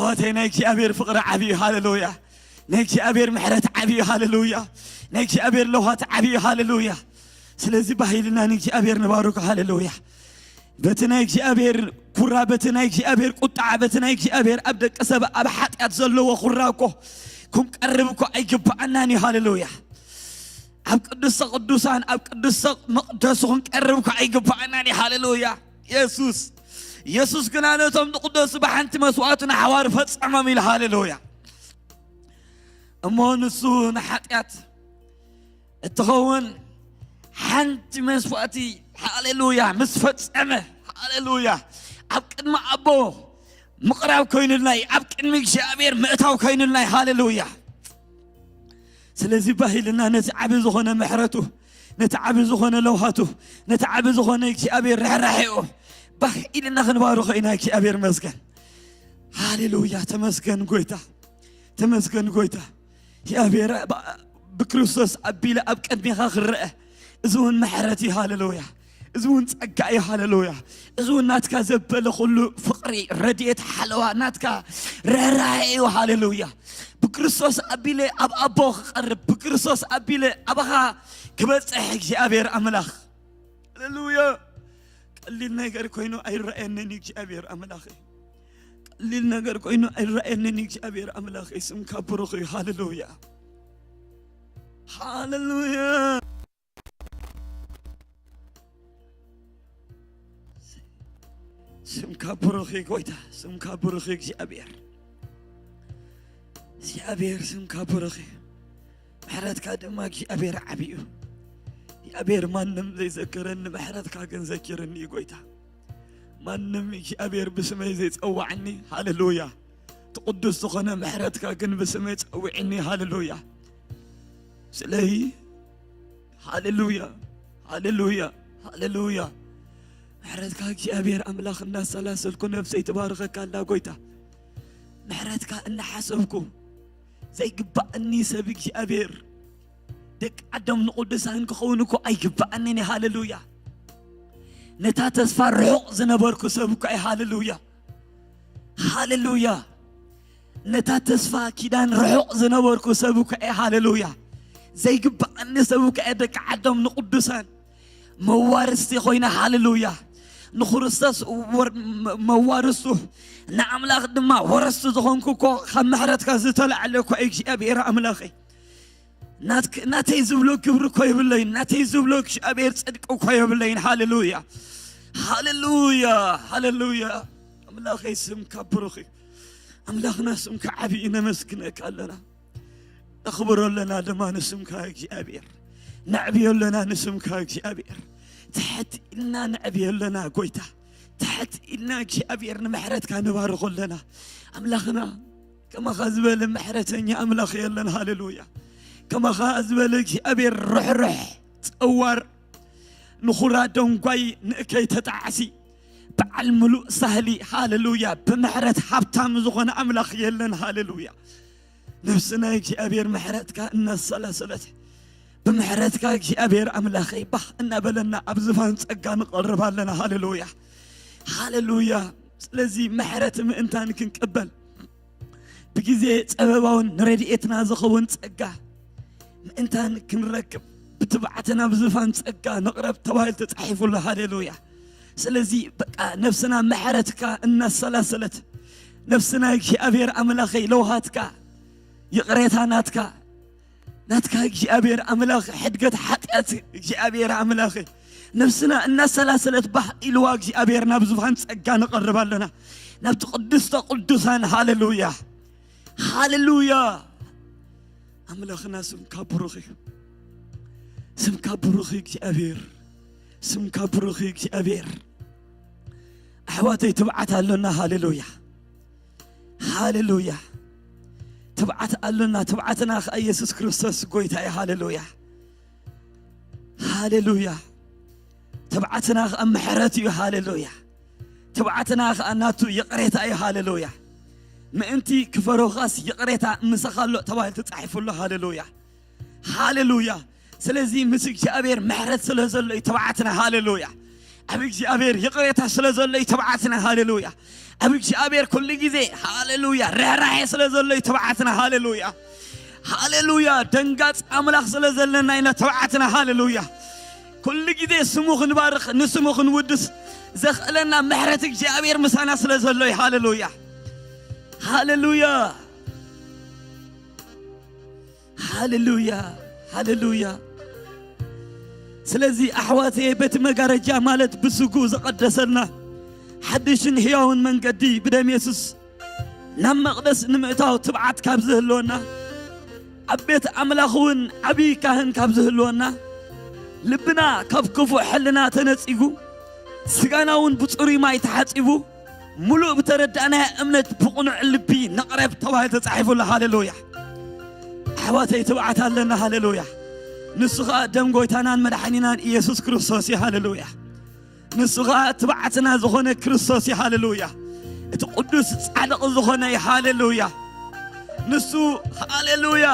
ኣሕዋተይ፣ ናይ እግዚኣብሔር ፍቕሪ ዓብዩ። ሃሌሉያ። ናይ እግዚኣብሔር ምሕረት ዓብዩ። ሃሌሉያ። ናይ እግዚኣብሔር ለውሃት ዓብዩ። ሃሌሉያ። ስለዚ ባህ ኢልና ንእግዚኣብሔር ንባርኮ። ሃሌሉያ። በቲ ናይ እግዚኣብሔር ኩራ፣ በቲ ናይ እግዚኣብሔር ቁጣዓ፣ በቲ ናይ እግዚኣብሔር ኣብ ደቂ ሰብ ኣብ ሓጢኣት ዘለዎ ኩራ እኮ ክንቀርብ እኮ ኣይግባኣናን እዩ። ሃሌሉያ። ኣብ ቅድስተ ቅዱሳን፣ ኣብ ቅድስተ መቕደሱ ክንቀርብ እኮ ኣይግባኣናን እዩ። ሃሌሉያ። የሱስ የሱስ ግና ነቶም ዝቕደሱ ብሓንቲ መስዋእቱ ንሓዋሩ ፈጸሞም ኢሉ። ሃሌሉያ። እሞ ንሱ ንሓጢኣት እትኸውን ሓንቲ መስዋእቲ፣ ሃሌሉያ፣ ምስ ፈጸመ፣ ሃሌሉያ፣ ኣብ ቅድሚ ኣቦ ምቕራብ ኮይኑልና እዩ። ኣብ ቅድሚ እግዚኣብሔር ምእታው ኮይኑልና እዩ። ሃሌሉያ። ስለዚ ባህ ኢልና ነቲ ዓቢ ዝኾነ ምሕረቱ፣ ነቲ ዓቢ ዝኾነ ለውሃቱ፣ ነቲ ዓቢ ዝኾነ እግዚኣብሔር ርሕራሕኡ ባህ ኢልና ክንባርኾ ኢና። እግዚኣብሔር መስገን። ሃሌሉያ። ተመስገን ጎይታ፣ ተመስገን ጎይታ። እግዚኣብሔር ብ-፣ ብክርስቶስ ኣቢለ ኣብ ቅድሜኻ ክረአ፣ እዚ እውን ምሕረት እዩ። ሃሌሉያ። እዚ እውን ጸጋ እዩ። ሃሌሉያ። እዚ እውን ናትካ ዘበለ ኩሉ ፍቕሪ፣ ረድኤት፣ ሓለዋ ናትካ ርህራሄ እዩ። ሃሌሉያ። ብክርስቶስ ኣቢለ ኣብ ኣቦ ክቐርብ፣ ብክርስቶስ ኣቢለ ኣባኻ ክበጽሕ እግዚኣብሔር ኣምላኽ። ሃሌሉያ። ቀሊል ነገር ኮይኑ ኣይረኣየንን እዩ እግዚኣብሔር ኣምላኽ። ቀሊል ነገር ኮይኑ ኣይረኣየንን እዩ እግዚኣብሔር ኣምላኽ። ስምካ ብሩኽ እዩ። ሃሌሉያ። ሃሌሉያ። ስምካ ብሩኽ እዩ ጎይታ፣ ስምካ ብሩኽ እዩ እግዚኣብሔር። እግዚኣብሔር ስምካ ብሩኽ እዩ። ምሕረትካ ድማ እግዚኣብሔር ዓቢ እዩ። እግዚኣብሔር ማንም ዘይዘክረኒ ምሕረትካ ግን ዘኪርኒ እዩ ጎይታ። ማንም እግዚኣብሔር ብስመይ ዘይጸዋዕኒ፣ ሃሌሉያ። እቲ ቅዱስ ዝኾነ ምሕረትካ ግን ብስመይ ጸዊዕኒ፣ ሃሌሉያ። ስለዚ ሃሌሉያ፣ ሃሌሉያ፣ ሃሌሉያ። ምሕረትካ እግዚኣብሔር ኣምላኽ እናሰላሰልኩ ነፍሰይ ትባርኸካ ኣላ ጎይታ። ምሕረትካ እናሓሰብኩ ዘይግባእኒ ሰብ እግዚኣብሔር፣ ደቂ ዓዶም ንቅዱሳን ክኸውን እኮ ኣይግባእንን እዩ። ሃሌሉያ። ነታ ተስፋ ርሑቕ ዝነበርኩ ሰብ እኮ እየ። ሃሌሉያ። ሃሌሉያ። ነታ ተስፋ ኪዳን ርሑቕ ዝነበርኩ ሰብ እኮ እየ። ሃሌሉያ። ዘይግባእኒ ሰብ እኮ እየ። ደቂ ዓዶም ንቅዱሳን መዋርስቲ ኮይነ፣ ሃሌሉያ፣ ንክርስቶስ ወር-፣ መ-፣ መዋርስቱ፣ ንኣምላኽ ድማ ወረስቱ ዝኾንኩ እኮ ካብ ምሕረትካ ዝተላዕለ እኮ እግዚኣብሔር ኣምላኸይ። ናትክ-፣ ናተይ ዝብሎ ክብሪ እኮ የብለይን፣ ናተይ ዝብሎ እግዚኣብሔር ጽድቂ እኮ የብለይን። ሃሌሉያ፣ ሃሌሉያ፣ ሃሌሉያ። ኣምላኸይ ስምካ ብሩኽ እዩ። ኣምላኽና ስምካ ዓብዪ እዩ፣ ነመስግነካ ኣለና። ነኽብሮ ኣለና ድማ ንስምካ እግዚኣብሔር። ነዕብዮ ኣለና ንስምካ እግዚኣብሔር። ትሕት ኢልና ነዕብዮ ኣለና ጎይታ። ትሕት ኢልና እግዚኣብሔር ንምሕረትካ ንባርኾ ኣለና። ኣምላኽና ከማኻ ዝበለ ምሕረተኛ ኣምላኽ የለን። ሃሌሉያ። ከማኻ ዝበለ እግዚኣብሔር ርሕርሕ ጸዋር ንኹራ ደንጓይ ንእከይ ተጣዕሲ በዓል ምሉእ ሳህሊ። ሃሌሉያ። ብምሕረት ሃብታም ዝኾነ ኣምላኽ የለን። ሃሌሉያ። ነፍስና እግዚኣብሔር ምሕረትካ እናሰላሰለት ብምሕረትካ እግዚኣብሔር ኣምላኸይ ባህ እናበለና ኣብ ዝፋን ጸጋ ንቐርብ ኣለና። ሃሌሉያ። ሃሌሉያ። ስለዚ ምሕረት ምእንታን ክንቅበል ብግዜ ጸበባውን ንረድኤትና ዝኸውን ጸጋ ምእንታን ክንረክብ ብትብዓትን ኣብ ዝፋን ጸጋ ንቕረብ ተባሂሉ ተጻሒፉ ኣሎ። ሃሌሉያ። ስለዚ በቃ ነፍስና ምሕረትካ እናሰላሰለት ነፍስና እግዚኣብሔር ኣምላኸይ ለውሃትካ ይቕሬታ ናትካ ናትካ እግዚኣብሔር ኣምላኽ ሕድገት ሓጢኣት እግዚኣብሔር ኣምላኸይ ነፍስና እናሰላሰለት ባህ ኢልዋ እግዚኣብሔር ናብ ዝፋን ጸጋ ንቐርብ ኣለና ናብቲ ቅድስተ ቅዱሳን። ሃሌሉያ። ሃሌሉያ። ኣምላኽና ስምካ ብሩኽ እዩ። ስምካ ብሩኽ እዩ እግዚኣብሔር። ስምካ ብሩኽ እዩ እግዚኣብሔር። ኣሕዋተይ ትብዓት ኣሎና። ሃሌሉያ። ሃሌሉያ። ትብዓት ኣሎና። ትብዓትና ኸኣ ኢየሱስ ክርስቶስ ጎይታ እዩ። ሃሌሉያ። ሃሌሉያ። ትብዓትና ኸኣ ምሕረት እዩ። ሃሌሉያ። ትብዓትና ኸኣ ናቱ ይቕሬታ እዩ። ሃሌሉያ። ምእንቲ ክፈርሁኻስ ይቕሬታ ምሳኻ ኣሎ ተባሂሉ ተጻሒፉ ኣሎ። ሃሌሉያ። ሃሌሉያ። ስለዚ ምስ እግዚኣብሔር ምሕረት ስለ ዘሎ እዩ ትብዓትና። ሃሌሉያ። ኣብ እግዚኣብሔር ይቕሬታ ስለ ዘሎ እዩ ትብዓትና። ሃሌሉያ። ኣብ እግዚኣብሔር ኩሉ ግዜ፣ ሃሌሉያ፣ ርህራሄ ስለ ዘሎ እዩ ትብዓትና። ሃሌሉያ፣ ሃሌሉያ። ደንጋጽ ኣምላኽ ስለ ዘለና ኢና ትብዓትና። ሃሌሉያ። ኩሉ ግዜ ስሙ ክንባርኽ፣ ንስሙ ክንውድስ ዘኽእለና ምሕረት እግዚኣብሔር ምሳና ስለ ዘሎ እዩ። ሃሌሉያ፣ ሃሌሉያ፣ ሃሌሉያ፣ ሃሌሉያ። ስለዚ ኣሕዋተየ፣ በቲ መጋረጃ ማለት ብስጉ ዘቐደሰና ሓድሽን ሕያውን መንገዲ ብደም የሱስ ናብ መቕደስ ንምእታው ትብዓት ካብ ዝህልወና፣ ኣብ ቤት ኣምላኽ እውን ዓብዪ ካህን ካብ ዝህልወና፣ ልብና ካብ ክፉእ ሕልና ተነጺጉ፣ ስጋና እውን ብጽሩይ ማይ ተሓጺቡ፣ ምሉእ ብተረዳእናዮ እምነት ብቕኑዕ ልቢ ንቕረብ ተባሂሉ ተጻሒፉ ኣሎ። ሃሌሉያ። ኣሕዋተይ፣ ትብዓት ኣለና። ሃሌሉያ። ንሱ ኸኣ ደም ጐይታናን መድሓኒናን ኢየሱስ ክርስቶስ እዩ። ሃሌሉያ። ንሱ ኸኣ ትብዓትና ዝኾነ ክርስቶስ እዩ። ሃሌሉያ። እቲ ቅዱስ ጻድቕ ዝኾነ እዩ። ሃሌሉያ። ንሱ፣ ሃሌሉያ፣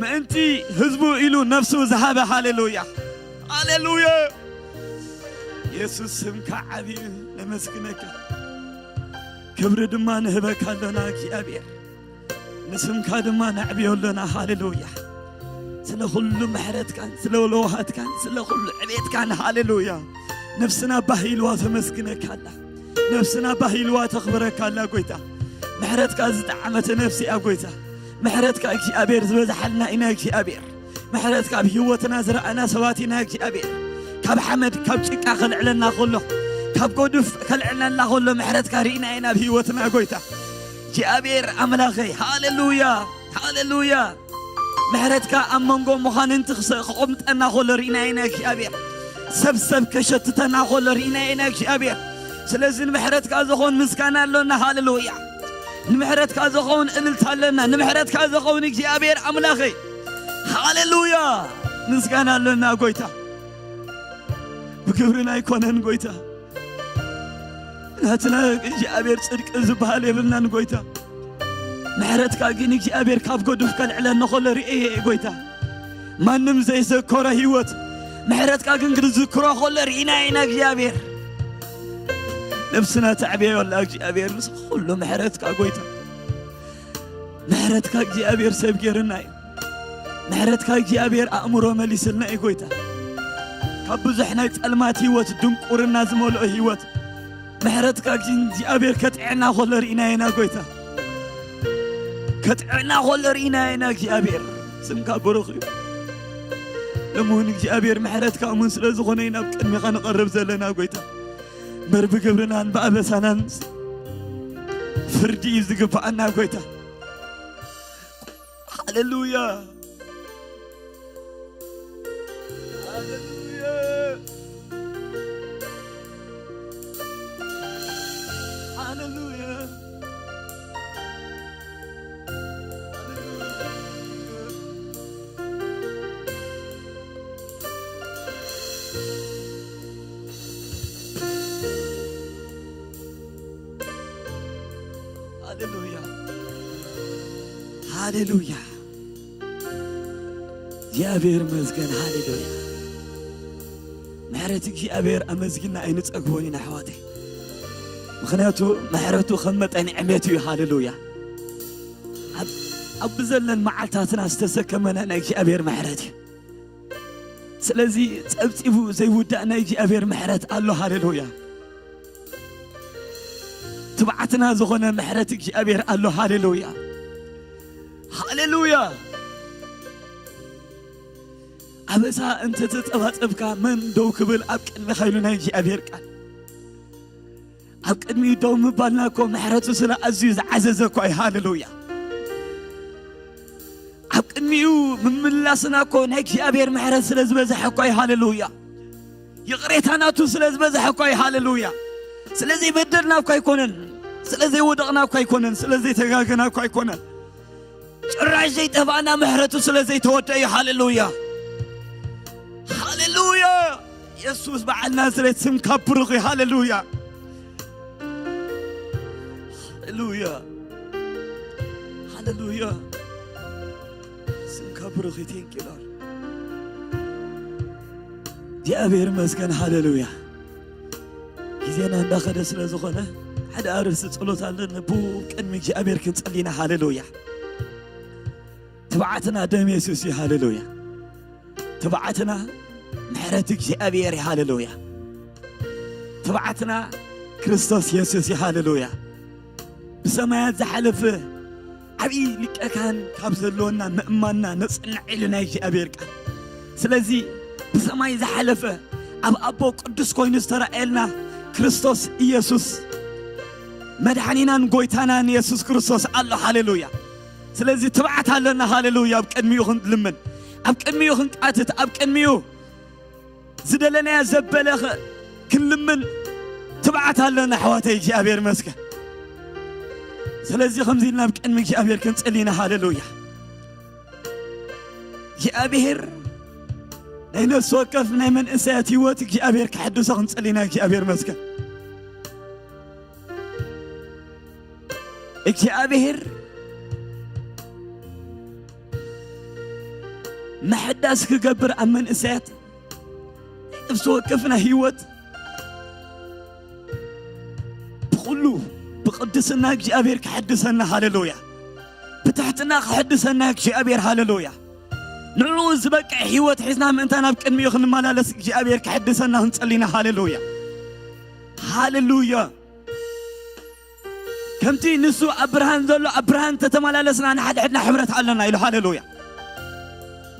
ምእንቲ ህዝቡ ኢሉ ነፍሱ ዝሃበ። ሃሌሉያ፣ ሃሌሉያ። የሱስ፣ ስምካ ዓብዩ፣ ነመስግነካ፣ ክብሪ ድማ ንህበካ ኣሎና እግዚኣብሔር። ንስምካ ድማ ነዕብዮ ኣሎና። ሃሌሉያ። ስለ ኩሉ ምሕረትካን ስለ ለውሃትካን ስለ ኩሉ ዕቤትካን፣ ሃሌሉያ፣ ነፍስና ባህ ኢልዋ ተመስግነካ ኣላ። ነፍስና ባህ ኢልዋ ተኽብረካ ኣላ ጐይታ። ምሕረትካ ዝጠዓመት ነፍሲ እያ ጐይታ። ምሕረትካ እግዚኣብሔር ዝበዝሓልና ኢና እግዚኣብሔር። ምሕረትካ ኣብ ህይወትና ዝረኣና ሰባት ኢና እግዚኣብሔር። ካብ ሓመድ ካብ ጭቃ ከልዕለና ከሎ፣ ካብ ጎዱፍ ከልዕለና ከሎ ምሕረትካ ርኢና ኢና ኣብ ህይወትና ጐይታ። እግዚኣብሔር ኣምላኸይ፣ ሃሌሉያ፣ ሃሌሉያ። ምሕረትካ ኣብ መንጎ መዃንንቲ ክሰ-፣ ክቕምጠና ከሎ ርኢና ኢና እግዚኣብሔር። ሰብ ሰብ ከሸትተና ከሎ ርኢና ኢና እግዚኣብሔር። ስለዚ ንምሕረትካ ዝኸውን ምስጋና ኣሎና። ሃሌሉያ። ንምሕረትካ ዝኸውን እልልታ ኣለና። ንምሕረትካ ዝኸውን እግዚኣብሔር ኣምላኸይ፣ ሃሌሉያ፣ ምስጋና ኣለና ጐይታ። ብግብርና ኣይኮነን ጐይታ፣ ናትና እግዚኣብሔር ጽድቂ ዝበሃል የብልናን ጐይታ። ምሕረትካ ግን እግዚኣብሔር ካብ ገዱፍ ከልዕለኒ ከሎ ርእየ እየ ጐይታ። ማንም ዘይዘከሮ ህይወት፣ ምሕረትካ ግን ክንዝክሮ ከሎ ርኢና ኢና እግዚኣብሔር። ነብስና ተዕብዮ ኣላ እግዚኣብሔር ምስ ኩሉ ምሕረትካ ጐይታ። ምሕረትካ እግዚኣብሔር ሰብ ገይርና እዩ። ምሕረትካ እግዚኣብሔር ኣእምሮ መሊስልና እዩ ጐይታ። ካብ ብዙሕ ናይ ጸልማት ህይወት፣ ድንቁርና ዝመልኦ ህይወት፣ ምሕረትካ እግዚኣብሔር ከጥዕና ከሎ ርኢና ኢና ጐይታ። ከጥዕና ከሎ ርኢና ኢና እግዚኣብሔር። ስምካ ብሩኽ እዩ። ሎሚ እውን እግዚኣብሔር ምሕረትካ እሙን ስለ ዝኾነ ኢና ኣብ ቅድሚኻ ንቐርብ ዘለና ጐይታ። እምበር ብግብርናን ብኣበሳናን ፍርዲ እዩ ዝግብኣና ጐይታ። ሃሌሉያ። ሃሌሉያ። ሃሌሉያ። ሃሌሉያ፣ ሃሌሉያ። እግዚኣብሔር ይመስገን። ሃሌሉያ። ምሕረት እግዚኣብሔር ኣመስጊና ኣይንጸግቦን ኢና ኣሕዋተይ። ምኽንያቱ ምሕረቱ ከም መጠን ዕቤቱ እዩ። ሃሌሉያ። ኣብ፣ ኣብ ብዘለን መዓልታትና ዝተሰከመና ናይ እግዚኣብሔር ምሕረት እዩ። ስለዚ ጸብጺቡ ዘይውዳእ ናይ እግዚኣብሔር ምሕረት ኣሎ። ሃሌሉያ። ትብዓትና ዝኾነ ምሕረት እግዚኣብሔር ኣሎ። ሃሌሉያ፣ ሃሌሉያ። ኣበሳ እንተ ተጸባጸብካ መን ደው ክብል ኣብ ቅድሚኻ ኢሉ ናይ እግዚኣብሔር ቃል። ኣብ ቅድሚኡ ደው ምባልና እኮ ምሕረቱ ስለ ኣዝዩ ዝዓዘዘ እኮ እዩ። ሃሌሉያ። ኣብ ቅድሚኡ ምምላስና እኮ ናይ እግዚኣብሔር ምሕረት ስለ ዝበዝሐ እኮ እዩ። ሃሌሉያ። ይቕሬታ ናቱ ስለ ዝበዝሐ እኮ እዩ። ሃሌሉያ። ስለ ዘይበደልና እኮ ኣይኮነን፣ ስለ ዘይወደቕና እኮ ኣይኮነን፣ ስለ ዘይተጋገና እኮ ኣይኮነን። ጭራሽ ዘይጠፋእና ምሕረቱ ስለ ዘይተወደ እዩ። ሃሌሉያ፣ ሃሌሉያ። የሱስ በዓል ናዝሬት፣ ስምካ ብሩኽ እዩ። ሃሌሉያ፣ ሃሌሉያ፣ ሃሌሉያ። ስምካ ብሩኽ እዩ። Thank you Lord። እግዚኣብሔር ይመስገን። ሃሌሉያ። ዜና እንዳኸደ ስለ ዝኾነ፣ ሓደ ኣርእስቲ ጸሎት ኣለና። ብኡ ቅድሚ እግዚኣብሔር ክንጸሊ ኢና። ሃሌሉያ። ትብዓትና ደም የሱስ እዩ። ሃሌሉያ። ትብዓትና ምሕረት እግዚኣብሔር እዩ። ሃሌሉያ። ትብዓትና ክርስቶስ የሱስ እዩ። ሃሌሉያ። ብሰማያት ዝሓለፈ ዓብዪ ሊቀ ካህን ካብ ዘለወና ምእማንና ነጽንዕ ኢሉ ናይ እግዚኣብሔር ቃል። ስለዚ ብሰማይ ዝሓለፈ ኣብ ኣቦ ቅዱስ ኮይኑ ዝተራእየልና ክርስቶስ ኢየሱስ መድሓኒናን ጎይታናን የሱስ ክርስቶስ ኣሎ። ሃሌሉያ። ስለዚ ትብዓት ኣለና። ሃሌሉያ። ኣብ ቅድሚኡ ክንልምን፣ ኣብ ቅድሚኡ ክንቃትት፣ ኣብ ቅድሚኡ ዝደለናዮ ዘበለ ኸ-፣ ክንልምን ትብዓት ኣለና። ኣሕዋተይ እግዚኣብሔር ይመስገን። ስለዚ ከምዚ ኢልና ኣብ ቅድሚ እግዚኣብሔር ክንጽሊ ኢና። ሃሌሉያ። እግዚኣብሔር ናይ ነፍሲ ወከፍ ናይ መንእሰያት ህይወት እግዚኣብሔር ክሕድሶ ክንጽሊ ኢና። እግዚኣብሔር ይመስገን። እግዚኣብሔር ምሕዳስ ክገብር ኣብ መንእሰያት ናይ ነፍሲ ወከፍና ህይወት ብኹሉ ብቅድስና እግዚኣብሔር ክሕድሰና። ሃሌሉያ። ብትሕትና ክሕድሰና እግዚኣብሔር። ሃሌሉያ። ንዕኡ ዝበቅዕ ህይወት ሒዝና ምእንታ ናብ ቅድሚኡ ክንመላለስ እግዚኣብሔር ክሕድሰና ክንጸሊ ኢና። ሃሌሉያ። ሃሌሉያ። ከምቲ ንሱ ኣብ ብርሃን ዘሎ ኣብ ብርሃን ተተመላለስና ንሓድሕድና ሕብረት ኣለና ኢሉ። ሃሌሉያ።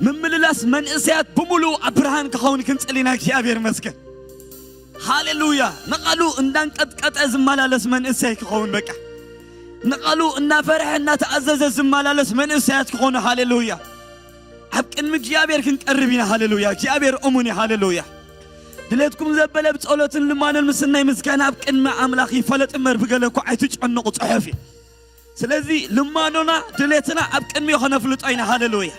ምምልላስ መንእሰያት ብምሉኡ ኣብ ብርሃን ክኸውን ክንጽሊ ኢና። እግዚኣብሔር ይመስገን። ሃሌሉያ። ንቓሉ እንዳንቀጥቀጠ ዝመላለስ መንእሰይ ክኸውን በቃ። ንቓሉ እናፈርሐ እናተኣዘዘ ዝመላለስ መንእሰያት ክኾኑ። ሃሌሉያ። ኣብ ቅድሚ እግዚኣብሔር ክንቀርብ ኢና። ሃሌሉያ። እግዚኣብሔር እሙን እዩ። ሃሌሉያ። ድሌትኩም ዘበለ ብጸሎትን ልማንን ምስናይ ምስጋና ኣብ ቅድሚ ኣምላኽ ይፈለጥ እምበር ብገለ እኮ ኣይትጨነቑ ጽሑፍ እዩ። ስለዚ ልማኖና ድሌትና ኣብ ቅድሚኡ ከነፍልጦ ኢና። ሃሌሉያ።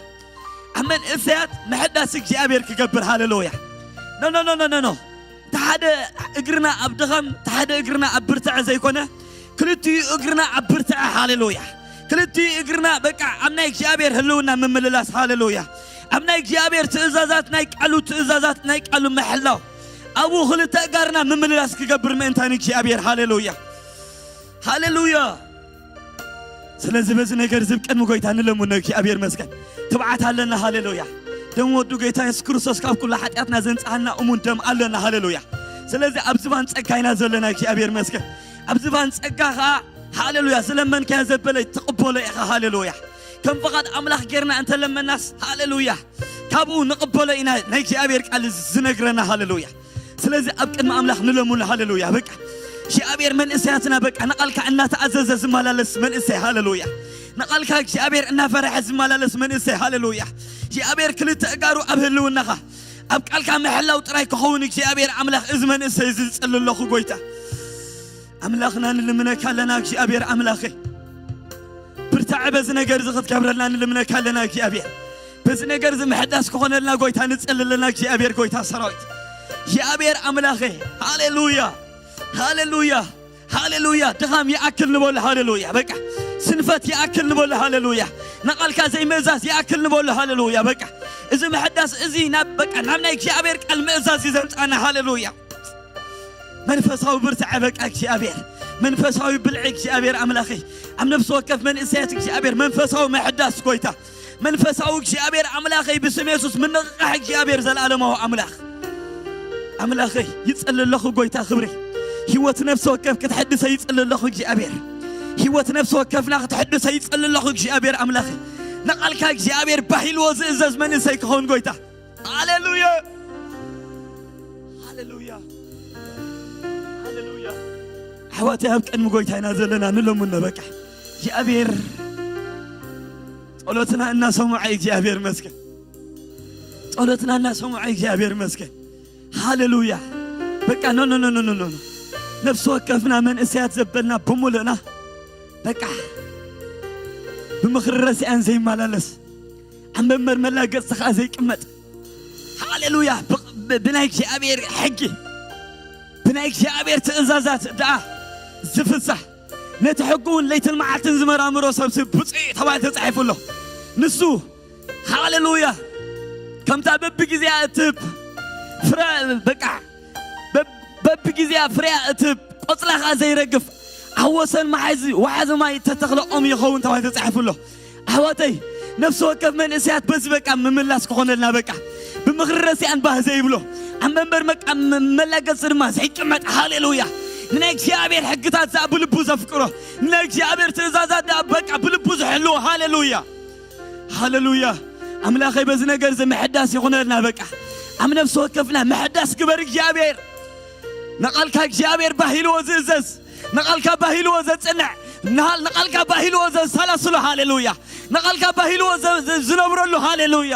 ኣብ መንእሰያት ምሕዳስ እግዚኣብሔር ክገብር። ሃሌሉያ። ኖ ኖ ኖ ኖ ኖ። ተሓደ እግርና ኣብ ድኸም ተሓደ እግርና ኣብ ብርትዐ ዘይኮነ ክልቲኡ እግርና ኣብ ብርትዐ። ሃሌሉያ። ክልቲኡ እግርና በቃ ኣብ ናይ እግዚኣብሔር ህልውና ምምልላስ። ሃሌሉያ። ኣብ ናይ እግዚኣብሔር ትእዛዛት ናይ ቃሉ ትእዛዛት ናይ ቃሉ ምሕላው ኣብኡ ክልተ እጋርና ምምልላስ ክገብር ምእንታን እግዚኣብሔር። ሃሌሉያ። ሃሌሉያ። ስለዚ በዚ ነገር እዚ ብቅድሚ ጎይታ ንለምኖ። እግዚኣብሔር መስገን ትብዓት ኣለና። ሃሌሉያ። ደም ወዱ ጎይታ የሱስ ክርስቶስ ካብ ኩሉ ሓጢኣትና ዘንጽሃልና እሙን ደም ኣለና። ሃሌሉያ። ስለዚ ኣብ ዝባን ጸጋ ኢና ዘለና። እግዚኣብሔር መስገን ኣብ ዝባን ጸጋ ኸዓ ሃሌሉያ ዝለመንካዮ ዘበለ ትቕበሎ ኢኻ። ሃሌሉያ። ከም ፍቓድ ኣምላኽ ጌርና እንተለመናስ ሃሌሉያ ካብኡ ንቕበሎ ኢና። ናይ እግዚኣብሔር ቃል ዝነግረና። ሃሌሉያ። ስለዚ ኣብ ቅድሚ ኣምላኽ ንለምኖ። ሃሌሉያ። በቃ እግዚኣብሔር መንእሰያትና በቃ ንቓልካ እናተኣዘዘ ዝመላለስ መንእሰይ። ሃሌሉያ። ንቓልካ እግዚኣብሔር እናፈረሐ ዝመላለስ መንእሰይ። ሃሌሉያ። እግዚኣብሔር ክልተ እጋሩ ኣብ ህልውናኻ ኣብ ቃልካ ምሕላው ጥራይ ክኸውን እግዚኣብሔር ኣምላኽ እዚ መንእሰይ እዚ ዝጽሊ ኣለኹ ጎይታ ኣምላኽና ንልምነካ ኣለና። እግዚኣብሔር ኣምላኸይ ብርታዐ በዚ ነገር እዚ ክትገብረልና ንልምነካ ኣለና እግዚኣብሔር። በዚ ነገር እዚ ምሕዳስ ክኾነልና ጎይታ ንጽሊ ኣለና እግዚኣብሔር ጎይታ ሰራዊት። እግዚኣብሔር ኣምላኸይ ሃሌሉያ። ሃሌሉያ። ሃሌሉያ። ድኻም ይኣክል ንበሎ። ሃሌሉያ። በቃ ስንፈት ይኣክል ንበሎ። ሃሌሉያ። ንቓልካ ዘይምእዛዝ ይኣክል ንበሎ። ሃሌሉያ። በቃ እዚ ምሕዳስ እዚ ናብ በቃ ናብ ናይ እግዚኣብሔር ቃል ምእዛዝ እዩ ዘምጻና። ሃሌሉያ። መንፈሳዊ ብርትዐ በቃ እግዚኣብሔር መንፈሳዊ ብልዒ እግዚኣብሔር ኣምላኸይ ኣብ ነፍሲ ወከፍ መንእሰያት እግዚኣብሔር መንፈሳዊ ምሕዳስ ጎይታ መንፈሳዊ እግዚኣብሔር ኣምላኸይ ብስም የሱስ ምንቕቓሕ እግዚኣብሔር ዘለኣለማዊ ኣምላኽ ኣምላኸይ ይጸሊ ኣለኹ ጎይታ ክብሪ ህይወት ነፍሲ ወከፍ ክትሕድሰ ይጸሊ ኣለኹ እግዚኣብሔር ህይወት ነፍሲ ወከፍና ክትሕድሰ ይጸሊ ኣለኹ እግዚኣብሔር ኣምላኸይ ንቓልካ እግዚኣብሔር ባሂልዎ ዝእዘዝ መንእሰይ ክኸውን ጎይታ ሃሌሉያ ሃሌሉያ ሃሌሉያ ኣሕዋተይ ኣብ ቅድሚ ጎይታ ኢና ዘለና ንለምኖ በቃ እግዚኣብሔር ጸሎትና እናሰምዐ እግዚኣብሔር መስገን ጸሎትና እናሰምዐ እግዚኣብሔር መስገን ሃሌሉያ በቃ ኖ ኖ ኖ ኖ ኖ ነፍሲ ወከፍና መንእሰያት ዘበልና ብምሉእና በቃ ብምኽሪ ረሲኣን ዘይመላለስ ኣብ መንበር መላገጽቲ ኸዓ ዘይቅመጥ ሃሌሉያ ብናይ እግዚኣብሔር ሕጊ ብናይ እግዚኣብሔር ትእዛዛት ደኣ ዝፍሳህ ነቲ ሕጊ እውን ለይትን መዓልትን ዝመራምሮ ሰብሲ ብፁዕ ተባሂሉ ተጻሒፉ ኣሎ ንሱ ሃሌሉያ ከምታ በብግዜኣ እትህብ ፍረ በቃ በብግዜኣ ፍሬያ እትህብ፣ ቆጽላ ኸኣ ዘይረግፍ፣ ኣብ ወሰን መሓዚ ወሓዚ ማይ እተተኽለ ኦም ይኸውን ተባሂሉ ተጻሒፉ ኣሎ። ኣሕዋተይ፣ ነፍሲ ወከፍ መንእሰያት በዚ በቃ ምምላስ ክኾነልና በቃ። ብምኽሪ ረሲኣን ባህ ዘይብሎ፣ ኣብ መንበር በቃ ም-፣ መላገጺ ድማ ዘይቅመጥ። ሃሌሉያ! ንናይ እግዚኣብሔር ሕግታት ዝኣ ብልቡ ዘፍቅሮ፣ ንናይ እግዚኣብሔር ትእዛዛት ደኣ በቃ ብልቡ ዝሕልዎ። ሃሌሉያ! ሃሌሉያ! ኣምላኸይ በዚ ነገር እዚ ምሕዳስ ይኹነልና በቃ። ኣብ ነፍሲ ወከፍና ምሕዳስ ግበር እግዚኣብሔር። ንቓልካ እግዚኣብሔር ባህ ኢልዎ ዝእዘዝ፣ ንቓልካ ባህ ኢልዎ ዘጽንዕ፣ ንሃል-፣ ንቓልካ ባህ ኢልዎ ዘሰላስሎ። ሃሌሉያ! ንቓልካ ባህ ኢልዎ ዘ-፣ ዘ-፣ ዝነብረሉ። ሃሌሉያ!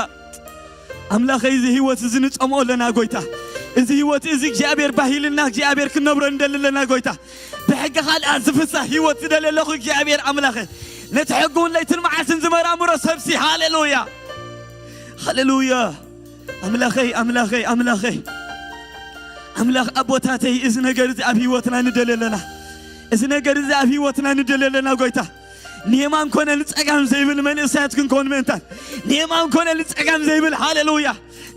ኣምላኸይ እዚ ህይወት እዚ ንጸምኦ ኣለና ጎይታ። እዚ ህይወት እዚ እግዚኣብሔር ባህ ኢልና እግዚኣብሔር ክንነብሮ ንደሊ ኣለና ጎይታ። ብሕግኻ ደኣ ዝፍሳህ ህይወት ዝደሊ ኣለኹ እግዚኣብሔር ኣምላኸ። ነቲ ሕጉን ለይትን መዓልትን ዝመራምሮ ሰብሲ። ሃሌሉያ! ሃሌሉያ! ኣምላኸይ፣ ኣምላኸይ፣ ኣምላኸይ፣ ኣምላኽ ኣቦታተይ፣ እዚ ነገር እዚ ኣብ ህይወትና ንደሊ ኣለና። እዚ ነገር እዚ ኣብ ህይወትና ንደሊ ኣለና ጎይታ። ንየማን ኮነ ንጸጋም ዘይብል መንእሰያት ክንከውን ምእንታን፣ ንየማን ኮነ ንጸጋም ዘይብል። ሃሌሉያ!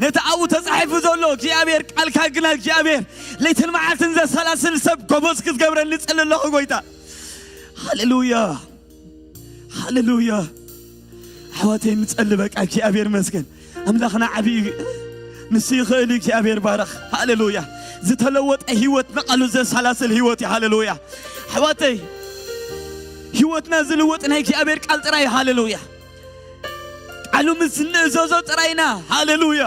ነቲ ኣብኡ ተጻሒፉ ዘሎ እግዚኣብሔር ቃልካ ግና እግዚኣብሔር ለይትን መዓልትን ዘሰላስል ሰብ ጎበዝ ክትገብረኒ እጸሊ ኣለኹ ጎይታ። ሃሌሉያ! ሃሌሉያ! ኣሕዋተይ ንጸሊ በቃ። እግዚኣብሔር መስገን። ኣምላኽና ዓብዪ እዩ። ንሱ ይኽእል እዩ። እግዚኣብሔር ባረኽ። ሃሌሉያ! ዝተለወጠ ህይወት ንቓሉ ዘሰላስል ህይወት እዩ። ሃሌሉያ! ኣሕዋተይ፣ ህይወትና ዝልውጥ ናይ እግዚኣብሔር ቃል ጥራይ እዩ። ሃሌሉያ! ቃሉ ምስ እንእዘዞ ጥራይና። ሃሌሉያ!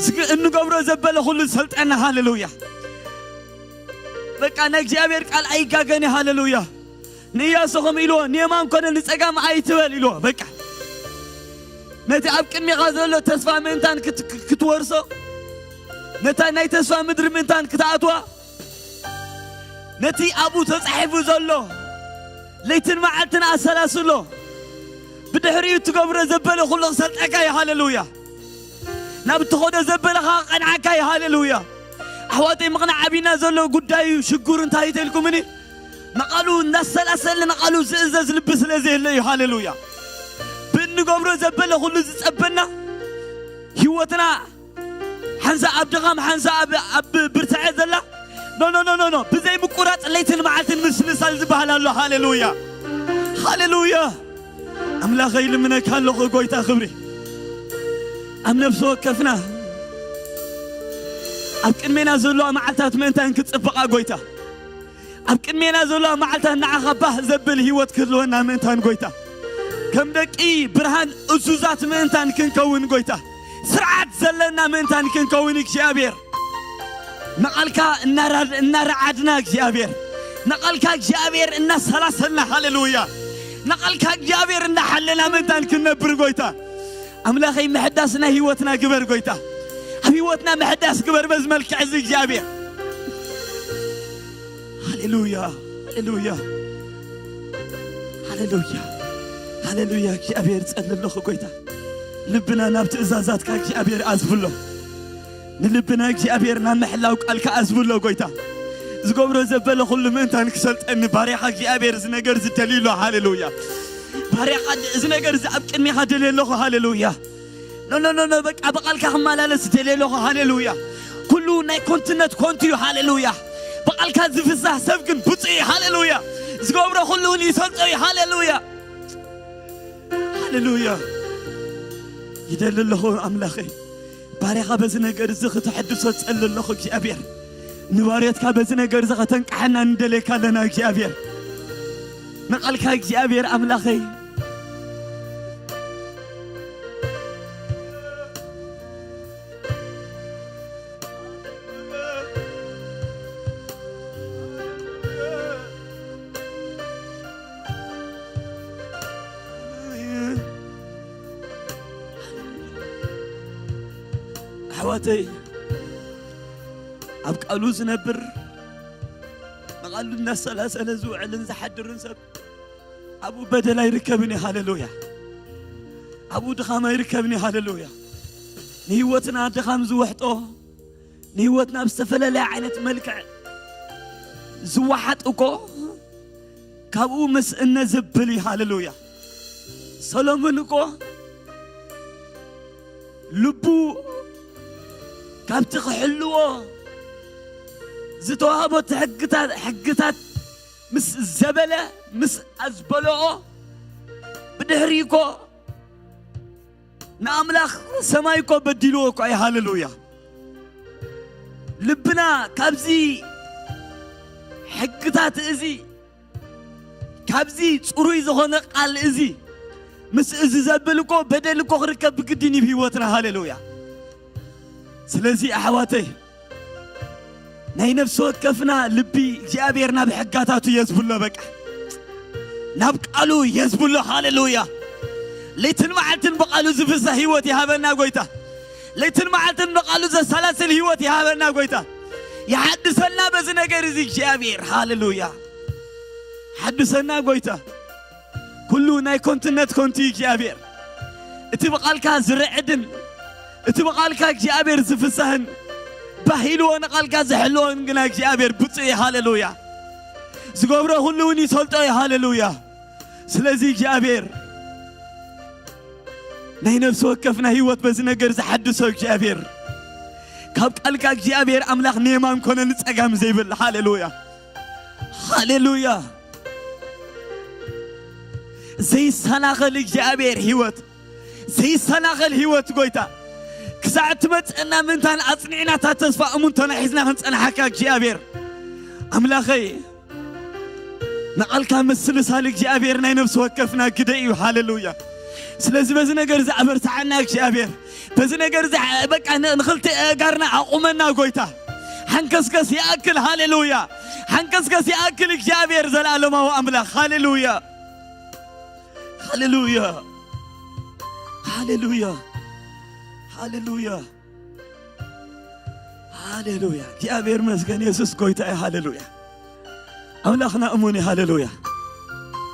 ዝግ-፣ እንገብሮ ዘበለ ኩሉ ዝሰልጠና። ሃሌሉያ! በቃ ናይ እግዚኣብሔር ቃል ኣይጋገን እዩ። ሃሌሉያ! ንኢያሱ ከም ኢልዎ ንየማን ኮነ ንጸጋም ኣይትበል ኢልዎ። በቃ ነቲ ኣብ ቅድሜኻ ዘሎ ተስፋ ምእንታን ክት-፣ ክት-፣ ክትወርሶ፣ ነታ ናይ ተስፋ ምድሪ ምእንታን ክትኣትዋ፣ ነቲ ኣብኡ ተጻሒፉ ዘሎ ለይትን መዓልትን ኣሰላስሎ። ብድሕሪኡ እትገብሮ ዘበለ ኩሉ ክሰልጠካ እዩ። ሃሌሉያ! ናብ እትኸዶ ዘበለ ኸዓ ክቐንዓካ እዩ። ሃሌሉያ! ኣሕዋተይ፣ ምቕናዕ ኣቢና ዘሎ ጉዳይ እዩ። ሽጉር እንታይ እዩ ተልኩምኒ? ንቓሉ እንዳሰላሰልን ንቓሉ ዝእዘዝ ልቢ ስለ ዘየለ እዩ። ሃሌሉያ! ብእንገብሮ ዘበለ ኩሉ ዝጸበና ህይወትና ሓንሳ ኣብ ድኻም፣ ሓንሳ ኣብ፣ ኣብ ብርትዐ ዘላ። ኖ፣ ኖ፣ ኖ፣ ኖ፣ ኖ። ብዘይ ምቁራጽ ለይትን መዓልትን ምስልሳል ዝበሃል ኣሎ። ሃሌሉያ! ሃሌሉያ! ኣምላኸይ፣ ይልምነካ ኣለኹ፣ ጎይታ ክብሪ። ኣብ ነፍሲ ወከፍና፣ ኣብ ቅድሜና ዘለዋ መዓልታት ምእንታን ክጽብቓ፣ ጎይታ። ኣብ ቅድሜና ዘለዋ መዓልታት ንዓኻ ባህ ዘብል ህይወት ክህልወና ምእንታን፣ ጎይታ። ከም ደቂ ብርሃን እዙዛት ምእንታን ክንከውን፣ ጎይታ። ስርዓት ዘለና ምእንታን ክንከውን፣ እግዚኣብሔር። ንቓልካ እናራ-፣ እናረዓድና እግዚኣብሔር፣ ንቓልካ እግዚኣብሔር እናሰላሰልና፣ ሃሌሉያ፣ ንቓልካ እግዚኣብሔር እናሓለና ምእንታን ክንነብር፣ ጎይታ ኣምላኸይ፣ ምሕዳስ ናይ ህይወትና ግበር፣ ጎይታ ኣብ ህይወትና ምሕዳስ ግበር በዚ መልክዕ እዚ እግዚኣብሔር። ሃሌሉያ፣ ሃሌሉያ፣ ሃሌሉያ፣ ሃሌሉያ። እግዚኣብሔር ጸሊ ኣለኹ፣ ጎይታ ልብና ናብ ትእዛዛትካ እግዚኣብሔር ኣዝብሎ። ንልብና እግዚኣብሔር ናብ ምሕላው ቃልካ ኣዝብሎ ጎይታ። ዝገብሮ ዘበለ ኩሉ ምእንታን ክሰልጠኒ ባርያኻ እግዚኣብሔር እዚ ነገር ዝደልዩ ኣሎ። ሃሌሉያ። ባርያኻ እዚ ነገር እዚ ኣብ ቅድሜኻ ደልየ ኣለኹ። ሃሌሉያ። ኖ፣ ኖ፣ ኖ፣ ኖ፣ በቃ ብቓልካ ክመላለስ ደልየ ኣለኹ። ሃሌሉያ። ኩሉ ናይ ኮንትነት ኮንቱ እዩ። ሃሌሉያ። ብቓልካ ዝፍሳህ ሰብ ግን ብፁዕ እዩ። ሃሌሉያ። ዝገብሮ ኩሉ እውን ይሰልጦ እዩ። ሃሌሉያ። ሃሌሉያ። ይደሊ ኣለኹ ኣምላኸይ። ባርያኻ በዚ ነገር እዚ ክተሐድሶ ጸሊ ኣለኹ እግዚኣብሔር። ንባርዮትካ በዚ ነገር እዚ ከተንቅሐና ንደልየካ ኣለና እግዚኣብሔር። ንቓልካ እግዚኣብሔር ኣምላኸይ። ኣሕዋተይ፣ ኣብ ቃሉ ዝነብር፣ ንቓሉ እናሰላሰለ ዝውዕልን ዝሓድርን ሰብ ኣብኡ በደል ኣይርከብን እዩ። ሃሌሉያ። ኣብኡ ድኻም ኣይርከብን እዩ። ሃሌሉያ። ንህይወትና ድኻም ዝውሕጦ፣ ንህይወትና ብዝተፈላለየ ዓይነት መልክዕ ዝወሓጥ እኮ ካብኡ ምስ እነ ዘብል እዩ። ሃሌሉያ። ሰሎሞን እኮ ልቡ ካብቲ ክሕልዎ ዝተዋህቦ ሕግታት ሕግታት ምስ ዘበለ ምስ ኣዝበለኦ ብድሕሪ እኮ ንኣምላኽ ሰማይ እኮ በዲልዎ እኮ እዩ። ሃሌሉያ። ልብና ካብዚ ሕግታት እዚ ካብዚ ጽሩይ ዝኾነ ቃል እዚ ምስ እዚ ዘብል እኮ በደል እኮ ክርከብ ብግድን እዩ ህይወትና። ሃሌሉያ። ስለዚ ኣሕዋተይ ናይ ነፍሲ ወከፍና ልቢ እግዚኣብሔር ናብ ሕጋታቱ የዝብሎ። በቃ ናብ ቃሉ የዝብሎ። ሃሌሉያ። ለይትን መዓልትን ብቃሉ ዝፍሰ ህይወት ይሃበና ጎይታ። ለይትን መዓልትን ብቃሉ ዘሰላስል ህይወት ይሃበና ጎይታ። ይሓድሰና በዚ ነገር እዚ እግዚኣብሔር። ሃሌሉያ። ሓድሰና ጎይታ። ኩሉ ናይ ኮንትነት ኮንቲ እግዚኣብሔር፣ እቲ ብቓልካ ዝርዕድን እቲ ብቓልካ እግዚኣብሔር ዝፍሳህን ባሂልዎ ንቓልካ ዝሕልዎን ግና እግዚኣብሔር ብፁዕ እዩ። ሃሌሉያ። ዝገብሮ ኩሉ እውን ይሰልጦ እዩ። ሃሌሉያ። ስለዚ እግዚኣብሔር ናይ ነፍሲ ወከፍና ህይወት በዚ ነገር ዝሓድሶ እግዚኣብሔር ካብ ቃልካ እግዚኣብሔር ኣምላኽ ንየማን ኮነ ንጸጋም ዘይብል። ሃሌሉያ። ሃሌሉያ። ዘይሰናኸል እግዚኣብሔር ህይወት ዘይሰናኸል ህይወት ጎይታ ክሳዕ ትመፀና ምእንታን ኣፅኒዕናታ ተስፋ እሙንቶና ሒዝና ክንፀናሓካ እግዚኣብሔር ኣምላኸይ ንቓልካ ምስልሳል እግዚኣብሔር ናይ ነፍሲ ወከፍና ግደ እዩ። ሃሌሉያ። ስለዚ በዚ ነገር እዚ ኣበርትዓና እግዚኣብሔር። በዚ ነገር እዚ በቃ ንክልተ ጋርና ኣቑመና ጎይታ። ሓንከስከስ ይኣክል። ሃሌሉያ። ሓንከስከስ ይኣክል። እግዚኣብሔር ዘላለማዊ ኣምላኽ። ሃሌሉያ። ሃሌሉያ። ሃሌሉያ። ሃሌሉያ። ሃሌሉያ። እግዚኣብሔር መስገን። የሱስ ጎይታ እዩ። ሃሌሉያ። ኣምላኽና እሙን እዩ። ሃሌሉያ።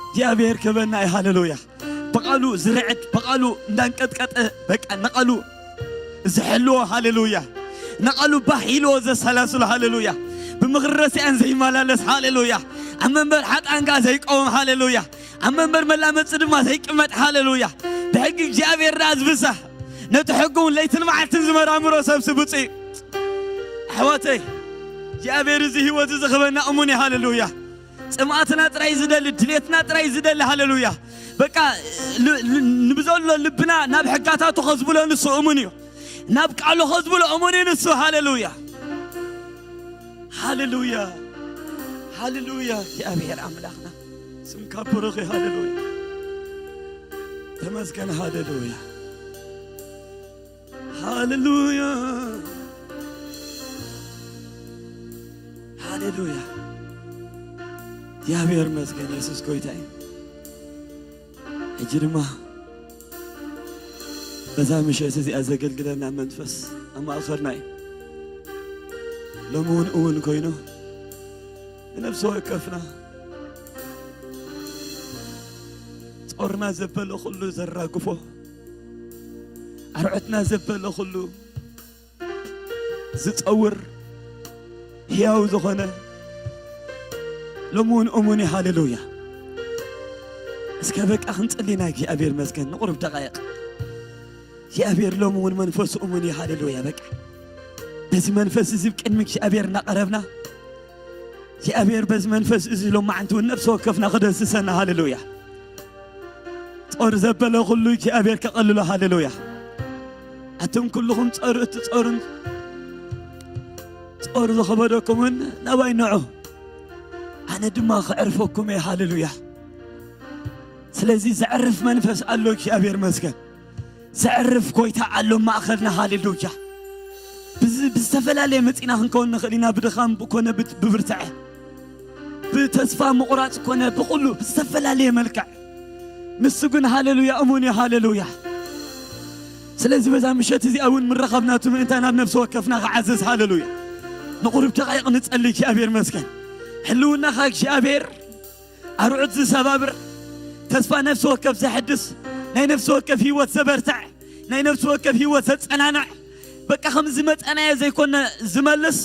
እግዚኣብሔር ክበና እዩ። ሃሌሉያ። ብቓሉ ዝርዕድ፣ ብቓሉ እንዳንቀጥቀጠ፣ በቃ ንቓሉ ዝሕልዎ። ሃሌሉያ። ንቓሉ ባህ ኢልዎ ዘሰላስሎ። ሃሌሉያ። ብምኽሪ ረሲኣን ዘይመላለስ። ሃሌሉያ። ኣብ መንበር ሓጣን ከኣ ዘይቀውም። ሃሌሉያ። ኣብ መንበር መላመፂ ድማ ዘይቅመጥ። ሃሌሉያ። ብሕጊ እግዚኣብሔር ደኣ ዝብሳህ ነቲ ሕጉ እውን ለይትን መዓልትን ዝመራምሮ ሰብሲ ብፁዕ እዩ። ኣሕዋተይ እግዚኣብሔር እዚ ህይወት እዚ ክበና እሙን እዩ። ሃሌሉያ። ፅምኣትና ጥራይ ዝደሊ ድሌትና ጥራይ ዝደሊ። ሃሌሉያ። በቃ ንብዘሎ ልብና ናብ ሕጋታቱ ከዝብሎ ንሱ እሙን እዩ። ናብ ቃሉ ከዝብሎ እሙን እዩ ንሱ። ሃሌሉያ። ሃሌሉያ። ሃሌሉያ። እግዚኣብሔር ኣምላኽና ስምካ ብሩኽ እዩ። ሃሌሉያ። ተመስገን። ሃሌሉያ። ሃሌሉያ። ሃሌሉያ። እግዚኣብሔር መስገን። የሱስ ጎይታ እዩ። ሕጂ ድማ በዛ ምሸት እዚኣ ዘገልግለና መንፈስ ኣብ ማእኸልና እዩ። ሎሚ እውን እውን ኮይኑ ንነፍሲ ወከፍና ጾርና ዘበለ ኩሉ ዘራግፎ ኣርዑትና ዘበለ ኩሉ ዝጸውር ሕያው ዝኾነ ሎሚ እውን እሙን እዩ። ሃሌሉያ። እስከ በቃ ክንጽሊ ኢና እግዚኣብሔር መስገን ንቑሩብ ደቃይቕ እግዚኣብሔር ሎሚ እውን መንፈሱ እሙን እዩ። ሃሌሉያ። በቃ በዚ መንፈስ እዚ ቅድሚ እግዚኣብሔር እናቐረብና እግዚኣብሔር በዚ መንፈስ እዚ ሎማዓንቲ እውን ነፍሲ ወከፍና ክደስሰና። ሃሌሉያ። ጾር ዘበለ ኩሉ እግዚኣብሔር ከቐልሎ። ሃሌሉያ። ኣቱም ኩልኹም ጾር እትጾሩን ጾር ዝኸበደኩምን ናባይ ንዑ ኣነ ድማ ክዕርፈኩም እየ። ሃሌሉያ። ስለዚ ዘዕርፍ መንፈስ ኣሎ እግዚኣብሔር መስገን። ዘዕርፍ ጎይታ ኣሎ ማእኸልና። ሃሌሉያ። ብዝተፈላለየ መፂና ክንከውን ንኽእል ኢና ብድኻም ብኮነ ብብርትዐ ብተስፋ ምቑራፅ ኮነ ብኹሉ ብዝተፈላለየ መልክዕ ንሱ ግን ሃሌሉያ እሙን እዩ። ሃሌሉያ። ስለዚ በዛ ምሸት እዚኣ እውን ምረኸብናቱ ምእንታ ናብ ነፍሲ ወከፍና ክዓዝዝ። ሃሌሉያ። ንቑሩብ ደቃይቕ ንጸሊ እግዚኣብሔር መስገን። ህልውናኻ እግዚኣብሔር ኣርዑት ዝሰባብር ተስፋ ነፍሲ ወከፍ ዘሕድስ ናይ ነፍሲ ወከፍ ህይወት ዘበርትዕ ናይ ነፍሲ ወከፍ ህይወት ዘጸናንዕ በቃ ከም ዝመጸናዮ ዘይኮነ ዝመልስ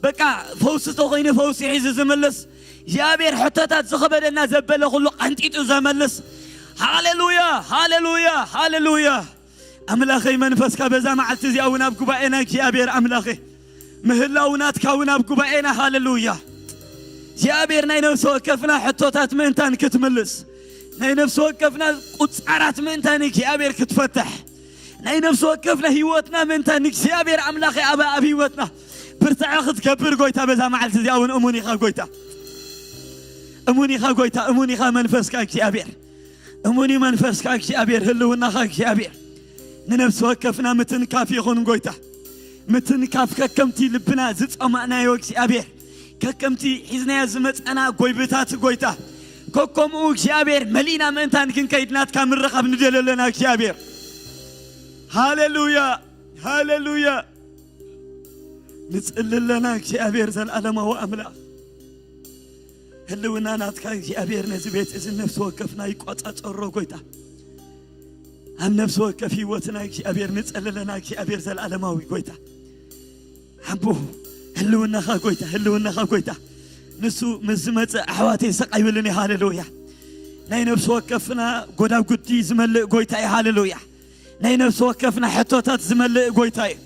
በቃ ፈውሲ ተኾይኑ ፈውሲ ሒዙ ዝምልስ እግዚኣብሔር ሕቶታት ዝኸበደና ዘበለ ኩሉ ቀንጢጡ ዘመልስ ሃሌሉያ ሃሌሉያ ሃሌሉያ ኣምላኸይ መንፈስካ በዛ መዓልቲ እዚኣ እውን ኣብ ጉባኤና እግዚኣብሔር ኣምላኸይ ምህላው ናትካ እውን ኣብ ጉባኤና። ሃሌሉያ። እግዚኣብሔር ናይ ነፍሲ ወከፍና ሕቶታት ምእንታን ክትምልስ፣ ናይ ነፍሲ ወከፍና ቁጻራት ምእንታን እግዚኣብሔር ክትፈትሕ፣ ናይ ነፍሲ ወከፍና ህይወትና ምእንታን እግዚኣብሔር ኣምላኸ ኣብ ኣብ ህይወትና ብርትዐ ክትገብር ጎይታ በዛ መዓልቲ እዚኣ እውን እሙን ኢኻ ጎይታ። እሙን ኢኻ ጎይታ፣ እሙን ኢኻ መንፈስካ እግዚኣብሔር። እሙን እዩ መንፈስካ እግዚኣብሔር፣ ህልውናኻ እግዚኣብሔር። ንነፍሲ ወከፍና ምትንካፍ ይኹን ጎይታ። ምትንካፍ ከከምቲ ልብና ዝጸማእናዮ እግዚኣብሔር፣ ከከምቲ ሒዝናዮ ዝመጻና ጎይብታት ጎይታ፣ ከከምኡ እግዚኣብሔር መሊእና ምእንታን ክንከይድ ናትካ ምርኻብ ንደልዮ ኣለና እግዚኣብሔር። ሃሌሉያ፣ ሃሌሉያ። ንጽሊ ኣለና እግዚኣብሔር፣ ዘልኣለማዊ ኣምላኽ። ህልውና ናትካ እግዚኣብሔር ነዚ ቤት እዚ ነፍሲ ወከፍና ይቆጻጸሮ ጎይታ። ኣብ ነፍሲ ወከፍ ህይወትና እግዚኣብሔር ንጸሊ ኣለና እግዚኣብሔር፣ ዘልኣለማዊ ጎይታ። ኣቦ፣ ህልውናኻ ጎይታ፣ ህልውናኻ ጎይታ። ንሱ ምስ ዝመጽእ ኣሕዋተይ ስቕ ኣይብልን እዩ። ሃሌሉያ። ናይ ነፍሲ ወከፍና ጎዳጉዲ ዝመልእ ጎይታ እዩ። ሃሌሉያ። ናይ ነፍሲ ወከፍና ሕቶታት ዝመልእ ጎይታ እዩ።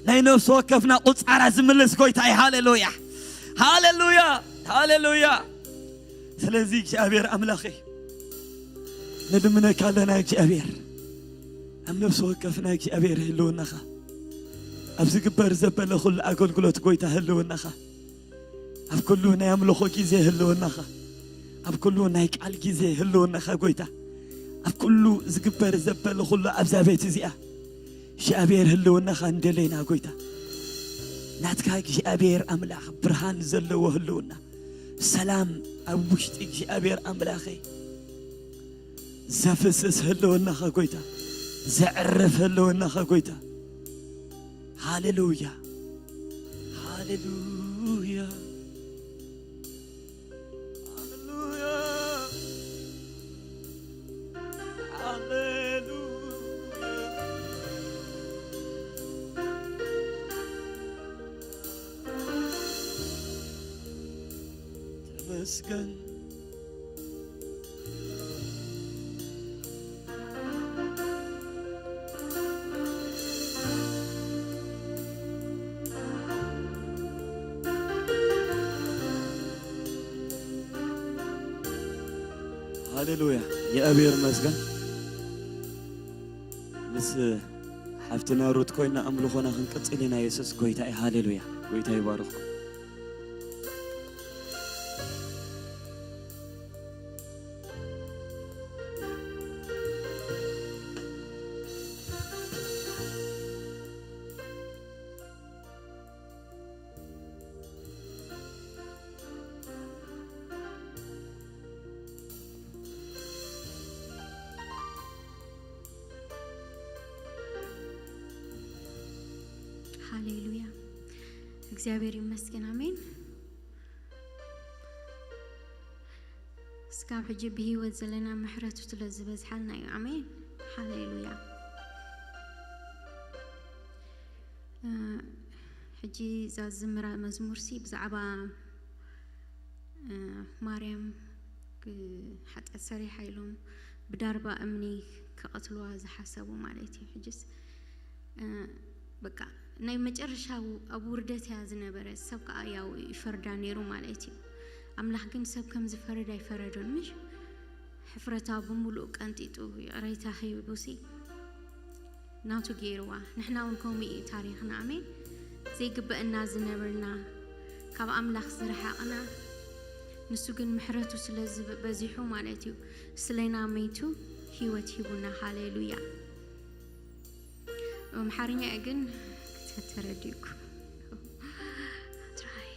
ናይ ነፍሲ ወከፍና ቁጻራ ዝምልስ ጎይታ እዩ። ሃሌሉያ፣ ሃሌሉያ፣ ሃሌሉያ። ስለዚ እግዚኣብሔር ኣምላኸይ፣ ንልምነካ ኣለና እግዚኣብሔር። ኣብ ነፍሲ ወከፍና እግዚኣብሔር ህልውናኻ፣ ኣብ ዝግበር ዘበለ ኩሉ ኣገልግሎት ጎይታ ህልውናኻ፣ ኣብ ኩሉ ናይ ኣምልኾ ግዜ ህልውናኻ፣ ኣብ ኩሉ ናይ ቃል ግዜ ህልውናኻ ጎይታ፣ ኣብ ኩሉ ዝግበር ዘበለ ኩሉ ኣብዛ ቤት እዚኣ እግዚኣብሔር ህልውናኻ እንደለና ጎይታ። ናትካ እግዚኣብሔር ኣምላኽ ብርሃን ዘለዎ ህልውና፣ ሰላም ኣብ ውሽጢ እግዚኣብሔር ኣምላኸይ ዘፍስስ ህልውናኻ ጎይታ፣ ዘዕርፍ ህልውናኻ ጎይታ። ሃሌሉያ፣ ሃሌሉያ፣ ሃሌሉያ፣ ሃሌሉያ። ተመስገን። ሃሌሉያ፣ የእግዚኣብሔር ይመስገን። ምስ ሓፍትና ሩት ኮይና ኣምልኾና ክንቅጽል ኢና። የሱስ ጎይታ እዩ። ሃሌሉያ፣ ጎይታ ይባርኽኩም። ሃሌሉያ፣ እግዚኣብሔር ይመስገን። ኣሜን። እስካብ ሕጂ ብህይወት ዘለና ምሕረቱ ስለ ዝበዝሓልና እዩ። ኣሜን፣ ሃሌሉያ። እ፣ ሕጂ እዛ ዝምራ መዝሙርሲ ብዛዕባ፣ እ፣ ማርያም ክ-፣ ሓጢኣት ሰሪሓ ኢሎም ብዳርባ እምኒ ክቐትልዋ ዝሓሰቡ ማለት እዩ። ሕጅስ፣ እ፣ በቃ ናይ መጨረሻ ኣብ ውርደት እያ ዝነበረ፣ ሰብ ከዓ ያው ይፈርዳ ነይሩ ማለት እዩ። ኣምላኽ ግን ሰብ ከም ዝፈርድ ኣይፈረዶን፣ ምሽ? ሕፍረታ ብምሉእ ቀንጢጡ ይቕሬታ ሂቡሲ ናቱ ገይርዋ። ንሕና እውን ከምኡ እዩ ታሪኽና። ኣሜን። ዘይግበአና ዝነበርና፣ ካብ ኣምላኽ ዝረሓቕና፣ ንሱ ግን ምሕረቱ ስለ ዝበ-፣ በዚሑ ማለት እዩ፣ ስለና መይቱ ህይወት ሂቡና። ሃሌሉያ። ኣምሓርኛ እየ ግን ተተረዲእኩ። ትራይ።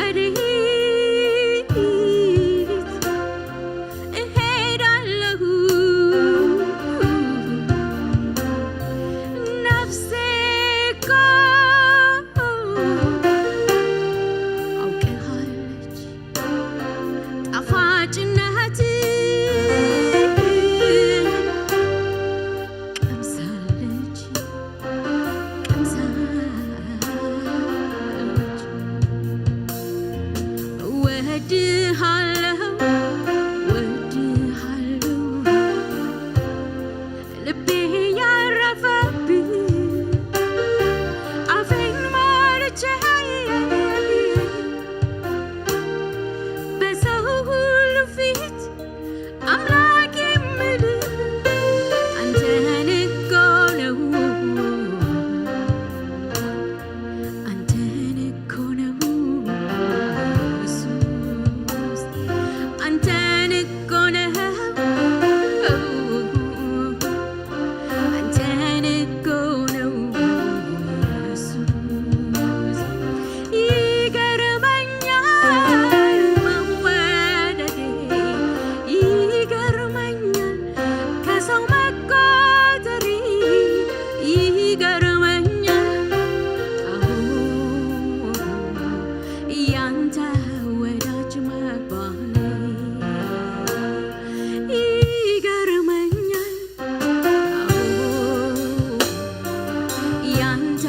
ወዴት እሄዳለሁ? ነፍሴ እኮ አውቀሃለች ጣፋጭነትህን ቀምሳለች። ቀምሳለች። እወድሃለሁ፣ እወድሃለሁ፣ ልቤ ያረፈብህ፣ አፌን ሞልቼ በሰው ሁሉ ፊት አምላክ የምልህ አንተን እኮ ነው፣ አንተን እኮ ነው ኢየሱስ፣ አንተን እኮ ነው፣ አንተን እኮ ነው ኢየሱስ። ይገርመኛል መወደዴ፣ ይገርመኛል ከሰው መቆጠሬ፣ ይገርመኛል አሁን ያንተ ወዳጅ መባሌ። ይገርመኛል ያንተ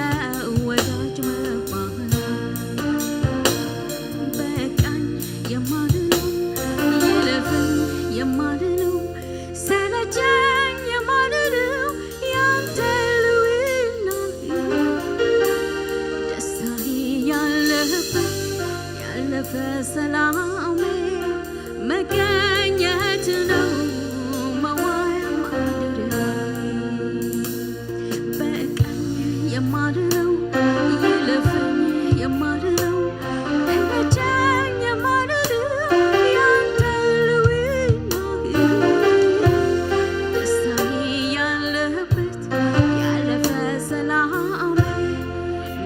ወዳጅ መባል። በቃኝ የማልለው፣ ይለፈኝ የማልለው፣ ሰለቸኝ የማልለው ያንተ ልውና ደስታዬ ያለህበት ያለፈ ሰላሜ መገኘት ነው መዋያ ማደሪያ። በቃኝ የማልለው፣ ይለፈኝ የማልለው፣ ተመቸኝ የማልለው ያንተ ልውና ደስታዬ ያለበት ያለፈ ሰላም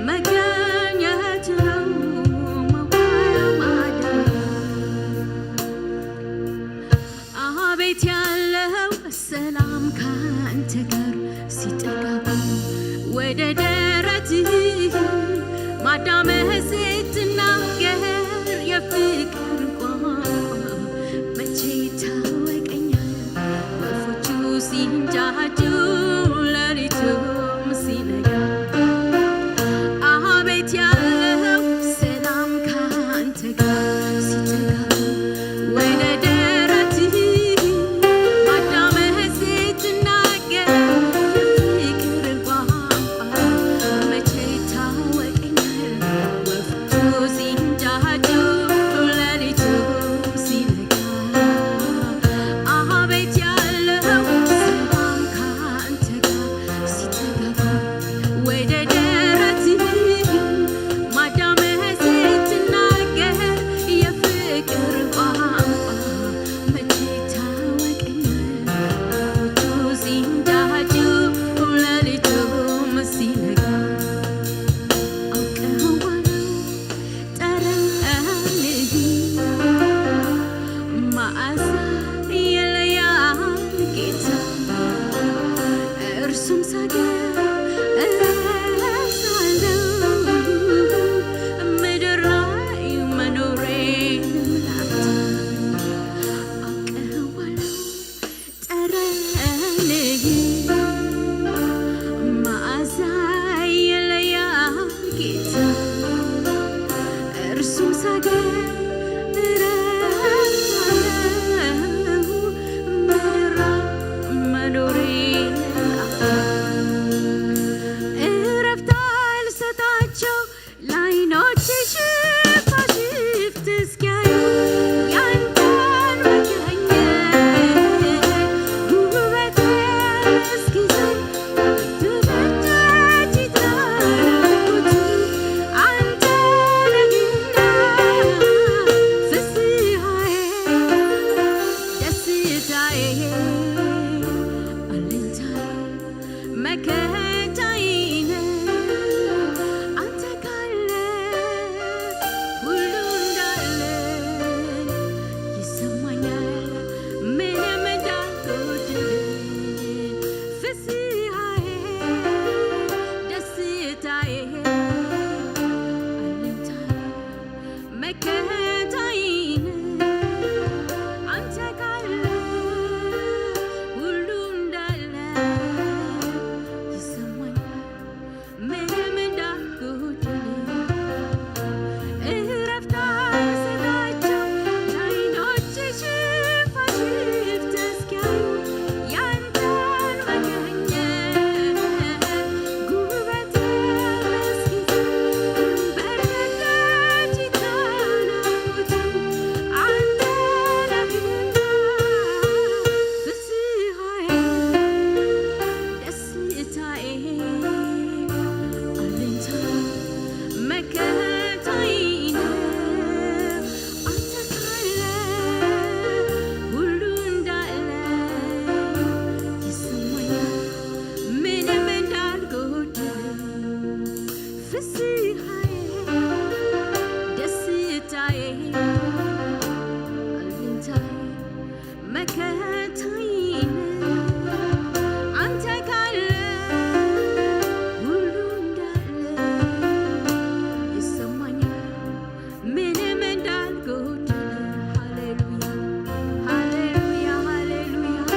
መገኘት ነው መዋያ ማደሪያ። አቤት ያለው ሰላም ካንተ ጋር ሲጠጋጉ ወደ ደረትህ ማዳመህ ስትናገር የፍቅር ቋንቋ መቼ ይታወቀኛል? ወፎቹ ሲንጫጩ ሌሊቱም ሲነጋ አቤት ያለው ሰላም ካንተ ጋር ሲጠጋጉ ወደ ደረትህ ማዳመህ ስትናገር የፍቅር ቋንቋ መቼ ይታወቀኛል? ወፎቹ ሲንጫጩ ሌሊቱ ሲነጋ አቤት ያለው ሰላም ካንተ ጋር ሲጠጋጋ ወደ ደረትህ ማዳመህ ስትናገር የፍቅር ቋንቋ መቼ ይታወቀኛል? ወፎቹ ሲንጫጩ ሌሊቱም ሲነጋ አውቀዋለሁ ጠረንህ መዓዛ ይለያል ጌታ። እርሱን ሳገኝ እረሳለሁ ምድር ላይ መኖሬን ላፍታ። አውቀዋለሁ ጠረንህ መዓዛ ይለያል ጌታ። እርሱን ሳገኝ እረሳለሁ ምድር ላይ መኖሬን ላፍታ። እረፍት አልሰጣቸው ለዓይኖቼ ሽፋሽፍት እስኪያዩ ያንተን መገኘት ውበት እስኪይዘኝ በእጆች ይጠራሁት አንተ ነህና ደስታዬ፣ አለኝታዬ፣ መከታዬ ነህ። አንተ ካለ ሁሉ እንዳለ ይሰማኛል፣ ምንም እንዳልጎደለ። ሃሌሉያ፣ ሃሌሉያ፣ ሃሌሉያ።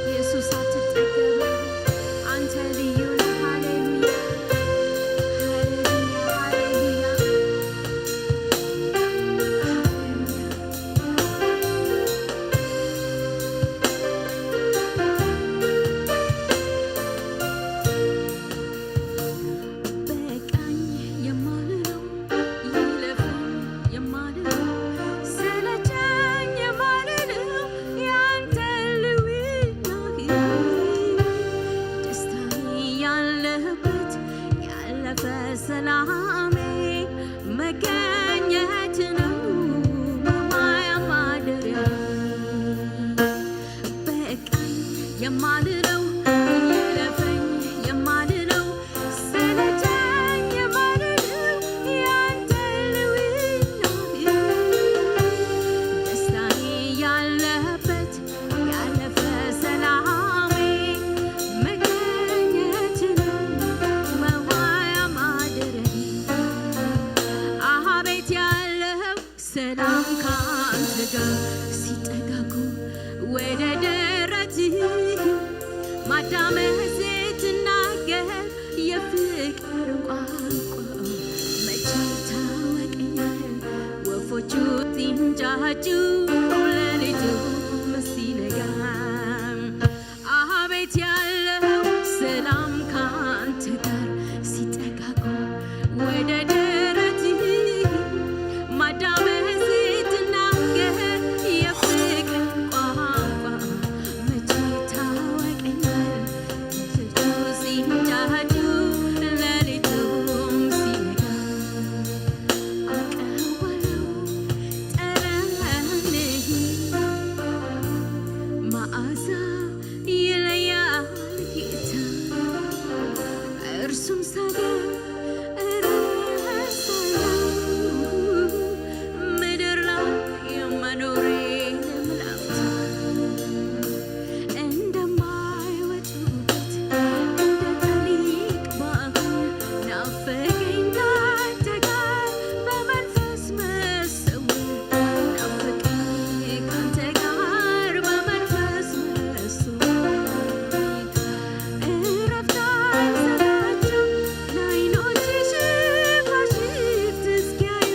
ኢየሱስ አትጠገብም፣ አንተ ልዩ ነህ። ሃሌሉያ፣ ሃሌሉያ፣ ሃሌሉያ፣ ሃሌሉያ። በቃኝ የማልለው፣ ይለፈኝ የማልለው፣ ሰለቸኝ የማልለው ያንተ ልውናህ፣ ደስታዬ ያለህበት ያለፈ ሰላሜ መገኘት ነው መዋያ ማደሪያ። በቃኝ የማልለው፣ ይለፈኝ የማልለው፣ ሰለቸኝ የማልለው ያንተ ልውና፣ ደስታዬ ያለበት ያለፈ ሰላሜ መገኘት ነው መዋያ ማደሪያ። አቤት ያለው ሰላም ካንተ ጋር ሲጠጋጉ ወደ ደረትህ ማዳመጥ ስትናገር የፍቅር ቋንቋ መቼ ታወቀኛል። ወፎቹ ሲንጫጩ ሌሊቱም ሲነጋ አቤት ያለው ሰላም ካንተ ጋር ሲጠጋጉ ወደ ደረትህ ማዳመጥ ስትናገር የፍቅር ቋንቋ መቼ ታወቀኛል። ወፎቹ ሲንጫጩ ሌሊቱም ሲነጋ አውቀዋለሁ ጠረንህ መዓዛ ይለያል ጌታ፣ እርሱን ሳገኝ እረሳለሁ ምድር ላይ መኖሬን ላፍታ። እንደማይወጡበት እንደ ጠሊቅ ባሕር ናፈቀኝ ካንተ ጋር በመንፈስ መሰወር። ናፈቀኝ ካንተ ጋር በመንፈስ መሰወር። እረፍት አልሰጣቸው ለዓይኖቼ ሽፋሽፍት እስኪያዩ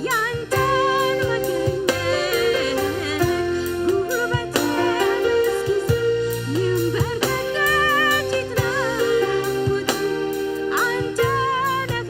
ያንተን መገኘት። ጉልበቴ እስኪዝል ይንበርከክ ደጅ ይጥና ናፍቆት። አንተ ነህ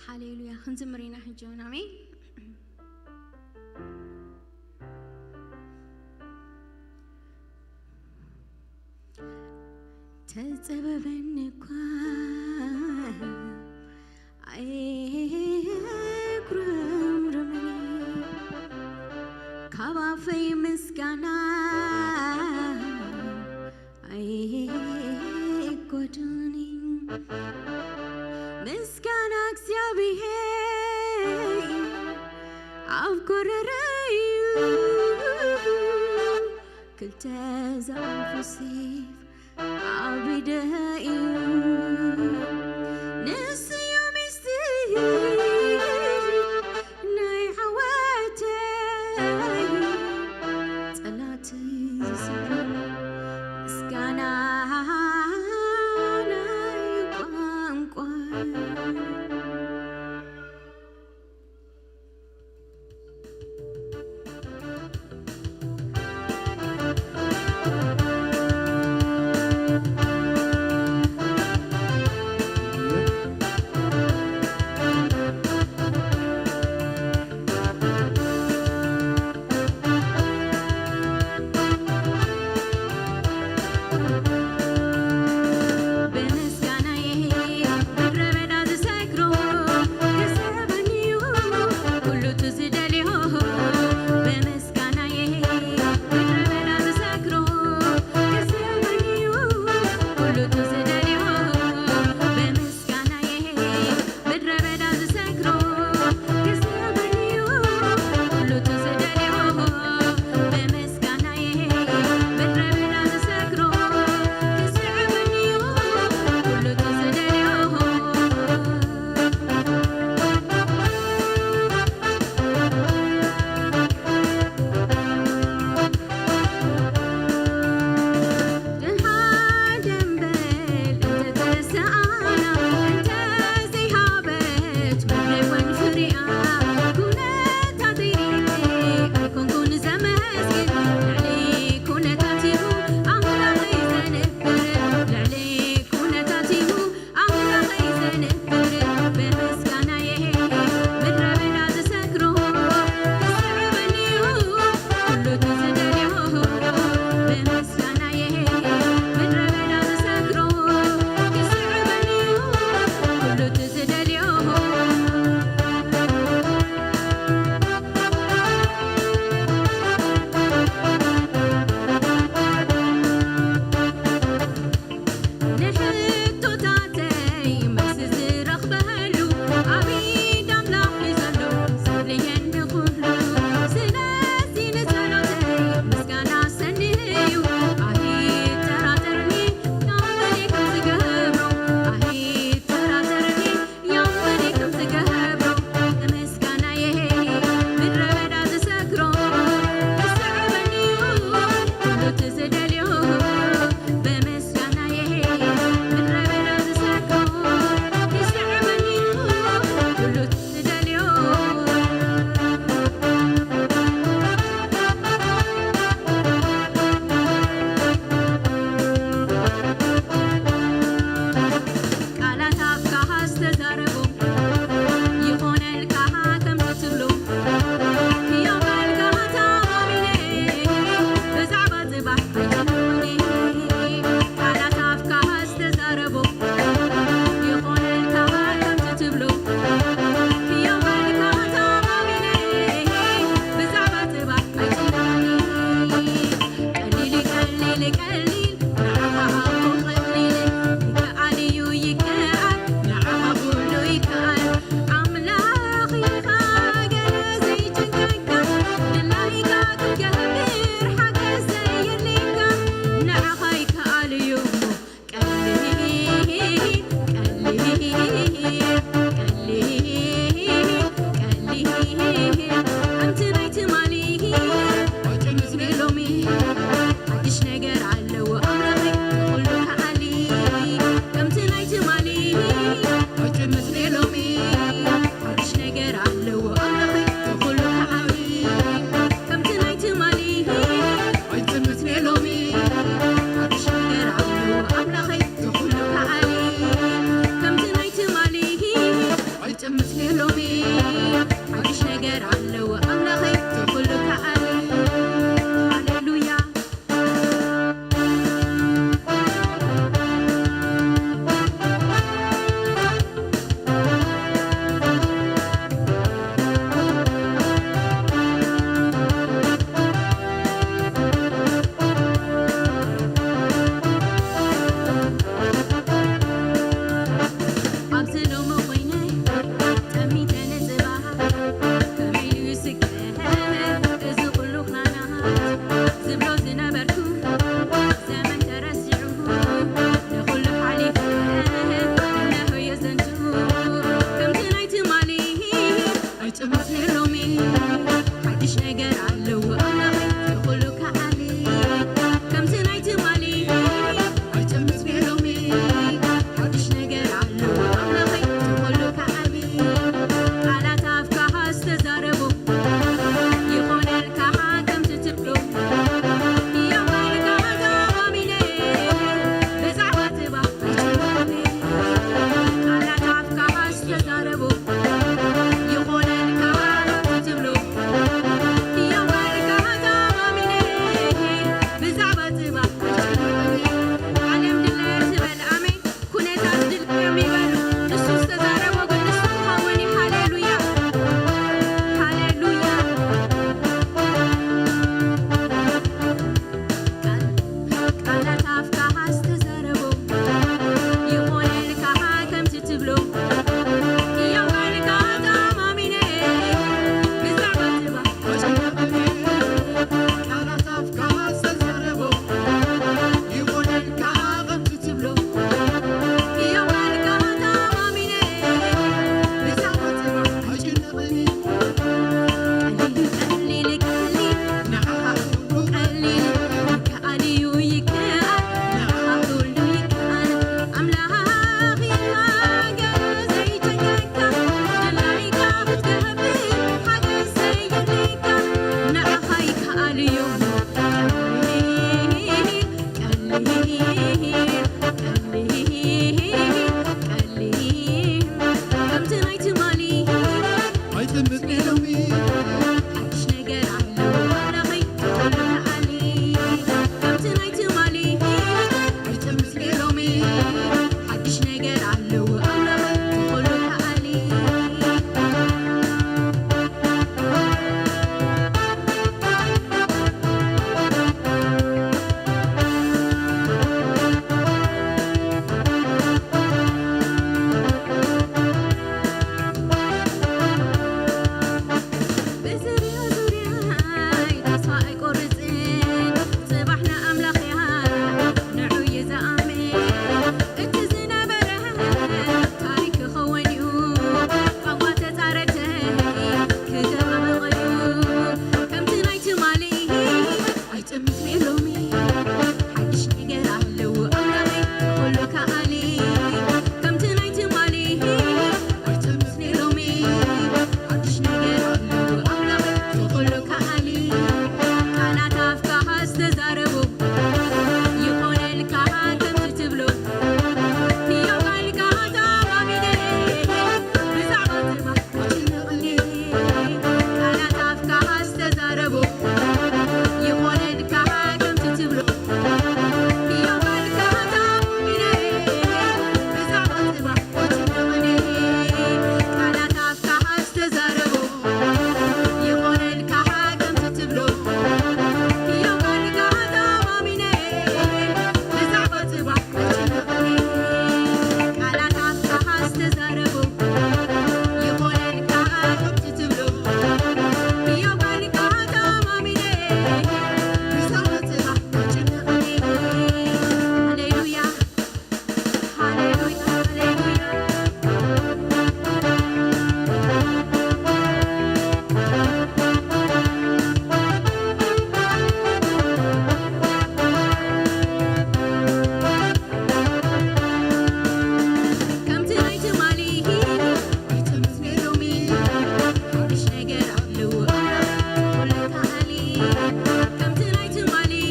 ሃሌሉያ። ክንዝምር ኢና ሕጂ እውን። ኣሜን። ተጸበበኒ እኳ ኣይጉረምርምን፣ ካብ ኣፈይ ምስጋና ኣይጎድልን። ምስጋና እግዚኣብሔር ኣብ ጎረረዩ፣ ክልተ ዝኣፉ ሴፍ ኣብ ኢደዩ። ንስዩ ምስጢር ናይ ዓወተይ፣ ጸላተይ ዝስብር፣ ምስጋና ናይ ቋንቋ።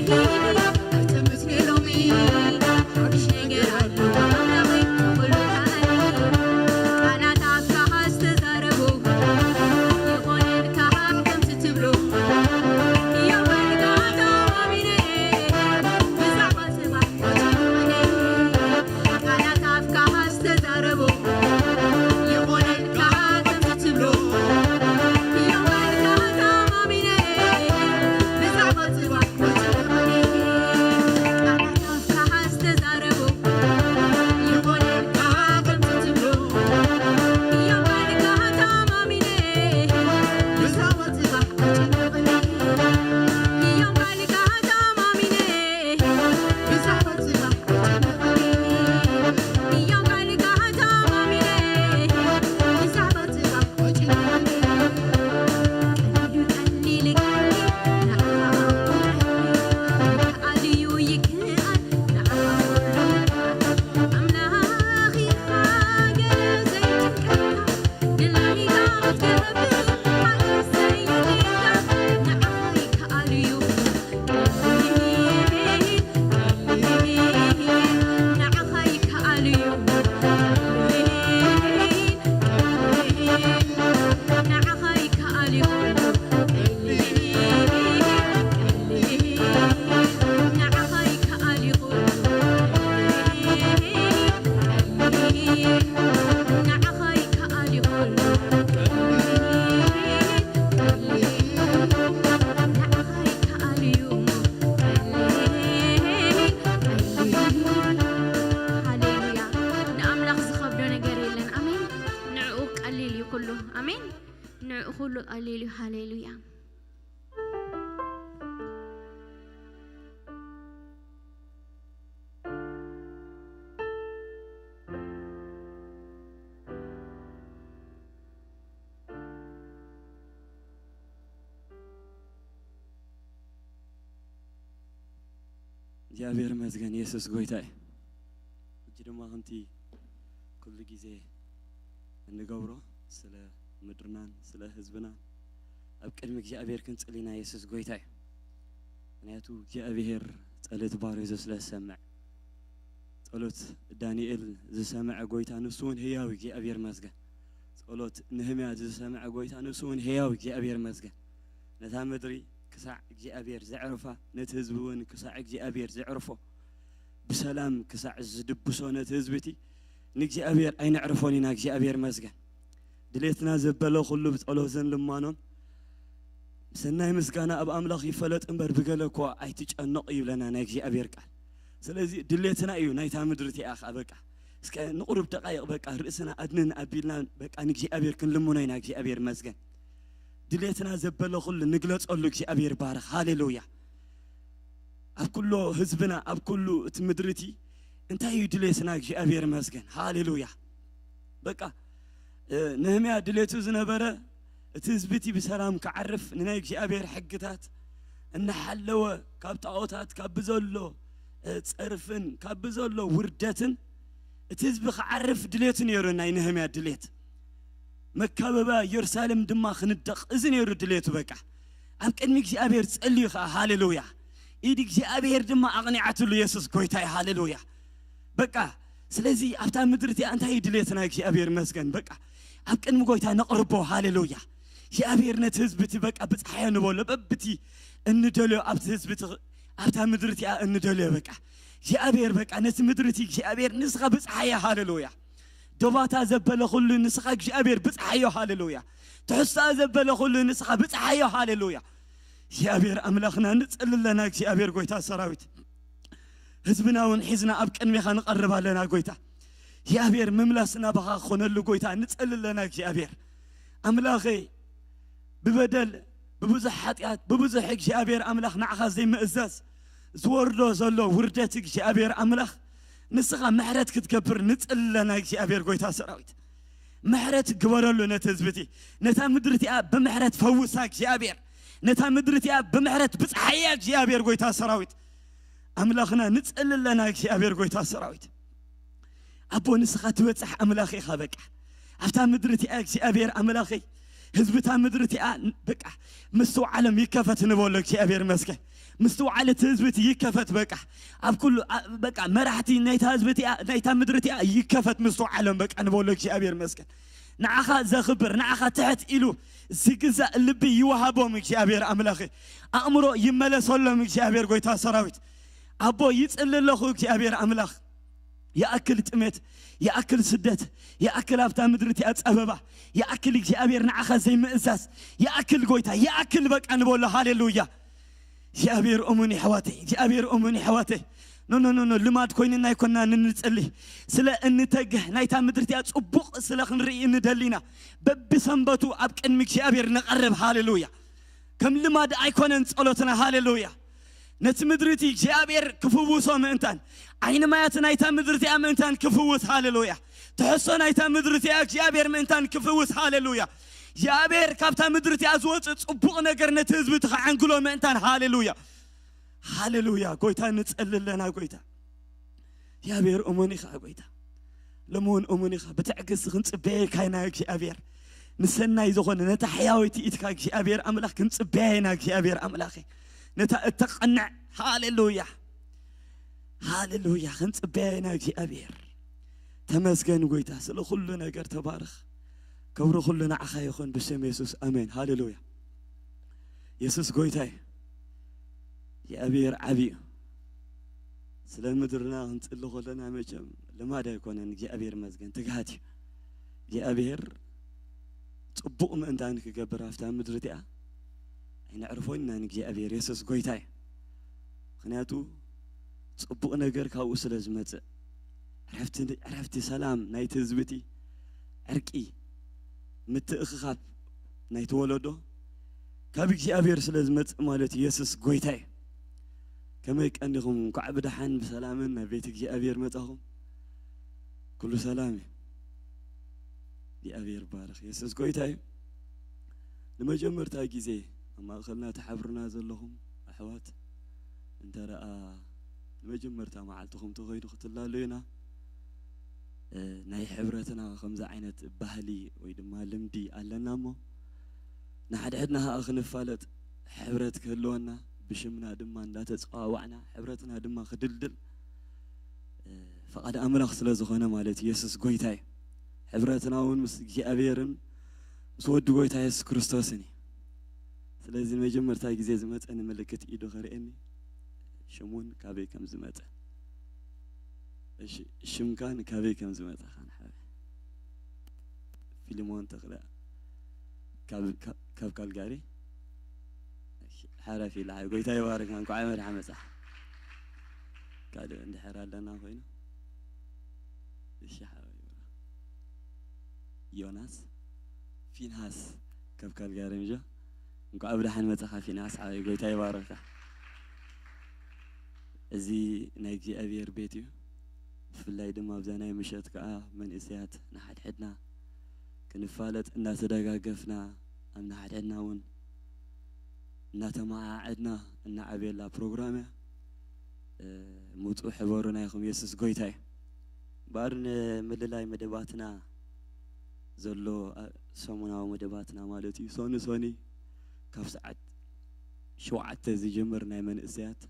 ቃላት ኣፍካ ዝተዛረቡ ይኾነልካ ከምቲ ትብሎ። እግዚኣብሔር ይመስገን፣ የሱስ ጎይታ እዩ። ሕጂ ድማ ከምቲ ኩሉ ግዜ እንገብሮ፣ ስለ ምድርናን ስለ ህዝብናን ኣብ ቅድሚ እግዚኣብሔር ክንጽሊ ኢና። የሱስ ጎይታ እዩ። ምክንያቱ እግዚኣብሔር ጸሎት ባርዩ ስለ ዝሰምዕ፣ ጸሎት ዳንኤል ዝሰምዐ ጎይታ ንሱ እውን ህያው እግዚኣብሔር መስገን። ጸሎት ነህምያ ዝሰምዐ ጎይታ ንሱ እውን ህያው እግዚኣብሔር መስገን። ነታ ምድሪ ክሳዕ እግዚኣብሔር ዘዕርፋ፣ ነቲ ህዝቢ እውን ክሳዕ እግዚኣብሔር ዘዕርፎ፣ ብሰላም ክሳዕ ዝድብሶ ነቲ ህዝቢ እቲ ንእግዚኣብሔር ኣይነዕርፎን ኢና። እግዚኣብሔር መስገን። ድሌትና ዘበለ ኩሉ ብጸሎትን ልማኖን ሰናይ ምስጋና ኣብ ኣምላኽ ይፈለጥ እምበር ብገለ እኳ ኣይትጨነቕ እዩ ይብለና ናይ እግዚኣብሔር ቃል። ስለዚ ድሌትና እዩ ናይታ ምድሪ እቲኣ ኸኣ በቃ እስከ ንቑሩብ ደቓይቕ በቃ ርእስና ኣድንን ኣቢልና በቃ ንእግዚኣብሔር ክንልምኖ ኢና። እግዚኣብሔር መስገን። ድሌትና ዘበለ ኩሉ ንግለጸሉ። እግዚኣብሔር ባረኽ። ሃሌሉያ። ኣብ ኩሎ ህዝብና ኣብ ኩሉ እቲ ምድሪ እቲ እንታይ እዩ ድሌትና? እግዚኣብሔር መስገን። ሃሌሉያ። በቃ ነህምያ ድሌቱ ዝነበረ እቲ ህዝቢ እቲ ብሰላም ክዓርፍ ንናይ እግዚኣብሔር ሕግታት እናሓለወ ካብ ጣዖታት ካብ ብዘሎ ጸርፍን ካብ ብዘሎ ውርደትን እቲ ህዝቢ ክዓርፍ ድሌቱ ነይሩ። ናይ ነህምያ ድሌት መካበባ ኢየሩሳሌም ድማ ክንደቕ፣ እዚ ነይሩ ድሌቱ። በቃ ኣብ ቅድሚ እግዚኣብሔር ጸልዩ ኸዓ። ሃሌሉያ። ኢድ እግዚኣብሔር ድማ ኣቕኒዓትሉ። የሱስ ጎይታ እዩ። ሃሌሉያ። በቃ ስለዚ ኣብታ ምድሪ እቲኣ እንታይ እዩ ድሌትና? እግዚኣብሔር መስገን። በቃ ኣብ ቅድሚ ጎይታ ነቕርቦ። ሃሌሉያ። እግዚኣብሔር ነቲ ህዝቢ እቲ በቃ ብጽሓዮ ንበሎ፣ በብቲ እንደልዮ ኣብቲ ህዝቢ እቲ ኣብታ ምድሪ እቲኣ እንደልዮ በቃ እግዚኣብሔር በቃ ነቲ ምድሪ እቲ እግዚኣብሔር ንስኻ ብጽሓዮ። ሃሌሉያ። ዶባታ ዘበለ ኩሉ ንስኻ እግዚኣብሔር ብጽሓዮ። ሃሌሉያ። ትሕዝቶኣ ዘበለ ኩሉ ንስኻ ብጽሓዮ። ሃሌሉያ። እግዚኣብሔር ኣምላኽና ንጽሊ ኣለና። እግዚኣብሔር ጎይታ ሰራዊት ህዝብና እውን ሒዝና ኣብ ቅድሜኻ ንቐርብ ኣለና። ጎይታ እግዚኣብሔር ምምላስ ናባኻ ክኾነሉ ጎይታ ንጽሊ ኣለና። እግዚኣብሔር ኣምላኸይ ብበደል ብብዙሕ ሓጢኣት ብብዙሕ እግዚኣብሔር ኣምላኽ ንዓኻ ዘይምእዛዝ ዝወርዶ ዘሎ ውርደት እግዚኣብሔር ኣምላኽ ንስኻ ምሕረት ክትገብር ንጽሊ ኣለና። እግዚኣብሔር ጎይታ ሰራዊት ምሕረት ግበረሉ ነቲ ህዝቢ እቲ ነታ ምድሪ እቲኣ ብምሕረት ፈውሳ እግዚኣብሔር ነታ ምድሪ እቲኣ ብምሕረት ብጽሓያ እግዚኣብሔር ጎይታ ሰራዊት ኣምላኽና ንጽሊ ኣለና። እግዚኣብሔር ጎይታ ሰራዊት ኣቦ ንስኻ ትበጽሕ ኣምላኽ ኢኻ። በቃ ኣብታ ምድሪ እቲኣ እግዚኣብሔር ኣምላኸይ ህዝቢ እታ ምድሪ እቲኣ በቃ ምስትውዓሎም ይከፈት ንበሎ። እግዚኣብሔር መስገን ምስትውዓል እቲ ህዝቢ እቲ ይከፈት። በቃ ኣብ ኩሉ ኣ- በቃ መራሕቲ ናይታ ህዝቢ እቲኣ ናይታ ምድሪ እቲኣ ይከፈት ምስትውዓሎም። በቃ ንበሎ እግዚኣብሔር መስገን። ንዓኻ ዘኽብር ንዓኻ ትሕት ኢሉ ዝግዛእ ልቢ ይወሃቦም እግዚኣብሔር ኣምላኽ። ኣእምሮ ይመለሰሎም እግዚኣብሔር ጎይታ ሰራዊት። ኣቦ ይጽሊ ኣለኹ እግዚኣብሔር ኣምላኽ። ይኣክል ጥሜት፣ ይኣክል ስደት፣ ይኣክል ኣብታ ምድሪ እቲኣ ጸበባ፣ ይኣክል እግዚኣብሔር ንዓኻ ዘይምእዛዝ፣ ይኣክል ጎይታ፣ ይኣክል በቃ ንበሎ። ሃሌሉያ። እግዚኣብሔር እሙን የሕዋተይ፣ እግዚኣብሔር እሙን የሕዋተይ። ኖ ኖ ኖ ኖ ልማድ ኮይንና ኣይኮንና ንንጽሊ። ስለ እንተግህ ናይታ ምድሪ እቲኣ ጽቡቕ ስለ ክንርኢ እንደሊና። በብሰንበቱ ኣብ ቅድሚ እግዚኣብሔር ንቐርብ። ሃሌሉያ። ከም ልማድ ኣይኮነን ጸሎትና። ሃሌሉያ። ነቲ ምድሪ እቲ እግዚኣብሔር ክፍውሶ ምእንታን ዓይኒ ማያት ናይታ ምድሪ እቲኣ ምእንታን ክፍውስ። ሃሌሉያ። ትሕሶ ናይታ ምድሪ እቲኣ እግዚኣብሔር ምእንታን ክፍውስ። ሃሌሉያ። እግዚኣብሔር ካብታ ምድሪ እቲኣ ዝወፅእ ፅቡቕ ነገር ነቲ ህዝቢ እቲ ክዓንግሎ ምእንታን። ሃሌሉያ። ሃሌሉያ። ጎይታ ንጸሊ ኣለና። ጎይታ እግዚኣብሔር እሙን ኢኻ። ጎይታ ሎሚ እውን እሙን ኢኻ። ብትዕግስቲ ክንጽበየካ ኢና እግዚኣብሔር። ንሰናይ ዝኾነ ነታ ሕያወይቲ ኢድካ እግዚኣብሔር ኣምላኽ ክንጽበያ ኢና እግዚኣብሔር ኣምላኸ። ነታ እተቐንዕ። ሃሌሉያ። ሃሌሉያ። ክንጽበያ ኢና እግዚኣብሔር። ተመስገን ጎይታ ስለ ኩሉ ነገር ተባረኽ። ክብሪ ኩሉ ንዓኻ ይኹን ብስም የሱስ ኣሜን። ሃሌሉያ። የሱስ ጎይታ እዩ። እግዚኣብሔር ዓቢ እዩ። ስለ ምድርና ክንጽሊ ከለና መቸም ልማድ ኣይኮነን። እግዚኣብሔር መስገን ትግሃት እዩ። እግዚኣብሔር ጽቡቕ ምእንታን ክገብር ኣብታ ምድሪ እቲኣ ኣይነዕርፎን ኢና ንእግዚኣብሔር። የሱስ ጎይታ እዩ። ምኽንያቱ ጽቡቕ ነገር ካብኡ ስለ ዝመጽእ ዕረፍቲ፣ ዕረፍቲ ሰላም ናይቲ ህዝቢ እቲ ዕርቂ ምትእኽኻብ ናይቲ ወለዶ ካብ እግዚኣብሔር ስለ ዝመጽእ ማለት እዩ። የሱስ ጎይታ እዩ። ከመይ ቀኒኹም? እንኳዕ ብደሓን ብሰላምን ናብ ቤት እግዚኣብሔር መጻኹም። ኩሉ ሰላም እዩ። እግዚኣብሔር ባረኽ። የሱስ ጎይታ እዩ። ንመጀመርታ ግዜ ኣብ ማእኸልና ተሓብርና ዘለኹም ኣሕዋት እንተ ደኣ ንመጀመርታ መዓልትኹም ተኾይኑ ክትላለዩና ናይ ሕብረትና ከምዚ ዓይነት ባህሊ ወይ ድማ ልምዲ ኣለና እሞ ንሓድሕድና ኸኣ ክንፋለጥ ሕብረት ክህልወና ብሽምና ድማ እንዳተጸዋዋዕና ሕብረትና ድማ ክድልድል ፈቓድ ኣምላኽ ስለ ዝኾነ ማለት ኢየሱስ ጎይታ እዩ። ሕብረትና እውን ምስ እግዚኣብሔርን ምስ ወዲ ጎይታ የሱስ ክርስቶስን እዩ። ስለዚ ንመጀመርታ ግዜ ዝመጸኒ ምልክት ኢዱ ከርእየኒ ሽሙን ካበይ ከም ዝመጸ። እሺ፣ ሽምካን ካበይ ከም ዝመጸ ካን ሓበ። ፊልሞን ተኽለ ካብ ካብ ካልጋሪ። እሺ፣ ሓራፊ ለዓይ ጎይታ ይባርክ። እንኳዕ መድሓ መጻ። ካልእ እንድሕር ኣለና ኮይኑ። እሺ፣ ሓበ ዮናስ ፊንሃስ ካብ ካልጋሪ ምጆ። እንኳዕ ብደሓን መጻኻ ፊንሃስ ሓወይ፣ ጎይታ ይባርካ። እዚ ናይ እግዚኣብሔር ቤት እዩ። ብፍላይ ድማ ኣብዛ ናይ ምሸት ከኣ መንእሰያት ንሓድሕድና ክንፋለጥ እንዳተደጋገፍና ኣብ ንሓድሕድና እውን እናተመዓዓድና እናዓብየላ ፕሮግራም እያ። ምጹ ሕበሩ ናይኹም የሱስ ጎይታ እዩ። እምበኣር ንምልላይ መደባትና ዘሎ ሰሙናዊ መደባትና ማለት እዩ። ሶኒ ሶኒ ካብ ሰዓት ሸውዓተ ዝጅምር ናይ መንእሰያት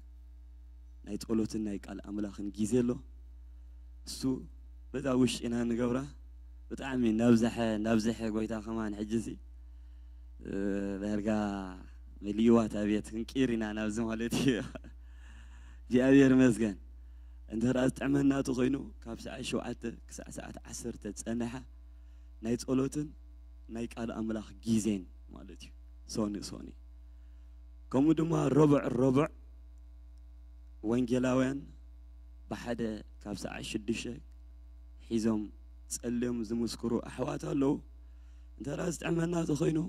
ናይ ጸሎትን ናይ ቃል ኣምላኽን ግዜ ኣሎ። እሱ በዛ ውሽጢ ኢና ንገብራ። ብጣዕሚ እናብዝሐ እናብዝሐ ጎይታ ከማን ሕጂ ሲ ዳርጋ መሊእዋ እታ ቤት ክንቅይር ኢና ናብዚ ማለት እዩ። እግዚኣብሔር ይመስገን። እንተ ደኣ ዝጥዕመና እንተኾይኑ ካብ ሰዓት ሸውዓተ ክሳዕ ሰዓት ዓሰርተ ዝጸንሐ ናይ ጸሎትን ናይ ቃል ኣምላኽ ግዜን ማለት እዩ። ሶኒ ሶኒ ከምኡ ድማ ረቡዕ ረቡዕ ወንጌላውያን ብሓደ ካብ ሰዓት ሽዱሽተ ሒዞም ጸልዮም ዝምስክሩ ኣሕዋት ኣለዉ። እንተ ደኣ ዝጥዕመና እንተኾይኑ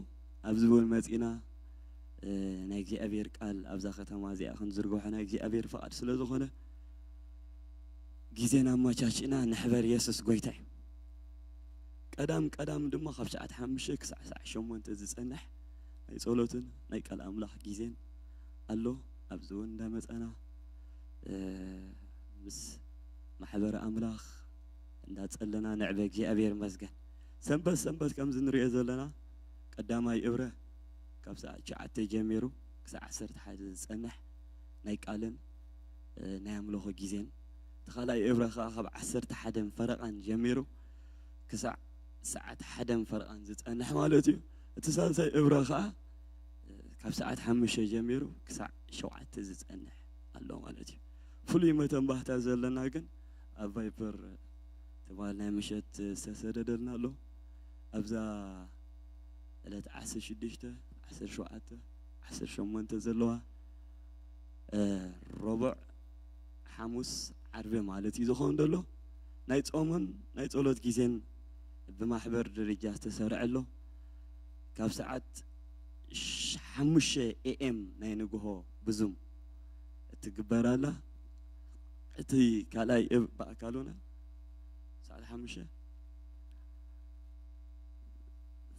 ኣብዚ እውን መጺና ናይ እግዚኣብሔር ቃል ኣብዛ ከተማ እዚኣ ክንዝርግሖ ናይ እግዚኣብሔር ፍቓድ ስለ ዝኾነ ግዜና ኣመቻችእና ንሕበር። የሱስ ጎይታ እዩ። ቀዳም ቀዳም ድማ ካብ ሰዓት ሓሙሽተ ክሳዕ ሰዓት ሸሞንተ ዝጸንሕ ናይ ጸሎትን ናይ ቃል ኣምላኽ ግዜን ኣሎ። ኣብዚ እውን እንዳመጻና ምስ ማሕበረ ኣምላኽ እንዳጸለና ንዕበ። እግዚኣብሔር ይመስገን። ሰንበት ሰንበት ከምዚ ንሪኦ ዘለና ቀዳማይ እብረ ካብ ሰዓት ትሽዓተ ጀሚሩ ክሳዕ ዓሰርተ ሓደ ዝጸንሕ ናይ ቃልን፣ እ፣ ናይ ኣምልኾ ግዜን። እቲ ካልኣይ እብረ ከኣ ካብ ዓሰርተ ሓደን ፈረቓን ጀሚሩ ክሳዕ ሰዓት ሓደን ፈረቓን ዝጸንሕ ማለት እዩ። እቲ ሳልሳይ እብረ ከኣ፣ እ፣ ካብ ሰዓት ሓሙሽተ ጀሚሩ ክሳዕ ሸውዓተ ዝጸንሕ ኣሎ ማለት እዩ። ፍሉይ መተንባህታ ዘለና ግን ኣብ ቫይበር ትበሃል ናይ ምሸት ዝተሰደደልና ኣሎ። ኣብዛ ዕለት ዓሰርተ ሽዱሽተ፣ ዓሰርተ ሸውዓተ፣ ዓሰርተ ሸሞንተ ዘለዋ፣ እ፣ ረቡዕ፣ ሓሙስ፣ ዓርቢ ማለት እዩ ዝኸውን ዘሎ። ናይ ጾምን ናይ ጸሎት ግዜን ብማሕበር ደረጃ ዝተሰርዐ ኣሎ። ካብ ሰዓት ሽ-፣ ሓሙሽተ ኤ ኤም ናይ ንግሆ ብዙም እትግበር ኣላ። እቲ ካልኣይ እብ-፣ ብኣካል ሆነ ሰዓት ሓሙሽተ፣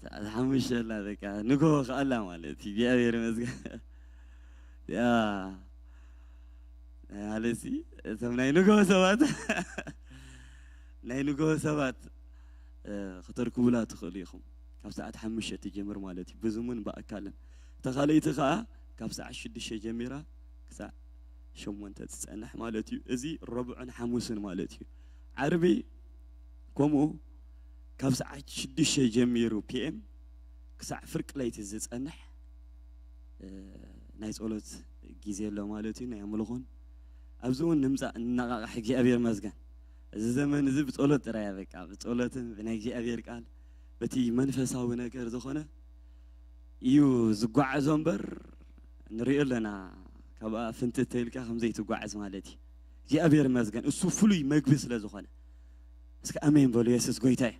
ሰዓት ሓሙሽተ ኣላ፣ በቃ ንግሆ ከኣላ ማለት እዩ። እግዚኣብሔር ይመስገን። ያ፣ ማለትሲ እቶም ናይ ንግሆ ሰባት፣ ናይ ንግሆ ሰባት፣ እ፣ ከተርክቡላ ትኽእሉ ኢኹም። ካብ ሰዓት ሓሙሽተ ትጀምር ማለት እዩ፣ ብዙምን ብኣካልን። እታ ካልኣይቲ ከኣ ካብ ሰዓት ሽዱሽተ ጀሚራ ክሳዕ ሸሞንተ ትጸንሕ ማለት እዩ። እዚ ረቡዕን ሓሙስን ማለት እዩ። ዓርቢ ከምኡ ካብ ሰዓት ሽዱሽተ ጀሚሩ ፒ ኤም ክሳዕ ፍርቂ ለይቲ ዝጸንሕ፣ እ፣ ናይ ጸሎት ግዜ ኣሎ ማለት እዩ፣ ናይ ኣምልኾን። ኣብዚ እውን ንምጻእ ንነቓቓሕ፣ እግዚኣብሔር ይመስገን። እዚ ዘመን እዚ ብጸሎት ጥራይ እያ፣ በቃ ብጸሎትን ብናይ እግዚኣብሔር ቃል፣ በቲ መንፈሳዊ ነገር ዝኾነ እዩ ዝጓዓዞ እምበር፣ ንሪኦ ኣለና፣ ካብኣ ፍንትት ተይልካ ከም ዘይትጓዓዝ ማለት እዩ። እግዚኣብሔር ይመስገን፣ እሱ ፍሉይ መግቢ ስለ ዝኾነ። እስከ ኣሜን በሉ። የሱስ ጎይታ እዩ።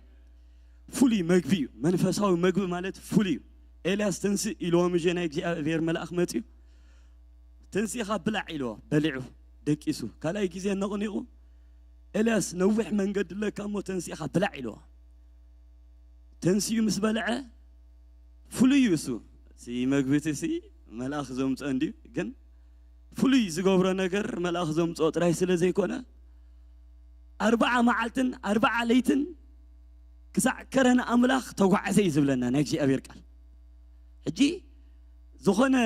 ፍሉይ መግቢ እዩ። መንፈሳዊ መግቢ ማለት ፍሉይ እዩ። ኤልያስ፣ "ተንስእ" ኢልዎ፣ ምጀ ናይ እግዚኣብሔር መልኣኽ መጺኡ፣ "ተንሲእኻ ብላዕ" ኢልዎ፣ በሊዑ፣ ደቂሱ። ካልኣይ ግዜ ነቕኒቑ፣ "ኤልያስ፣ ነዊሕ መንገዲ ኣለካ እሞ ተንሲእኻ ብላዕ" ኢልዎ። ተንሲኡ ምስ በልዐ፣ ፍሉይ እዩ እሱ። እቲ መግቢ እቲ ሲ መልኣኽ ዘምጽኦ እንድዩ፣ ግን ፍሉይ ዝገብሮ ነገር መልኣኽ ዘምጽኦ ጥራይ ስለ ዘይኮነ፣ ኣርብዓ መዓልትን ኣርብዓ ለይትን ክሳዕ ከረን ኣምላኽ ተጓዕዘ እዩ ዝብለና ናይ እግዚኣብሔር ቃል። ሕጂ ዝኾነ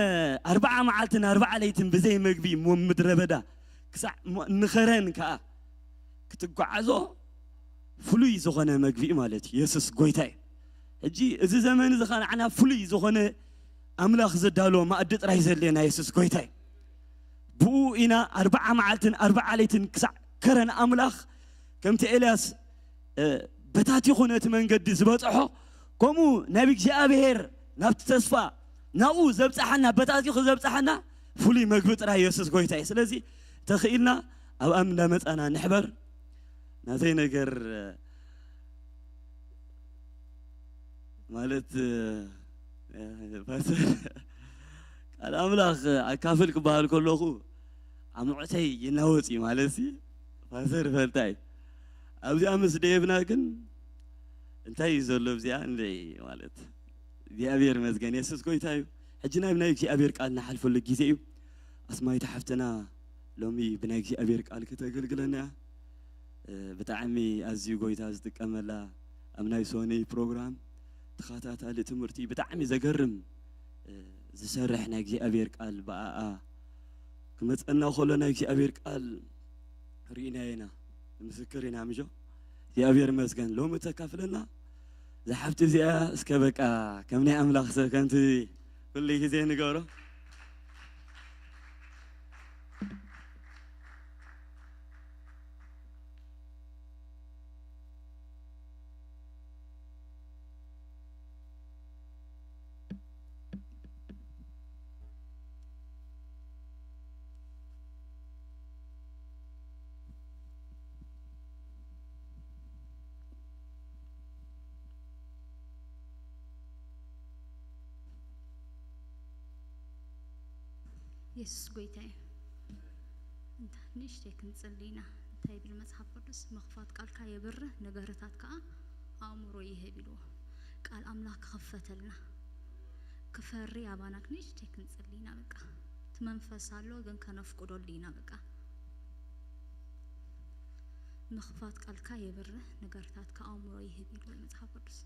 ኣርብዓ መዓልትን ኣርብዓ ለይትን ብዘይ መግቢ ሞ-፣ ምድረ በዳ ክሳዕ ሞ-፣ ንኸረን ከኣ ክትጓዓዞ ፍሉይ ዝኾነ መግቢ ማለት እዩ። የሱስ ጎይታ እዩ። ሕጂ እዚ ዘመን እዚ ኸኣ ንዓና ፍሉይ ዝኾነ ኣምላኽ ዘዳለዎ መኣዲ ጥራይ ዘድልየና የሱስ ጎይታ እዩ። ብኡ ኢና ኣርብዓ መዓልትን ኣርብዓ ለይትን ክሳዕ ከረን ኣምላኽ ከምቲ ኤልያስ፣ እ፣ በታቲኹ ነቲ መንገዲ ዝበጽሖ፣ ከምኡ ናብ እግዚኣብሔር፣ ናብቲ ተስፋ፣ ናብኡ ዘብጽሓና፣ በታቲኹ ዘብጽሓና ፍሉይ መግቢ ጥራይ የሱስ ጎይታ እዩ። ስለዚ ተኽኢልና ኣብ ኣም እንዳመጻና ንሕበር። ናተይ ነገር፣ እ፣ ማለት፣ እ፣ እ፣ ፓስተር፣ ቃል ኣምላኽ ኣካፍል ክበሃል ከለኹ ኣምዑተይ ይናወጽ እዩ። ማለትሲ ፓስተር ፈልጣ እዩ። ኣብዚኣ ምስ ደየብና ግን እንታይ እዩ ዘሎ ኣብዚኣ? እንደ ማለት እግዚኣብሔር ይመስገን፣ የሱስ ጎይታ እዩ። ሕጂ ናብ ናይ እግዚኣብሔር ቃል ንሓልፈሉ ግዜ እዩ። ኣስማይት ሓፍትና ሎሚ ብናይ እግዚኣብሔር ቃል ከተገልግለና እያ። እ፣ ብጣዕሚ ኣዝዩ ጎይታ ዝጥቀመላ ኣብ ናይ ሶኒ ፕሮግራም ተኸታታሊ ትምህርቲ ብጣዕሚ ዘገርም፣ እ፣ ዝሰርሕ ናይ እግዚኣብሔር ቃል ብኣኣ ክመጸና ከሎ ናይ እግዚኣብሔር ቃል ርኢናዮ ኢና፣ ንምስክር ኢና ምጆ። እግዚኣብሔር ይመስገን። ሎሚ ተካፍለና እዛ ሓፍቲ እዚኣ እስከ በቃ ከም ናይ ኣምላኽ ሰብ ከምቲ ኩሉ ግዜ ንገብሮ። የሱስ ጎይታ እዩ። እንታ ንእሽተይ ክንጽሊ ኢና። እንታይ ይብል መጽሓፍ ቅዱስ? "ምኽፋት ቃልካ የብርህ፣ ነገርታት ከኣ ኣእምሮ ይህብ" ኢልዎ። ቃል ኣምላኽ ክኽፈተልና፣ ክፈሪ ኣባና ንእሽተይ ክንጽሊ ኢና። በቃ እቲ መንፈስ ኣሎ፣ ግን ከነፍቅደሉ ኢና። በቃ "ምኽፋት ቃልካ የብርህ፣ ነገርታትካ ኣእምሮ ይህብ" ይብል መጽሓፍ ቅዱስ።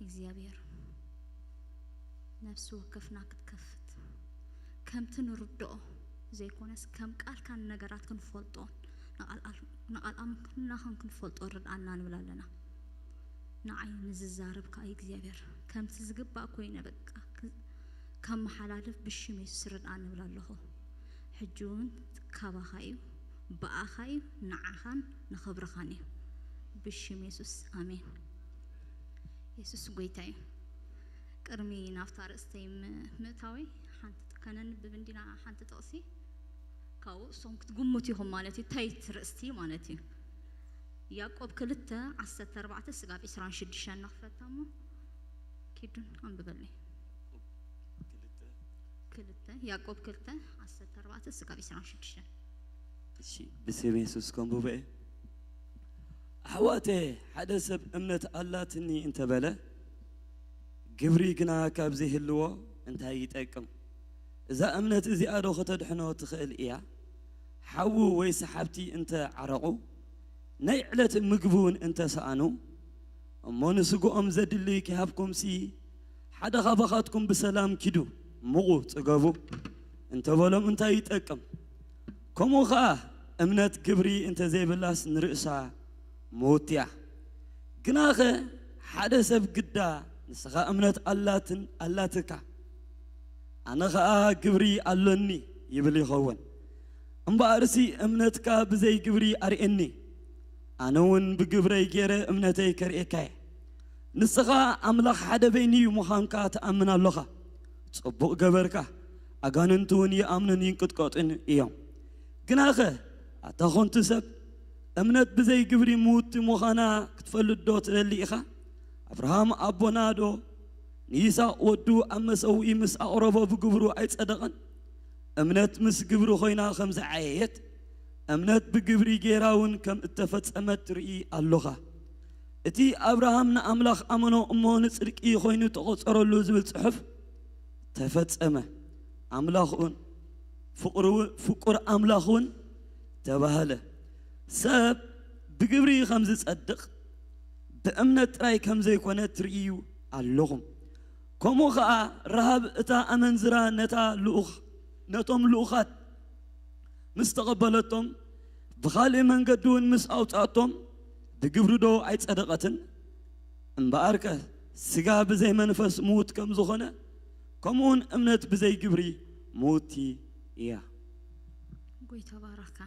እግዚኣብሔር ነፍሲ ወከፍና ክትከፍት፣ ከምቲ ንርድኦ ዘይኮነስ ከም ቃልካ ንነገራት ክንፈልጦን ንቓል ኣምላኽን ክንፈልጦ ርድኣና ንብል ኣለና። ንዓይ ንዝዛረብ ከኣ እግዚኣብሔር ከምቲ ዝግባእ ኮይነ በቃ ከመሓላልፍ ብሽም የሱስ ርድኣኒ እብል ኣለኹ። ሕጂ እውን ካባኻ እዩ፣ ብኣኻ እዩ፣ ንዓኻን ንኽብርኻን እዩ። ብሽም የሱስ ኣሜን። የሱስ ጎይታ እዩ። ቅድሚ ናብታ ርእስተይ ምእታወይ ሓንቲ ከነንብብ እንዲና ሓንቲ ጥቕሲ ካብኡ እሶም ክትግምቱ ኢኹም ማለት እዩ። እንታይ ትርእስቲ ማለት እዩ። ያዕቆብ ክልተ ዓሰርተ ኣርባዕተ ስጋብ ዕስራን ሽዱሽተን ንኽፈታ እሞ ኪዱን ኣንብበለይ። ክልተ ያዕቆብ ክልተ ዓሰርተ ኣርባዕተ ስጋብ ዕስራን ሽዱሽተን። እሺ፣ ብስም የሱስ ከንብቦ እየ። ኣሕዋተ፣ ሓደ ሰብ እምነት ኣላትኒ እንተበለ፣ ግብሪ ግና ካብ ዘይህልዎ እንታይ ይጠቅም? እዛ እምነት እዚኣ ዶ ከተድሕኖ ትኽእል እያ? ሓዉ ወይ ሰሓብቲ እንተ ዓረቑ፣ ናይ ዕለት ምግቢ እውን እንተ ሰኣኑ፣ እሞ ንስግኦም ዘድሊ ኪሃብኩምሲ፣ ሓደ ኻባኻትኩም ብሰላም ኪዱ፣ ምቑ፣ ጽገቡ እንተ በሎም እንታይ ይጠቅም? ከምኡ ኸኣ እምነት ግብሪ እንተ ዘይብላስ ንርእሳ ምውት እያ። ግናኸ ሓደ ሰብ ግዳ ንስኻ እምነት ኣላትን ኣላትካ፣ ኣነ ኸኣ ግብሪ ኣሎኒ ይብል ይኸውን። እምበኣርሲ እምነትካ ብዘይ ግብሪ ኣርእየኒ፣ ኣነ እውን ብግብረይ ገይረ እምነተይ ከርእየካ እየ። ንስኻ ኣምላኽ ሓደ በይኑ እዩ ምዃንካ ትኣምን ኣሎኻ። ጽቡቕ ገበርካ። ኣጋንንቲ እውን ይኣምኑን ይንቅጥቀጡን እዮም። ግናኸ ኣታ ኾንቲ ሰብ፣ እምነት ብዘይ ግብሪ ምውቲ ምዃና ክትፈልጥ ዶ ትደሊ ኢኻ? ኣብርሃም ኣቦና ዶ ንይስሐቅ ወዱ ኣብ መሰውኢ ምስ ኣቕረቦ ብግብሩ ኣይጸደቐን? እምነት ምስ ግብሪ ኮይና ከም ዝዓየየት፣ እምነት ብግብሪ ገይራ እውን ከም እተፈጸመት ትርኢ ኣሎኻ። እቲ ኣብርሃም ንኣምላኽ ኣመኖ እሞ ንጽድቂ ኮይኑ ተቖጸረሉ ዝብል ጽሑፍ ተፈጸመ። ኣምላኽ እውን ፍቕሩ ፍቁር ኣምላኽ እውን ተባህለ። ሰብ ብግብሪ ከም ዝጸድቕ ብእምነት ጥራይ ከም ዘይኮነ ትርእዩ ኣለኹም። ከምኡ ኸኣ ረሃብ እታ ኣመንዝራ ነታ ልኡኽ ነቶም ልኡኻት ምስ ተቐበለቶም ብኻልእ መንገዲ እውን ምስ ኣውጻእቶም ብግብሪ ዶ ኣይጸደቐትን? እምበኣርከ ስጋ ብዘይ መንፈስ ምዉት ከም ዝኾነ ከምኡውን እምነት ብዘይ ግብሪ ምውቲ እያ። ጎይታ ባረካ።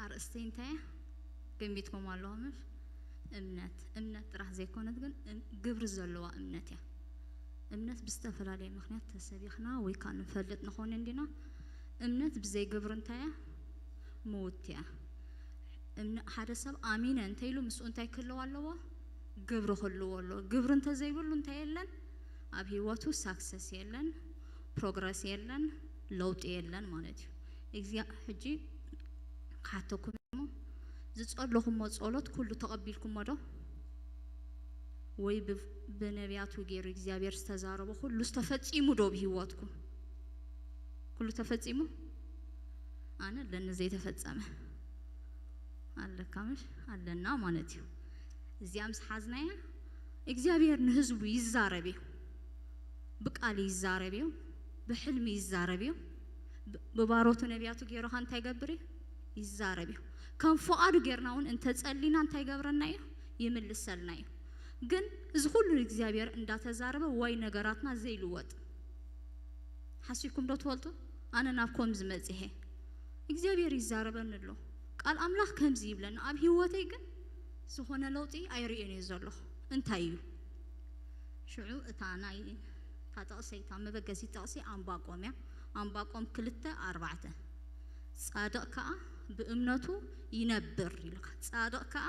ኣርእስተይ እንታይ እያ? ገሚትኩም ኣለኹም እምነት እምነት ጥራሕ ዘይኮነት ግን ግብሪ ዘለዋ እምነት እያ። እምነት ብዝተፈላለየ ምኽንያት ተሰቢኽና ወይ ከዓ ንፈልጥ ንኾን እንዲና። እምነት ብዘይ ግብሪ እንታይ እያ? ምውት እያ። ሓደ ሰብ ኣሚነ እንተኢሉ ምስኡ እንታይ ክህልው ኣለዎ? ግብሪ ክህልዎ ኣለዎ። ግብሪ እንተዘይብሉ እንታይ የለን? ኣብ ህይወቱ ሳክሰስ የለን፣ ፕሮግረስ የለን፣ ለውጢ የለን ማለት እዩ። እግዚኣብሔር ሕጂ ክሓተኩም እሞ ዝጸለኹሞ ጸሎት ኩሉ ተቐቢልኩሞ ዶ? ወይ ብነቢያቱ ገይሩ እግዚኣብሔር ዝተዛረቦ ኩሉ ዝተፈጺሙ ዶ ብህይወትኩም? ኩሉ ተፈጺሙ? ኣነ ኣለኒ ዘይተፈጸመ ኣለካ ምሽ ኣለና ማለት እዩ። እዚኣ ምስ ሓዝናያ እግዚኣብሔር ንህዝቡ ይዛረብ እዩ። ብቃል ይዛረብ እዩ፣ ብሕልሚ ይዛረብ እዩ። ብባሮቱ ነቢያቱ ገይሩኻ እንታይ ገብር እዩ? ይዛረብ እዩ። ከም ፍቓዱ ጌርና እውን እንተጸሊና እንታይ ገብረና እዩ? ይምልሰልና እዩ። ግን እዚ ኩሉ እግዚኣብሔር እንዳተዛረበ ዋይ ነገራትና ዘይልወጥ ሓሲብኩም ዶ ትፈልጡ? ኣነ ናብ ኮም ዝመጽሄ እግዚኣብሔር ይዛረበኒ ኣሎ። ቃል ኣምላኽ ከምዚ ይብለኒ፣ ኣብ ህይወተይ ግን ዝኾነ ለውጢ ኣይርእዮን እየ ዘለኹ። እንታይ እዩ? ሽዑ እታ ናይ እታ ጥቕሰይ እታ መበገሲት ጥቕሲ ኣንባቆም እያ። ኣንባቆም ክልተ ኣርባዕተ ጻድቕ ከኣ ብእምነቱ ይነብር ኢሉካ። ጻድቕ ከኣ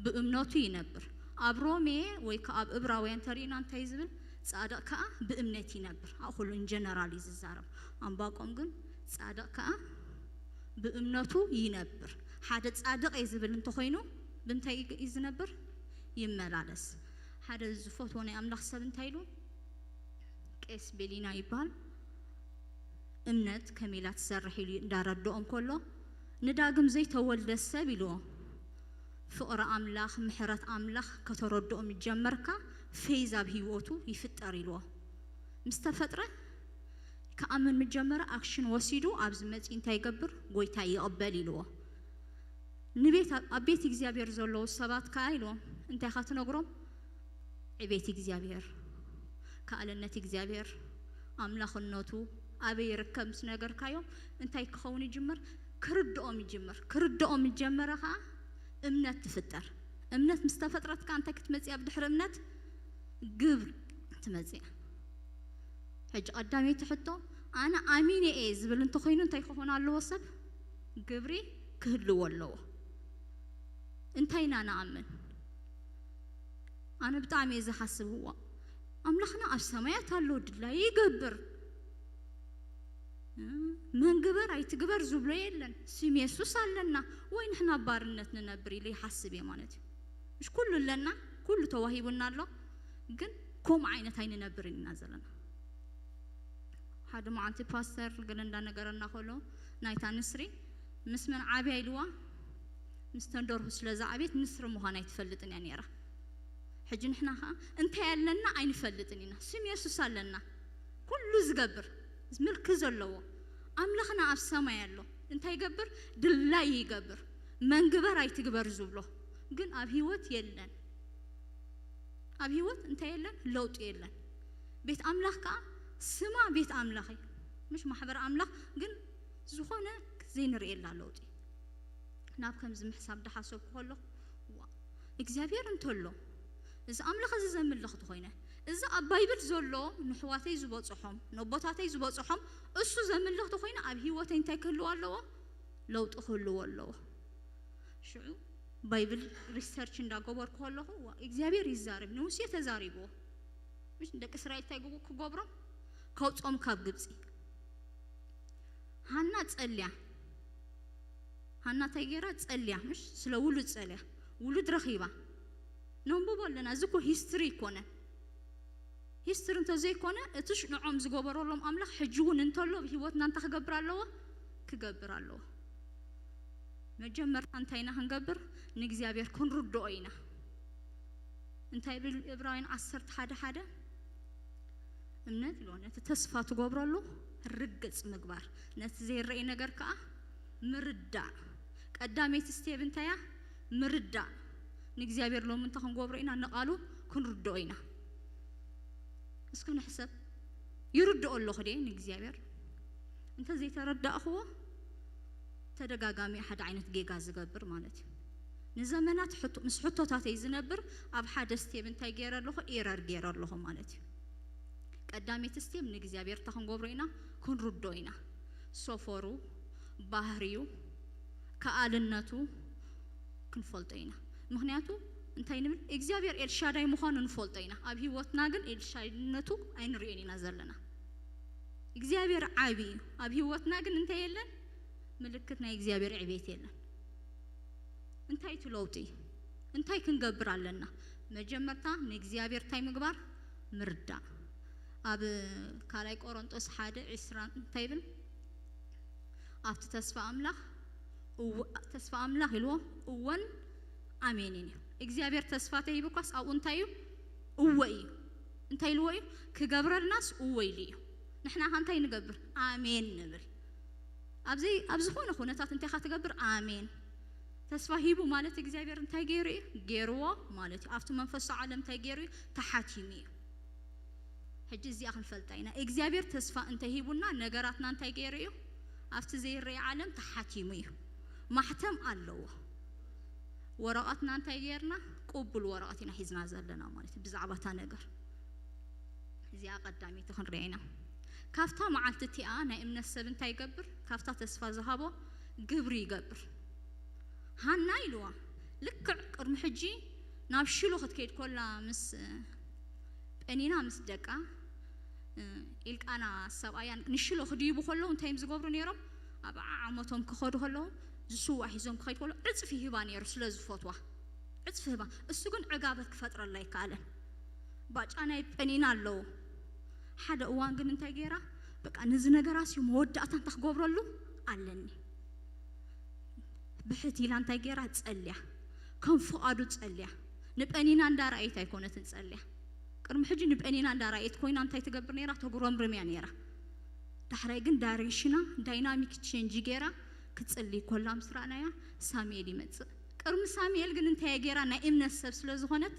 ብእምነቱ ይነብር። ኣብ ሮሜ ወይ ከኣ ኣብ እብራውያን ተሪእና እንታይ ዝብል? ጻድቕ ከኣ ብእምነት ይነብር። ኣብ ኩሉ ን ጀነራል እዩ ዝዛረብ። ኣንባቆም ግን ጻድቕ ከኣ ብእምነቱ ይነብር። ሓደ ጻድቕ እየ ዝብል እንተኾይኑ ብምንታይ እዩ ዝነብር? ይመላለስ። ሓደ ዝፈትዎ ናይ ኣምላኽ ሰብ እንታይ ኢሉ? ቄስ ቤሊና ይበሃል። እምነት ከመይ ኢላ ትሰርሕ ኢሉ እንዳረድኦም ከሎ ንዳግም ዘይተወልደ ሰብ ኢልዎ። ፍቕሪ ኣምላኽ ምሕረት ኣምላኽ ከተረድኦም ጀመርካ ፌዝ ኣብ ህይወቱ ይፍጠር ኢልዎ። ምስ ተፈጥረ ክኣምን ምጀመረ ኣክሽን ወሲዱ ኣብዚ መጺ እንታይ ይገብር? ጎይታ ይቕበል ኢልዎ። ንቤት ኣብ ቤት እግዚኣብሔር ዘለዉ ሰባት ከኣ ኢልዎም እንታይ ኢኻ ትነግሮም? ዕቤት እግዚኣብሔር፣ ከኣልነት እግዚኣብሔር፣ ኣምላኽነቱ ኣበይ ይርከብ ምስ ነገርካዮም እንታይ ክኸውን ይጅምር? ክርድኦም ይጅምር። ክርድኦም ምስ ጀመረ ከኣ እምነት ትፍጠር። እምነት ምስ ተፈጥረት ከኣ እንታይ ክትመጽእ እያ ብድሕሪ እምነት? ግብሪ ትመጽእ እያ። ሕጂ ቀዳመይቲ ሕቶ ኣነ ኣሚነ እየ ዝብል እንተኾይኑ እንታይ ክኾን ኣለዎ ሰብ? ግብሪ ክህልዎ ኣለዎ። እንታይ ኢና ንኣምን? ኣነ ብጣዕሚ እየ ዝሓስብ እዋ ኣምላኽና ኣብ ሰማያት ኣሎ ድላዩ ይገብር። መን ግበር ኣይትግበር ዝብሎ የለን። ስም የሱስ ኣለና ወይ ንሕና ኣብ ባርነት ንነብር ኢለ ይሓስብ እየ ማለት እዩ። ምሽ ኩሉ ኣለና፣ ኩሉ ተዋሂቡና ኣሎ፣ ግን ከምኡ ዓይነት ኣይንነብርን ኢና ዘለና። ሓደ መዓልቲ ፓስተር ግን እንዳነገረና ከሎ ናይታ ንስሪ ምስ መን ዓብያ ኢልዋ ምስ ተንደርሁ ስለ ዝዓብየት ንስሪ ምዃን ኣይትፈልጥን እያ ነይራ። ሕጂ ንሕና ኸዓ እንታይ ኣለና ኣይንፈልጥን ኢና። ስም የሱስ ኣለና። ኩሉ ዝገብር ምልኪ ዘለዎ ኣምላኽና ኣብ ሰማይ ኣሎ። እንታይ ይገብር? ድላይ ይገብር። መን ግበር ኣይትግበር ዝብሎ ግን ኣብ ህይወት የለን። ኣብ ህይወት እንታይ የለን? ለውጢ የለን። ቤት ኣምላኽ ከዓ ስማ ቤት ኣምላኽ እዩ። ምሽ ማሕበር ኣምላኽ ግን ዝኾነ ዘይንርእየላ ለውጢ። ናብ ከምዚ ምሕሳብ ዳሓሰብኩ ከለኹ ዋ እግዚኣብሔር እንተሎ እዚ ኣምላኽ እዚ ዘምልኽ ተኾይነ እዚ ኣብ ባይብል ዘሎ ንሕዋተይ ዝበፅሖም ነቦታተይ ዝበፅሖም እሱ ዘምልኽ ተኾይነ ኣብ ህይወተይ እንታይ ክህልዎ ኣለዎ? ለውጢ ክህልዎ ኣለዎ። ሽዑ ባይብል ሪሰርች እንዳገበርኩ ከለኹ ዋ እግዚኣብሔር ይዛረብ ንሙሴ ተዛሪብዎ ምሽ ንደቂ እስራኤል እንታይ ክገብሮም ከውፅኦም ካብ ግብፂ። ሃና ፀልያ ሃና እንታይ ገይራ ፀልያ ምሽ ስለ ውሉድ ፀልያ ውሉድ ረኺባ ነንብቦ ኣለና። እዚ እኮ ሂስትሪ ይኮነ ሂስትሪ እንተዘይኮነ እቲ ሽንዖም ዝገበረሎም ኣምላኽ ሕጂ እውን እንተሎ ኣብ ህይወትና እንታይ ክገብር ኣለዎ? ክገብር ኣለዎ። መጀመርታ እንታይ ኢና ክንገብር? ንእግዚኣብሔር ክንርድኦ ኢና። እንታይ ብል እብራውያን ዓሰርተ ሓደ ሓደ እምነት ኢልዎ ነቲ ተስፋ ትገብረሉ ርግጽ ምግባር ነቲ ዘይረኣይ ነገር ከኣ ምርዳእ። ቀዳመይቲ ስቴብ እንታያ? ምርዳእ። ንእግዚኣብሔር ሎሚ እንተ ክንገብሮ ኢና ንቓሉ ክንርድኦ ኢና። እስኪ ንሕሰብ። ይርድኦ ኣለኹ ድየ ንእግዚኣብሔር? እንተ ዘይተረዳእኽዎ ተደጋጋሚ ሓደ ዓይነት ጌጋ ዝገብር ማለት እዩ። ንዘመናት ምስ ሕቶታተይ ዝነብር ኣብ ሓደ ስቴብ እንታይ ገይረ ኣለኹ? ኤረር ገይረ ኣለኹ ማለት እዩ። ቀዳመይቲ ስቴብ ንእግዚኣብሔር እንታይ ክንገብሮ ኢና? ክንርዶ ኢና። ሰፈሩ፣ ባህሪዩ፣ ከኣልነቱ ክንፈልጦ ኢና። ምክንያቱ እንታይ ንብል እግዚኣብሔር ኤልሻዳይ ምዃኑ ንፈልጦ ኢና። ኣብ ህይወትና ግን ኤልሻዳይነቱ ኣይንሪኦን ኢና ዘለና። እግዚኣብሔር ዓቢ እዩ። ኣብ ህይወትና ግን እንታይ የለን? ምልክት ናይ እግዚኣብሔር ዕቤት የለን። እንታይ እቲ ለውጢ? እንታይ ክንገብር ኣለና? መጀመርታ ንእግዚኣብሔር እንታይ ምግባር? ምርዳእ። ኣብ ካልኣይ ቆሮንጦስ ሓደ ዕስራ እንታይ ይብል? ኣብቲ ተስፋ ኣምላኽ እወ- ተስፋ ኣምላኽ ኢልዎ እወን ኣሜንን እዩ። እግዚኣብሔር ተስፋ ተሂቡኳስ ኣብኡ እንታይ እዩ? እወ እዩ። እንታይ ኢልዎ እዩ? ክገብረልናስ እወ ኢሉ እዩ። ንሕና ኸ እንታይ ንገብር? ኣሜን ንብል። ኣብዚ ኣብ ዝኾነ ኩነታት እንታይ ኻ ትገብር? ኣሜን። ተስፋ ሂቡ ማለት እግዚኣብሔር እንታይ ገይሩ እዩ? ገይርዎ ማለት እዩ። ኣብቲ መንፈሳዊ ዓለም እንታይ ገይሩ እዩ? ተሓቲሙ እዩ። ሕጂ እዚኣ ክንፈልጣ ኢና። እግዚኣብሔር ተስፋ እንተሂቡና ነገራትና እንታይ ገይሩ እዩ? ኣብቲ ዘይረአ ዓለም ተሓቲሙ እዩ። ማሕተም ኣለዎ። ወረቐትና እንታይ ገይርና? ቅቡል ወረቐት ኢና ሒዝና ዘለና ማለት እዩ ብዛዕባ እታ ነገር። እዚኣ ቀዳመይቲ ክንሪኣ ኢና። ካብታ መዓልቲ እቲኣ ናይ እምነት ሰብ እንታይ ይገብር? ካብታ ተስፋ ዝሃቦ ግብሪ ይገብር። ሃና ኢልዋ ልክዕ ቅድሚ ሕጂ ናብ ሽሎ ክትከይድ ኮላ ምስ ጴኒና ምስ ደቃ ኢልቃና ሰብኣያን ንሽሎ ክድይቡ ከለዉ እንታይ እዮም ዝገብሩ ነይሮም? ኣብ ዓመቶም ክኸዱ ከለዉ ዝስዋ ሒዞም ክኸይድ ከሎ ዕፅፊ ይህባ ነይሩ ስለ ዝፈትዋ ዕፅፊ ህባ። እሱ ግን ዕጋበት ክፈጥረላ ኣይከኣለን። ባጫ ናይ ጴኒና ኣለዉ። ሓደ እዋን ግን እንታይ ገይራ በቃ ነዚ ነገራት እዩ መወዳእታ እንታይ ክገብረሉ ኣለኒ ብሕት ኢላ እንታይ ገይራ ጸልያ ከም ፍቓዱ ጸልያ ንጴኒና እንዳረኣየት ኣይኮነትን ጸልያ ቅድሚ ሕጂ ንጴኒና እንዳረኣየት ኮይና እንታይ ትገብር ነይራ ተጉረምርም እያ ነይራ ዳሕራይ ግን ዳይሬክሽና ዳይናሚክ ቼንጅ ገይራ ክትጽሊ ኮላ ምስ ረኣናያ ሳሙኤል ይመጽእ። ቅድሚ ሳሙኤል ግን እንታይ ገይራ? ናይ እምነት ሰብ ስለ ዝኾነት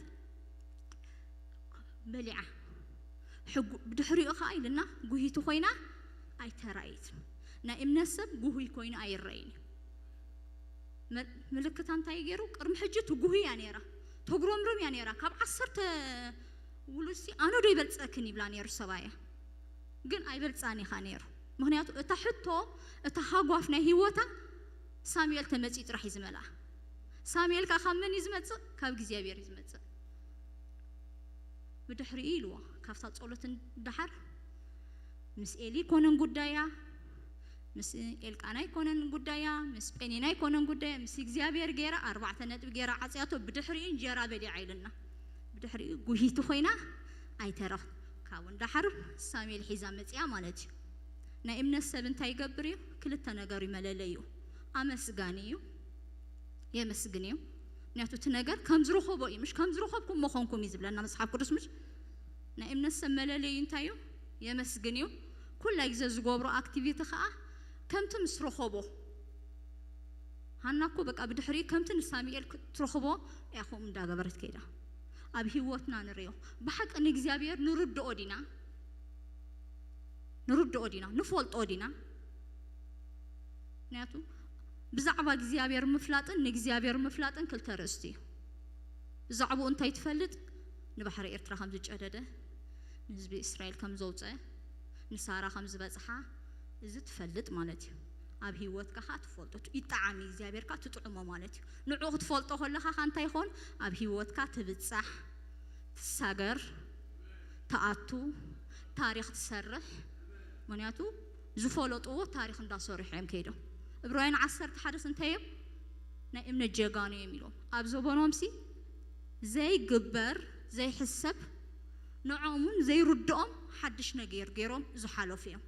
በሊዓ። ሕጉ ብድሕሪኡ ኸዓ ኢልና ጉሂቲ ኮይና ኣይተራእየትን። ናይ እምነት ሰብ ጉሁይ ኮይኑ ኣይረእይን እዩ። መ- ምልክታ እንታይ ገይሩ? ቅድሚ ሕጂ ትጉህ እያ ነይራ፣ ተጉረምርም እያ ነይራ። ካብ ዓሰርተ ውሉድሲ ኣነ ዶ ይበልፀክን ይብላ ነይሩ ሰባያ፣ ግን ኣይበልፃን ኢኻ ነይሩ። ምክንያቱ እታ ሕቶ፣ እታ ሃጓፍ ናይ ህይወታ ሳሙኤል ተመፂኡ ጥራሕ እዩ ዝመልኣ። ሳሙኤል ከዓ ካብ መን እዩ ዝመፅእ? ካብ እግዚኣብሔር እዩ ዝመፅእ። ብድሕሪኡ ኢልዎ ካብታ ጸሎት ደሓር ምስ ኤሊ ኣይኮነን ጉዳያ፣ ምስ ኤልቃና ኣይኮነን ጉዳያ፣ ምስ ጴኒና ኣይኮነን ጉዳያ፣ ምስ እግዚኣብሔር ገይራ ኣርባዕተ ነጥቢ ገይራ ዓጽያቶ። ብድሕሪኡ እንጀራ በሊዓ ኢልና። ብድሕሪኡ ጉሂቲ ኮይና ኣይተረፍ። ካብኡ ደሓር ሳሙኤል ሒዛ መጽያ ማለት እዩ። ናይ እምነት ሰብ እንታይ ይገብር እዩ? ክልተ ነገር እዩ መለለዩ። ኣመስጋኒ እዩ፣ የመስግን እዩ። ምክንያቱ እቲ ነገር ከም ዝረኸቦ እዩ፣ ምሽ ከም ዝረኸብኩም መኾንኩም እዩ ዝብለና መጽሓፍ ቅዱስ። ምሽ ናይ እምነት ሰብ መለለዩ እንታይ እዩ? የመስግን እዩ። ኩላይ ግዜ ዝገብሮ ኣክቲቪቲ ከዓ ከምቲ ምስ ረኸቦ። ሃና እኮ በቃ ብድሕሪ ከምቲ ንሳሙኤል ክትረኽቦ እያ ከምኡ እንዳገበረት ከይዳ። ኣብ ህይወትና ንሪኦ። ብሓቂ ንእግዚኣብሔር ንርድኦ ዲና? ንርድኦ ዲና? ንፈልጦ ዲና? ምክንያቱ ብዛዕባ እግዚኣብሔር ምፍላጥን ንእግዚኣብሔር ምፍላጥን ክልተ ርእስቲ እዩ። ብዛዕባኡ እንታይ ትፈልጥ? ንባሕሪ ኤርትራ ከም ዝጨደደ፣ ንህዝቢ እስራኤል ከም ዘውፀ፣ ንሳራ ከም ዝበፅሓ፣ እዚ ትፈልጥ ማለት እዩ። ኣብ ህይወትካ ከዓ ትፈልጦ፣ ይጠዓም እዩ፣ እግዚኣብሔር ከዓ ትጥዕሞ ማለት እዩ። ንዑ ክትፈልጦ ከለኻ ከዓ እንታይ ይኾን? ኣብ ህይወትካ ትብፃሕ፣ ትሳገር፣ ትኣቱ፣ ታሪኽ ትሰርሕ። ምክንያቱ ዝፈለጥዎ ታሪኽ እንዳሰርሑ እዮም ከይዶም። ዕብራውያን ዓሰርተ ሓደ እንታይ እዮም? ናይ እምነት ጀጋኑ እዮም ኢሎም። ኣብ ዘበኖምሲ ዘይግበር፣ ዘይሕሰብ፣ ንዖምን ዘይርድኦም ሓድሽ ነገር ገይሮም ዝሓለፉ እዮም።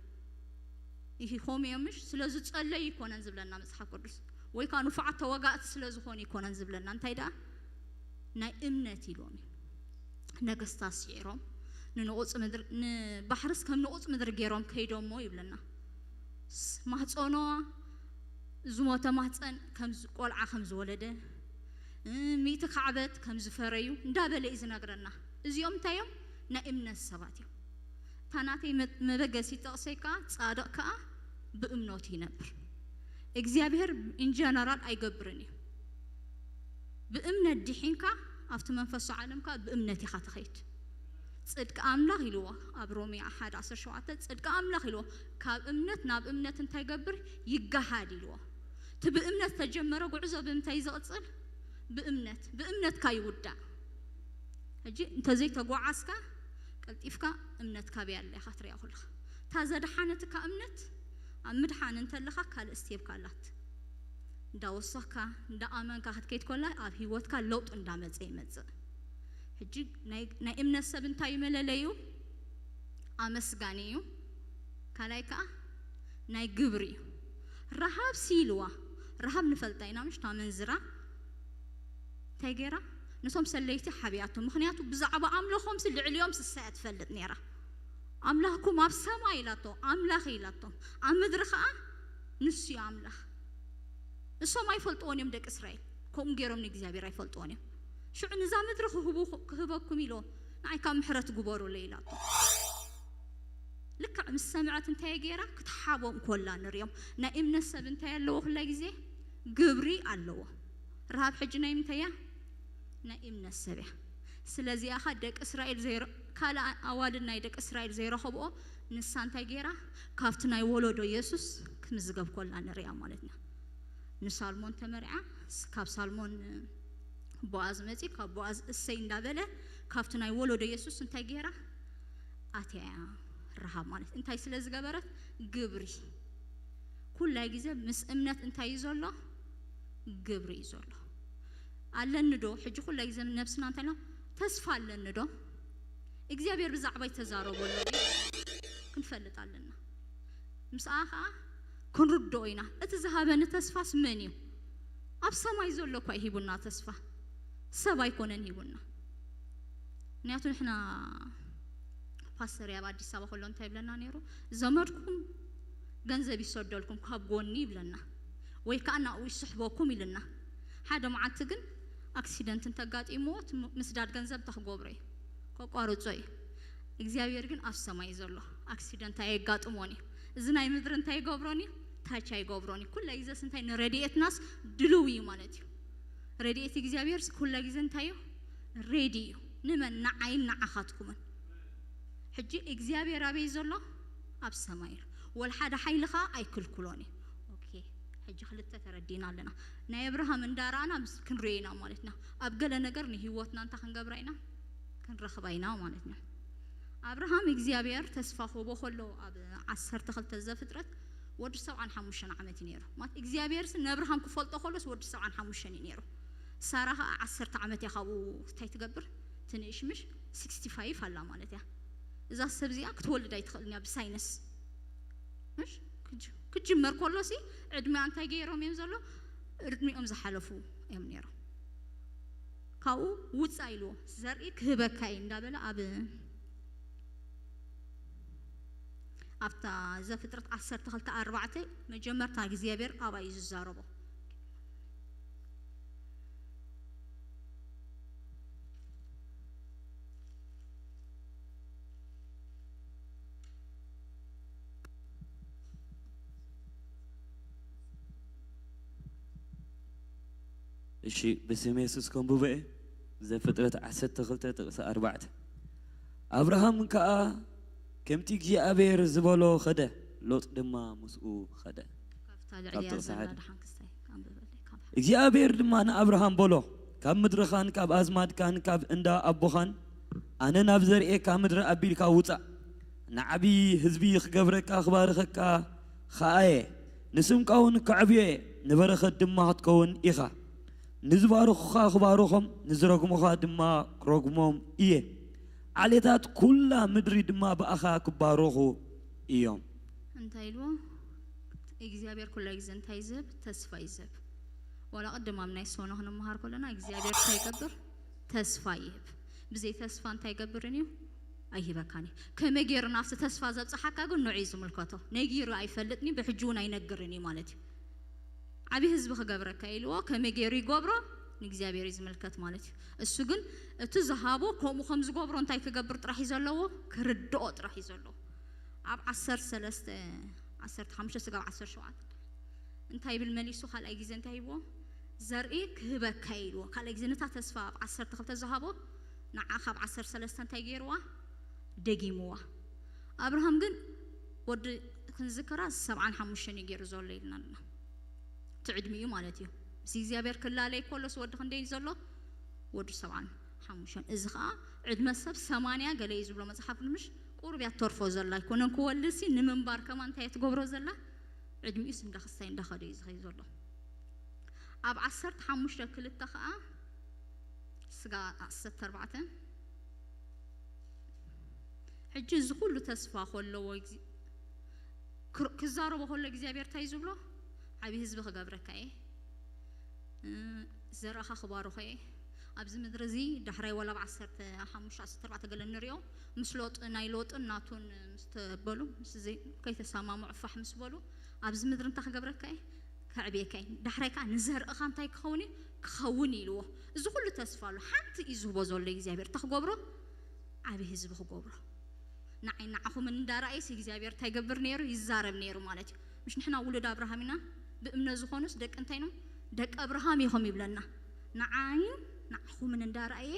ይህ ሆም እዮም ምሽ? ስለዚ ጸለዩ ይኮነን ዝብለና መጽሓፍ ቅዱስ። ወይ ከዓ ንፉዓት ተዋጋእቲ ስለ ዝኾኑ ይኮነን ዝብለና። እንታይ ደኣ? ናይ እምነት ኢሎም እዮም። ነገስታት ስዒሮም፣ ንንቑጽ ምድሪ፣ ንባሕርስ ከም ንቑጽ ምድሪ ገይሮም ከይዶሞ ይብለና። ስ-፣ ማህፀኖ ዝሞተ ማህፀን ከም ዝ-፣ ቆልዓ ከም ዝወለደ፣ እ፣ ሚእቲ ካዕበት ከም ዝፈረዩ እንዳበለ እዩ ዝነግረና። እዚኦም እንታይ እዮም? ናይ እምነት ሰባት እዮም። እታ ናተይ መ-፣ መበገሲ ጥቕሰይ ከዓ፣ ጻድቕ ከዓ ብእምነቱ ይነብር። እግዚኣብሔር ኢንጀነራል ኣይገብርን እዩ። ብእምነት ድሒንካ ኣብቲ መንፈሳዊ ዓለም ከዓ ብእምነት ኢኻ ትኸይድ። ጽድቂ ኣምላኽ ኢልዎ ኣብ ሮሜ ሓደ ዓሰርተ ሸውዓተ፣ ጽድቂ ኣምላኽ ኢልዎ፣ ካብ እምነት ናብ እምነት እንታይ ይገብር? ይገሃድ ኢልዎ። እቲ ብእምነት ዝተጀመረ ጉዕዞ ብምንታይ እዩ ዝቕጽል? ብእምነት። ብእምነትካ ይውዳእ። ሕጂ እንተዘይተጓዓዝካ፣ ቀልጢፍካ እምነትካ ብያለ ኢኻ ትሪኣ ኩልኻ። እታ ዘድሓነትካ እምነት፣ ኣብ ምድሓን እንተለኻ ካልእ ስቴፕ ኣላት። እንዳወሰኽካ፣ እንዳኣመንካ ክትከይድ ኮላ፣ ኣብ ህይወትካ ለውጥ እንዳመጸ ይመጽእ። ሕጂ ናይ፣ ናይ እምነት ሰብ እንታይ እዩ መለለዩ? ኣመስጋኒ እዩ። ካልኣይ ከዓ ናይ ግብሪ እዩ። ረሃብ ሲልዋ፣ ረሃብ ንፈልጣ ኢና፣ ምሽ ታመንዝራ እንታይ ገይራ? ነቶም ሰለይቲ ሓቢኣቶም። ምክንያቱ ብዛዕባ ኣምልኾምሲ ልዕሊኦም ስሳ እያ ትፈልጥ ነይራ። ኣምላኽኩም ኣብ ሰማይ ኢላቶ፣ ኣምላኽ ኢላቶም። ኣብ ምድሪ ከዓ ንሱ እዩ ኣምላኽ። እሶም ኣይፈልጥዎን እዮም ደቂ እስራኤል። ከምኡ ገይሮም ንእግዚኣብሔር ኣይፈልጥዎን እዮም። ሽዑ ንዛ ምድሪ ክህቡ-፣ ክህበኩም ኢሎ፣ ንዓይ ካብ ምሕረት ግበሩለይ ኢላቶ። ልክዕ ምስ ሰምዐት እንታይ ገይራ? ክትሓቦም ኮላ ንሪኦም። ናይ እምነት ሰብ እንታይ ኣለዎ? ኩላይ ግዜ ግብሪ ኣለዎ። ረሃብ ሕጂ ናይ ምንታይ እያ? ናይ እምነት ሰብ እያ። ስለዚኣ ኸ ደቂ እስራኤል ዘይረ-፣ ካልእ ኣዋልድ ናይ ደቂ እስራኤል ዘይረኸብኦ ንሳ እንታይ ገይራ? ካብቲ ናይ ወለዶ የሱስ ክምዝገብ ኮላ ንሪኣ ማለት ኢና። ንሳልሞን ተመርዓ፣ ስ-፣ ካብ ሳልሞን ቦኣዝ መጺ፣ ካብ ቦኣዝ እሰይ እንዳበለ ካብቲ ናይ ወለዶ የሱስ እንታይ ገይራ? ኣትያ እያ ረሃብ ማለት። እንታይ ስለ ዝገበረት? ግብሪ። ኩላይ ግዜ ምስ እምነት እንታይ እዩ ዘሎ? ግብሪ እዩ ዘሎ። ኣለኒ ዶ? ሕጂ ኩላይ ግዜ ነብስና እንታይ ኢልና? ተስፋ ኣለኒ ዶ? እግዚኣብሔር ብዛዕባይ ተዛረቦ ኣሎ ድዩ? ክንፈልጥ ኣለና። ምስኣ ኸዓ ክንርድኦ ኢና። እቲ ዝሃበኒ ተስፋስ መን እዩ? ኣብ ሰማይ ዘሎ እኳ እዩ ሂቡና ተስፋ። ሰብ ኣይኮነን ሂቡና። ምክንያቱ ንሕና ፓስተር ኣብ ኣዲስ ኣበባ ከሎ እንታይ ይብለና ነይሩ? ዘመድኩም ገንዘብ ይሰደልኩም ካብ ጎኒ ይብለና፣ ወይ ከዓ ናብኡ ይስሕበኩም ኢልና። ሓደ መዓልቲ ግን ኣክሲደንት እንተጋጢምዎ እቲ ም- ምስዳድ ገንዘብ እንታይ ክገብሮ እዩ? ከቋርጾ እዩ። እግዚኣብሔር ግን ኣብ ሰማይ ዘሎ፣ ኣክሲደንት ኣየጋጥሞን እዩ። እዚ ናይ ምድሪ እንታይ ይገብሮን እዩ? ታች ኣይገብሮን እዩ። ኩለ ግዜስ እንታይ ንረድኤትናስ ድልው እዩ ማለት እዩ። ረድኤት እግዚኣብሔርስ ኩለ ግዜ እንታይ እዩ? ሬዲ እዩ። ንመን? ንዓይን ንዓኻትኩምን። ሕጂ እግዚኣብሔር ኣበይ ዘሎ? ኣብ ሰማይ ኣሎ። ወላ ሓደ ሓይሊ ኸዓ ኣይክልክሎን እዩ። ኦኬ፣ ሕጂ ክልተ ተረዲና ኣለና። ናይ ኣብርሃም እንዳረኣና ምስ ክንሪኦ ኢና ማለት ኢና። ኣብ ገለ ነገር ንህይወትና እንታይ ክንገብራ ኢና? ክንረኽባ ኢና ማለት ኢና። ኣብርሃም እግዚኣብሔር ተስፋ ክህቦ ከሎ ኣብ ዓሰርተ ክልተ ዘፍጥረት ወዲ ሰብዓን ሓሙሽተን ዓመት እዩ ነይሩ። ማለት እግዚኣብሔርስ ንኣብርሃም ክፈልጦ ከሎስ ወዲ ሰብዓን ሓሙሽተን እዩ ነይሩ። ሳራ ኸዓ ዓሰርተ ዓመት እያ ካብኡ እንታይ ትገብር? ትንእሽምሽ። ሲክስቲ ፋይቭ ኣላ ማለት እያ። እዛ ሰብ እዚኣ ክትወልድ ኣይትኽእልን እያ ብሳይንስ። ምሽ? ክጅ- ክጅመር ከሎሲ ዕድሚኣ እንታይ ገይሮም እዮም ዘሎ? ዕድሚኦም ዝሓለፉ እዮም ነይሮም። ካብኡ ውፃእ ኢልዎ፣ ዘርኢ ክህበካ እየ እንዳበለ ኣብ ኣብታ ዘፍጥረት ዓሰርተ ክልተ ኣርባዕተ መጀመርታ እግዚኣብሔር ኣብኣ እዩ ዝዛረቦ። እሺ፣ ብስም የሱስ ከንብቦ እየ። ዘፍጥረት ዓሰርተ ክልተ ጥቕሲ ኣርባዕተ። ኣብርሃም ከኣ ከምቲ እግዚኣብሔር ዝበሎ ኸደ፣ ሎጥ ድማ ምስኡ ኸደ። ካብታ ካብ ልዕሊያ ጥቕሲ ዘላ ሓደ። ደሓን ክስታይ ኣንብበለይ ካብ እግዚኣብሔር ድማ ንኣብርሃም በሎ፣ ካብ ምድርኻን ካብ ኣዝማድካን ካብ እንዳ ኣቦኻን ኣነ ናብ ዘርእየካ ምድሪ ኣቢልካ ውጻእ። ንዓቢ ህዝቢ ክገብረካ ክባርኸካ ኸኣ እየ። ንስምካ እውን ከዕብዮ እየ፣ ንበረኸት ድማ ክትከውን ኢኻ። ንዝባርኹኻ ክባርኾም፣ ንዝረግሙኻ ድማ ክረግሞም እየ። ዓሌታት ኩላ ምድሪ ድማ ብኣኻ ክባረኹ እዮም። እንታይ ኢልዎ እግዚኣብሔር? ኩላ ግዜ እንታይ ይዝህብ? ተስፋ ይዝህብ። ዋላ ቅድም ኣብ ናይ ሶኖ ክንመሃር ከለና እግዚኣብሔር እንታይ ይገብር? ተስፋ ይህብ። ብዘይ ተስፋ እንታይ ይገብርን እዩ? ኣይህበካን እዩ። ከመይ ገይሩ ናብቲ ተስፋ ዘብፅሓካ ግን ንዑ እዩ ዝምልከቶ። ነጊሩ ኣይፈልጥን እዩ፣ ብሕጂ እውን ኣይነግርን እዩ ማለት እዩ። ዓብዪ ህዝቢ ክገብረካ ኢልዎ ከመይ ገይሩ ይገብሮ? ንእግዚኣብሔር እዩ ዝምልከት ማለት እዩ። እሱ ግን እቲ ዝሃቦ ከምኡ ከም ዝገብሮ እንታይ ክገብር ጥራሕ እዩ ዘለዎ? ክርድኦ ጥራሕ እዩ ዘለዎ። ኣብ ዓሰርተ ሰለስተ ዓሰርተ ሓሙሽተ ስጋብ ዓሰርተ ሸውዓተ እንታይ ይብል መሊሱ? ካልኣይ ግዜ እንታይ ሂብዎ? ዘርኢ ክህበካ ኢልዎ። ካልኣይ ግዜ ነታ ተስፋ ኣብ ዓሰርተ ክልተ ዝሃቦ ንዓ ካብ ዓሰርተ ሰለስተ እንታይ ገይርዋ? ደጊምዋ። ኣብርሃም ግን ወዲ ክንዝክራ ሰብዓን ሓሙሽተን እዩ ገይሩ ዘሎ ኢልና ኣለና። እቲ ዕድሚኡ ማለት እዩ። ምስ እግዚኣብሔር ክላለይ ከሎስ ወዲ ክንደይ እዩ ዘሎ? ወዲ ሰብዓን ሓሙሽተን። እዚ ኸዓ ዕድመ ሰብ ሰማንያ ገለ እዩ ዝብሎ መጽሓፍ ቅዱስ። ቁሩብ እያ ትተርፎ ዘላ ኣይኮነን ክወልድሲ ንምንባር ከማን እንታይ እያ ትገብሮ ዘላ? ዕድሚኡስ እንዳኸሳይ እንዳኸደ እዩ ዝኸይ ዘሎ። ኣብ ዓሰርተ ሓሙሽተ ክልተ ኸዓ ስጋ ዓሰርተ ኣርባዕተ ሕጂ እዚ ኩሉ ተስፋ ከለዎ ክዛረቦ ከሎ እግዚኣብሔር እንታይ ዝብሎ? ዓብዪ ህዝቢ ክገብረካ እየ፣ ዘርእኻ ክባርኾ እየ። ኣብዚ ምድሪ እዚ ዳሕራይ ዋላ ኣብ ዓሰርተ ሓሙሽተ ዓሰርተ ኣርባዕተ ገለ ንሪኦ ምስ ሎጥ ናይ ሎጥን ናቱን ምስ ተበሉ ምስ ከይተሰማምዑ ፋሕ ምስ በሉ ኣብዚ ምድሪ እንታይ ክገብረካ እየ? ከዕብየካ እየ። ዳሕራይ ከዓ ንዘርእኻ እንታይ ክኸውን እዩ? ክኸውን ኢልዎ። እዚ ኩሉ ተስፋ ኣሎ። ሓንቲ እዩ ዝህቦ ዘሎ እግዚኣብሔር እንታይ ክገብሮ? ዓብዪ ህዝቢ ክገብሮ። ንዓይ ንዓኹምን እንዳረኣየስ እግዚኣብሔር እንታይ ይገብር ነይሩ? ይዛረብ ነይሩ ማለት እዩ። ምሽ ንሕና ውሉድ ኣብርሃም ኢና። ብእምነት ዝኾኑስ ደቂ እንታይ ኢኖም? ደቂ ኣብርሃም ኢኹም ይብለና። ንዓይን ንዓኹምን እንዳረኣየ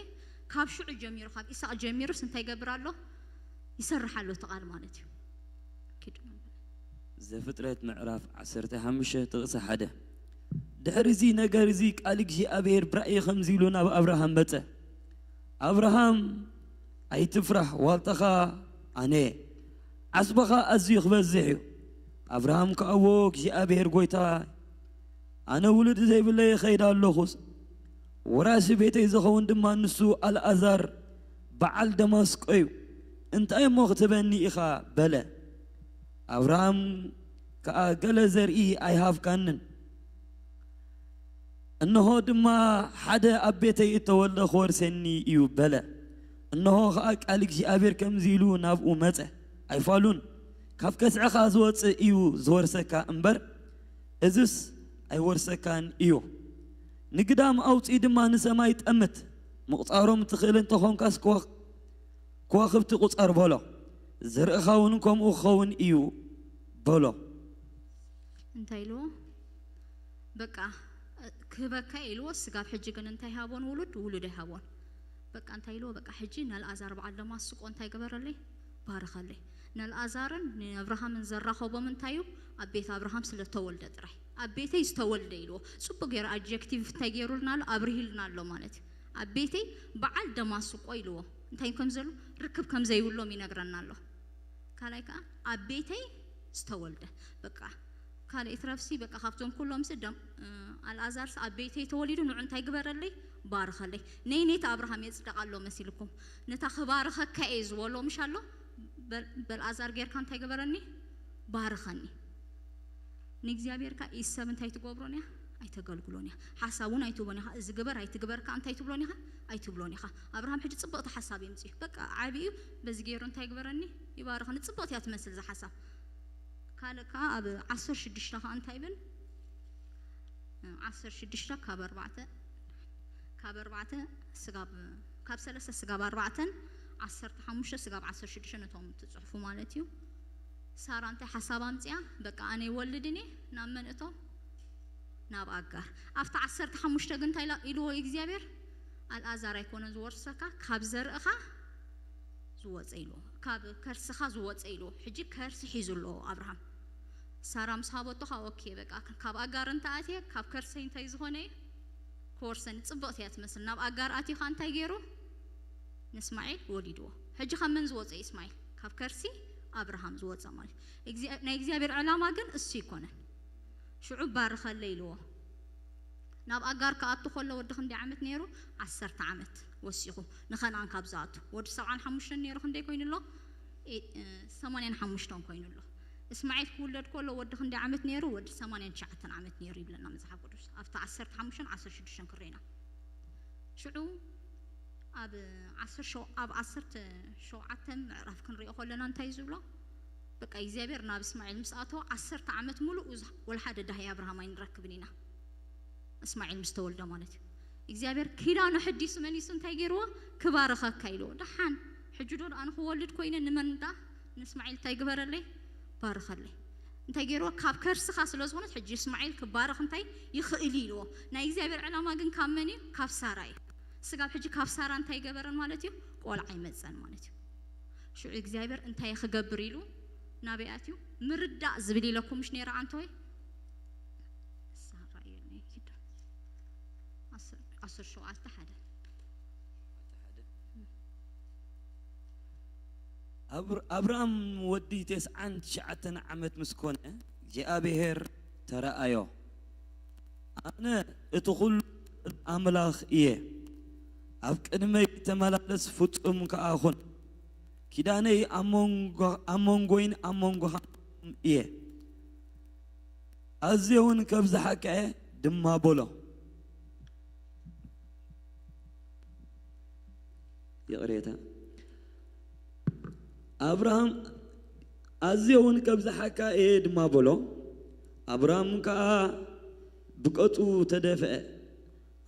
ካብ ሽዑ ጀሚሩ ካብ ኢሳቅ ጀሚሩስ እንታይ ይገብር ኣሎ? ይሰርሕ ኣሎ እቲ ቃል ማለት እዩ። ኪዱ ዘፍጥረት ምዕራፍ ዓሰርተ ሓሙሽተ ጥቕሲ ሓደ። ድሕሪ እዚ ነገር እዚ ቃል እግዚኣብሔር ብራእይ ከምዚ ኢሉ ናብ ኣብርሃም መጸ። ኣብርሃም ኣይትፍራሕ፣ ዋልታኻ ኣነ እየ፣ ዓስብኻ ኣዝዩ ክበዝሕ እዩ። ኣብርሃም ከኣ እወ እግዚኣብሔር ጐይታ ኣነ ውሉድ ዘይብለይ እኸይድ ኣለኹ፣ ወራሲ ቤተይ ዝኸውን ድማ ንሱ ኣልኣዛር በዓል ደማስቆ እዩ፣ እንታይ እሞ ክትበኒ ኢኻ በለ። ኣብርሃም ከኣ ገለ ዘርኢ ኣይሃብካንን፣ እንሆ ድማ ሓደ ኣብ ቤተይ እተወልደ ክወርሰኒ እዩ በለ። እንሆ ኸኣ ቃል እግዚኣብሔር ከምዚ ኢሉ ናብኡ መጸ፣ ኣይፋሉን፣ ካብ ከስዕኻ ዝወጽእ እዩ ዝወርሰካ እምበር፣ እዝስ ኣይወርሰካን እዩ። ንግዳም ኣውጺኡ ድማ ንሰማይ ጠምት። ምቑጻሮም ትኽእል እንተኾንካስ፣ ከዋ-፣ ከዋኽብቲ ቁጸር በሎ። ዘርእኻ እውን ከምኡ ክኸውን እዩ በሎ። እንታይ ኢልዎ? በቃ፣ እ፣ ክህበካ ኢልዎ። ስጋብ ሕጂ ግን እንታይ ሃቦን ውሉድ፣ ውሉድ ኣይሃቦን። በቃ እንታይ ኢልዎ? በቃ ሕጂ ነልኣዛር በዓል ደማስቆ እንታይ ግበረለይ? ባርኸለይ። ነልኣዛርን ንኣብርሃምን ዘራኸቦም እንታይ እዩ? ኣብ ቤት ኣብርሃም ስለ ተወልደ ጥራይ። ኣብ ቤተይ ዝተወልደ ኢልዎ። ጽቡቅ ገይሩ ኣድጀክቲቭ እንታይ ገይሩልና ኣሎ? ኣብርሂልና ኣሎ ማለት እዩ። ኣብ ቤተይ በዓል ደማስቆ ኢልዎ። እንታይ ከም ዘሎ? ርክብ ከም ዘይብሎም ይነግረና ኣሎ። ካልኣይ ከኣ ኣብ ቤተይ ዝተወልደ። በቃ ካልእ ይትረፍሲ፣ በቃ ካብቶም ኩሎም ሲ ደም-፣ እ፣ ኣልኣዛርስ ኣብ ቤተይ ተወሊዱ፣ ንዑ እንታይ ግበረለይ? ባርኸለይ። ነይ ነቲ ኣብርሃም የጽድቕ ኣሎ መሲልኩም። ነታ ክባርኸካ እየ ዝበሎ ምሽ ኣሎ? በል-፣ በልኣዛር ጌርካ እንታይ ግበረኒ? ባርኸኒ። ንእግዚኣብሔር ከኣ ኢድ ሰብ እንታይ ትገብሮን እያ? ኣይተገልግሎን እያ። ሓሳብ እውን ኣይትህቦን ኢኻ። እዚ ግበር ኣይትግበር ከኣ እንታይ ትብሎን ኢኻ? ኣይትብሎን ኢኻ። ኣብርሃም ሕጂ ጽብቕቲ ሓሳብ የምጽእ እዩ። በቃ ዓቢ እዩ። በዚ ገይሩ እንታይ ግበረኒ? ይባርኸኒ። ጽብቕቲ እያ ትመስል እዛ ሓሳብ። ካልእ ከኣ ኣብ ዓሰርተ ሽዱሽተ ከኣ እንታይ ይብል? ዓሰርተ ሽዱሽተ ካብ ኣርባዕተ፣ ካብ ኣርባዕተ ስጋብ፣ ካብ ሰለስተ ስጋብ ኣርባዕተን ዓሰርተ ሓሙሽተ ስጋብ ዓሰርተ ሽዱሽተ ነቶም ትጽሕፉ ማለት እዩ። ሳራ እንታይ ሓሳብ ኣምጽያ? በቃ ኣነ ይወልድን እየ፣ ናብ መን እቶ? ናብ ኣጋር። ኣብቲ ዓሰርተ ሓሙሽተ ግን እንታይ ኢላ-፣ ኢልዎ እግዚኣብሔር? ኣልኣዛር ኣይኮነ ዝወርሰካ፣ ካብ ዘርእኻ ዝወፀ ኢልዎ፣ ካብ ከርስኻ ዝወፀ ኢልዎ። ሕጂ ከርሲ ሒዙ ኣሎ ኣብርሃም። ሳራ ምስ ሃበቶ ኸዓ ኦኬ በቃ ካብ ኣጋር እንተኣትየ ካብ ከርሰይ እንታይ ዝኾነ እዩ ክወርሰኒ። ፅብቕቲ እያ ትመስል። ናብ ኣጋር ኣትዩ ኸዓ እንታይ ገይሩ? ንእስማዒል ወሊድዎ። ሕጂ ካብ መን ዝወፀ እዩ እስማዒል? ካብ ከርሲ ኣብርሃም ዝወፀ ማለት እዩ። ናይ እግዚኣብሔር ዕላማ ግን እሱ ኣይኮነን። ሽዑ ባርኸለይ ኢልዎ። ናብ ኣጋር ክኣቱ ከሎ ወዲ ክንደይ ዓመት ነይሩ? ዓሰርተ ዓመት ወሲኹ። ንኸነኣን ካብ ዝኣቱ ወዲ ሰብዓን ሓሙሽተን ነይሩ። ክንደይ ኮይኑ ኣሎ? ሰማንያን ሓሙሽተን ኮይኑ ኣሎ። እስማዒል ክውለድ ከሎ ወዲ ክንደይ ዓመት ነይሩ? ወዲ ሰማንያን ትሽዓተን ዓመት ነይሩ ይብለና መጽሓፍ ቅዱስ። ኣብቲ ዓሰርተ ሓሙሽተን ዓሰርተ ሽዱሽተን ክሬና ሽዑ ኣብ ዓሰርተ ሸው-፣ ኣብ ዓሰርተ ሸውዓተ ምዕራፍ ክንሪኦ ከለና እንታይ እዩ ዝብሎ? በቃ እግዚኣብሔር ናብ እስማዒል ምስ ኣተወ ዓሰርተ ዓመት ሙሉእ እዚ ወላ ሓደ ዳህይ ኣብርሃም ኣይንረክብን ኢና። እስማዒል ምስ ተወልደ ማለት እዩ። እግዚኣብሔር ኪዳኑ ሕዲሱ መሊሱ እንታይ ገይርዎ? ክባርኸካ ኢልዎ። ደሓን ሕጂ ዶ ኣነ ክወልድ ኮይነ ንመን ዳ ንእስማዒል እንታይ ግበረለይ? ባርኸለይ። እንታይ ገይርዎ? ካብ ከርስኻ ስለ ዝኾነት ሕጂ እስማዒል ክባረኽ እንታይ ይኽእል እዩ ኢልዎ። ናይ እግዚኣብሔር ዕላማ ግን ካብ መን እዩ? ካብ ሳራ እዩ። ስጋብ ሕጂ ካብ ሳራ እንታይ ገበረን ማለት እዩ? ቆልዓ ኣይመፀን ማለት እዩ። ሽዑ እግዚኣብሔር እንታይ ክገብር ኢሉ ናበይ ኣትዩ? ምርዳእ ዝብል ኢለኩም ምሽ ነይረ ኣንተ ወይ? ሳራ እዩ ነይ ኪዳ። ዓሰርተ ሸውዓተ ሓደ። ኣብር-፣ ኣብርሃም ወዲ ተስዓን ትሽዓተን ዓመት ምስ ኮነ እግዚኣብሔር ተረኣዮ። ኣነ እቲ ኩሉ ኣምላኽ እየ። ኣብ ቅድመይ ተመላለስ፣ ፍጹም ከኣ ኩን። ኪዳነይ ኣብ መንጎ-፣ ኣብ መንጎይን ኣብ መንጎኻን እየ። ኣዝየ እውን ከብዝሓካ እየ ድማ በሎ። ይቕሬታ። ኣብርሃም ኣዝየ እውን ከብዝሓካ እየ ድማ በሎ። ኣብርሃም ከኣ ብቀጹ ተደፍአ።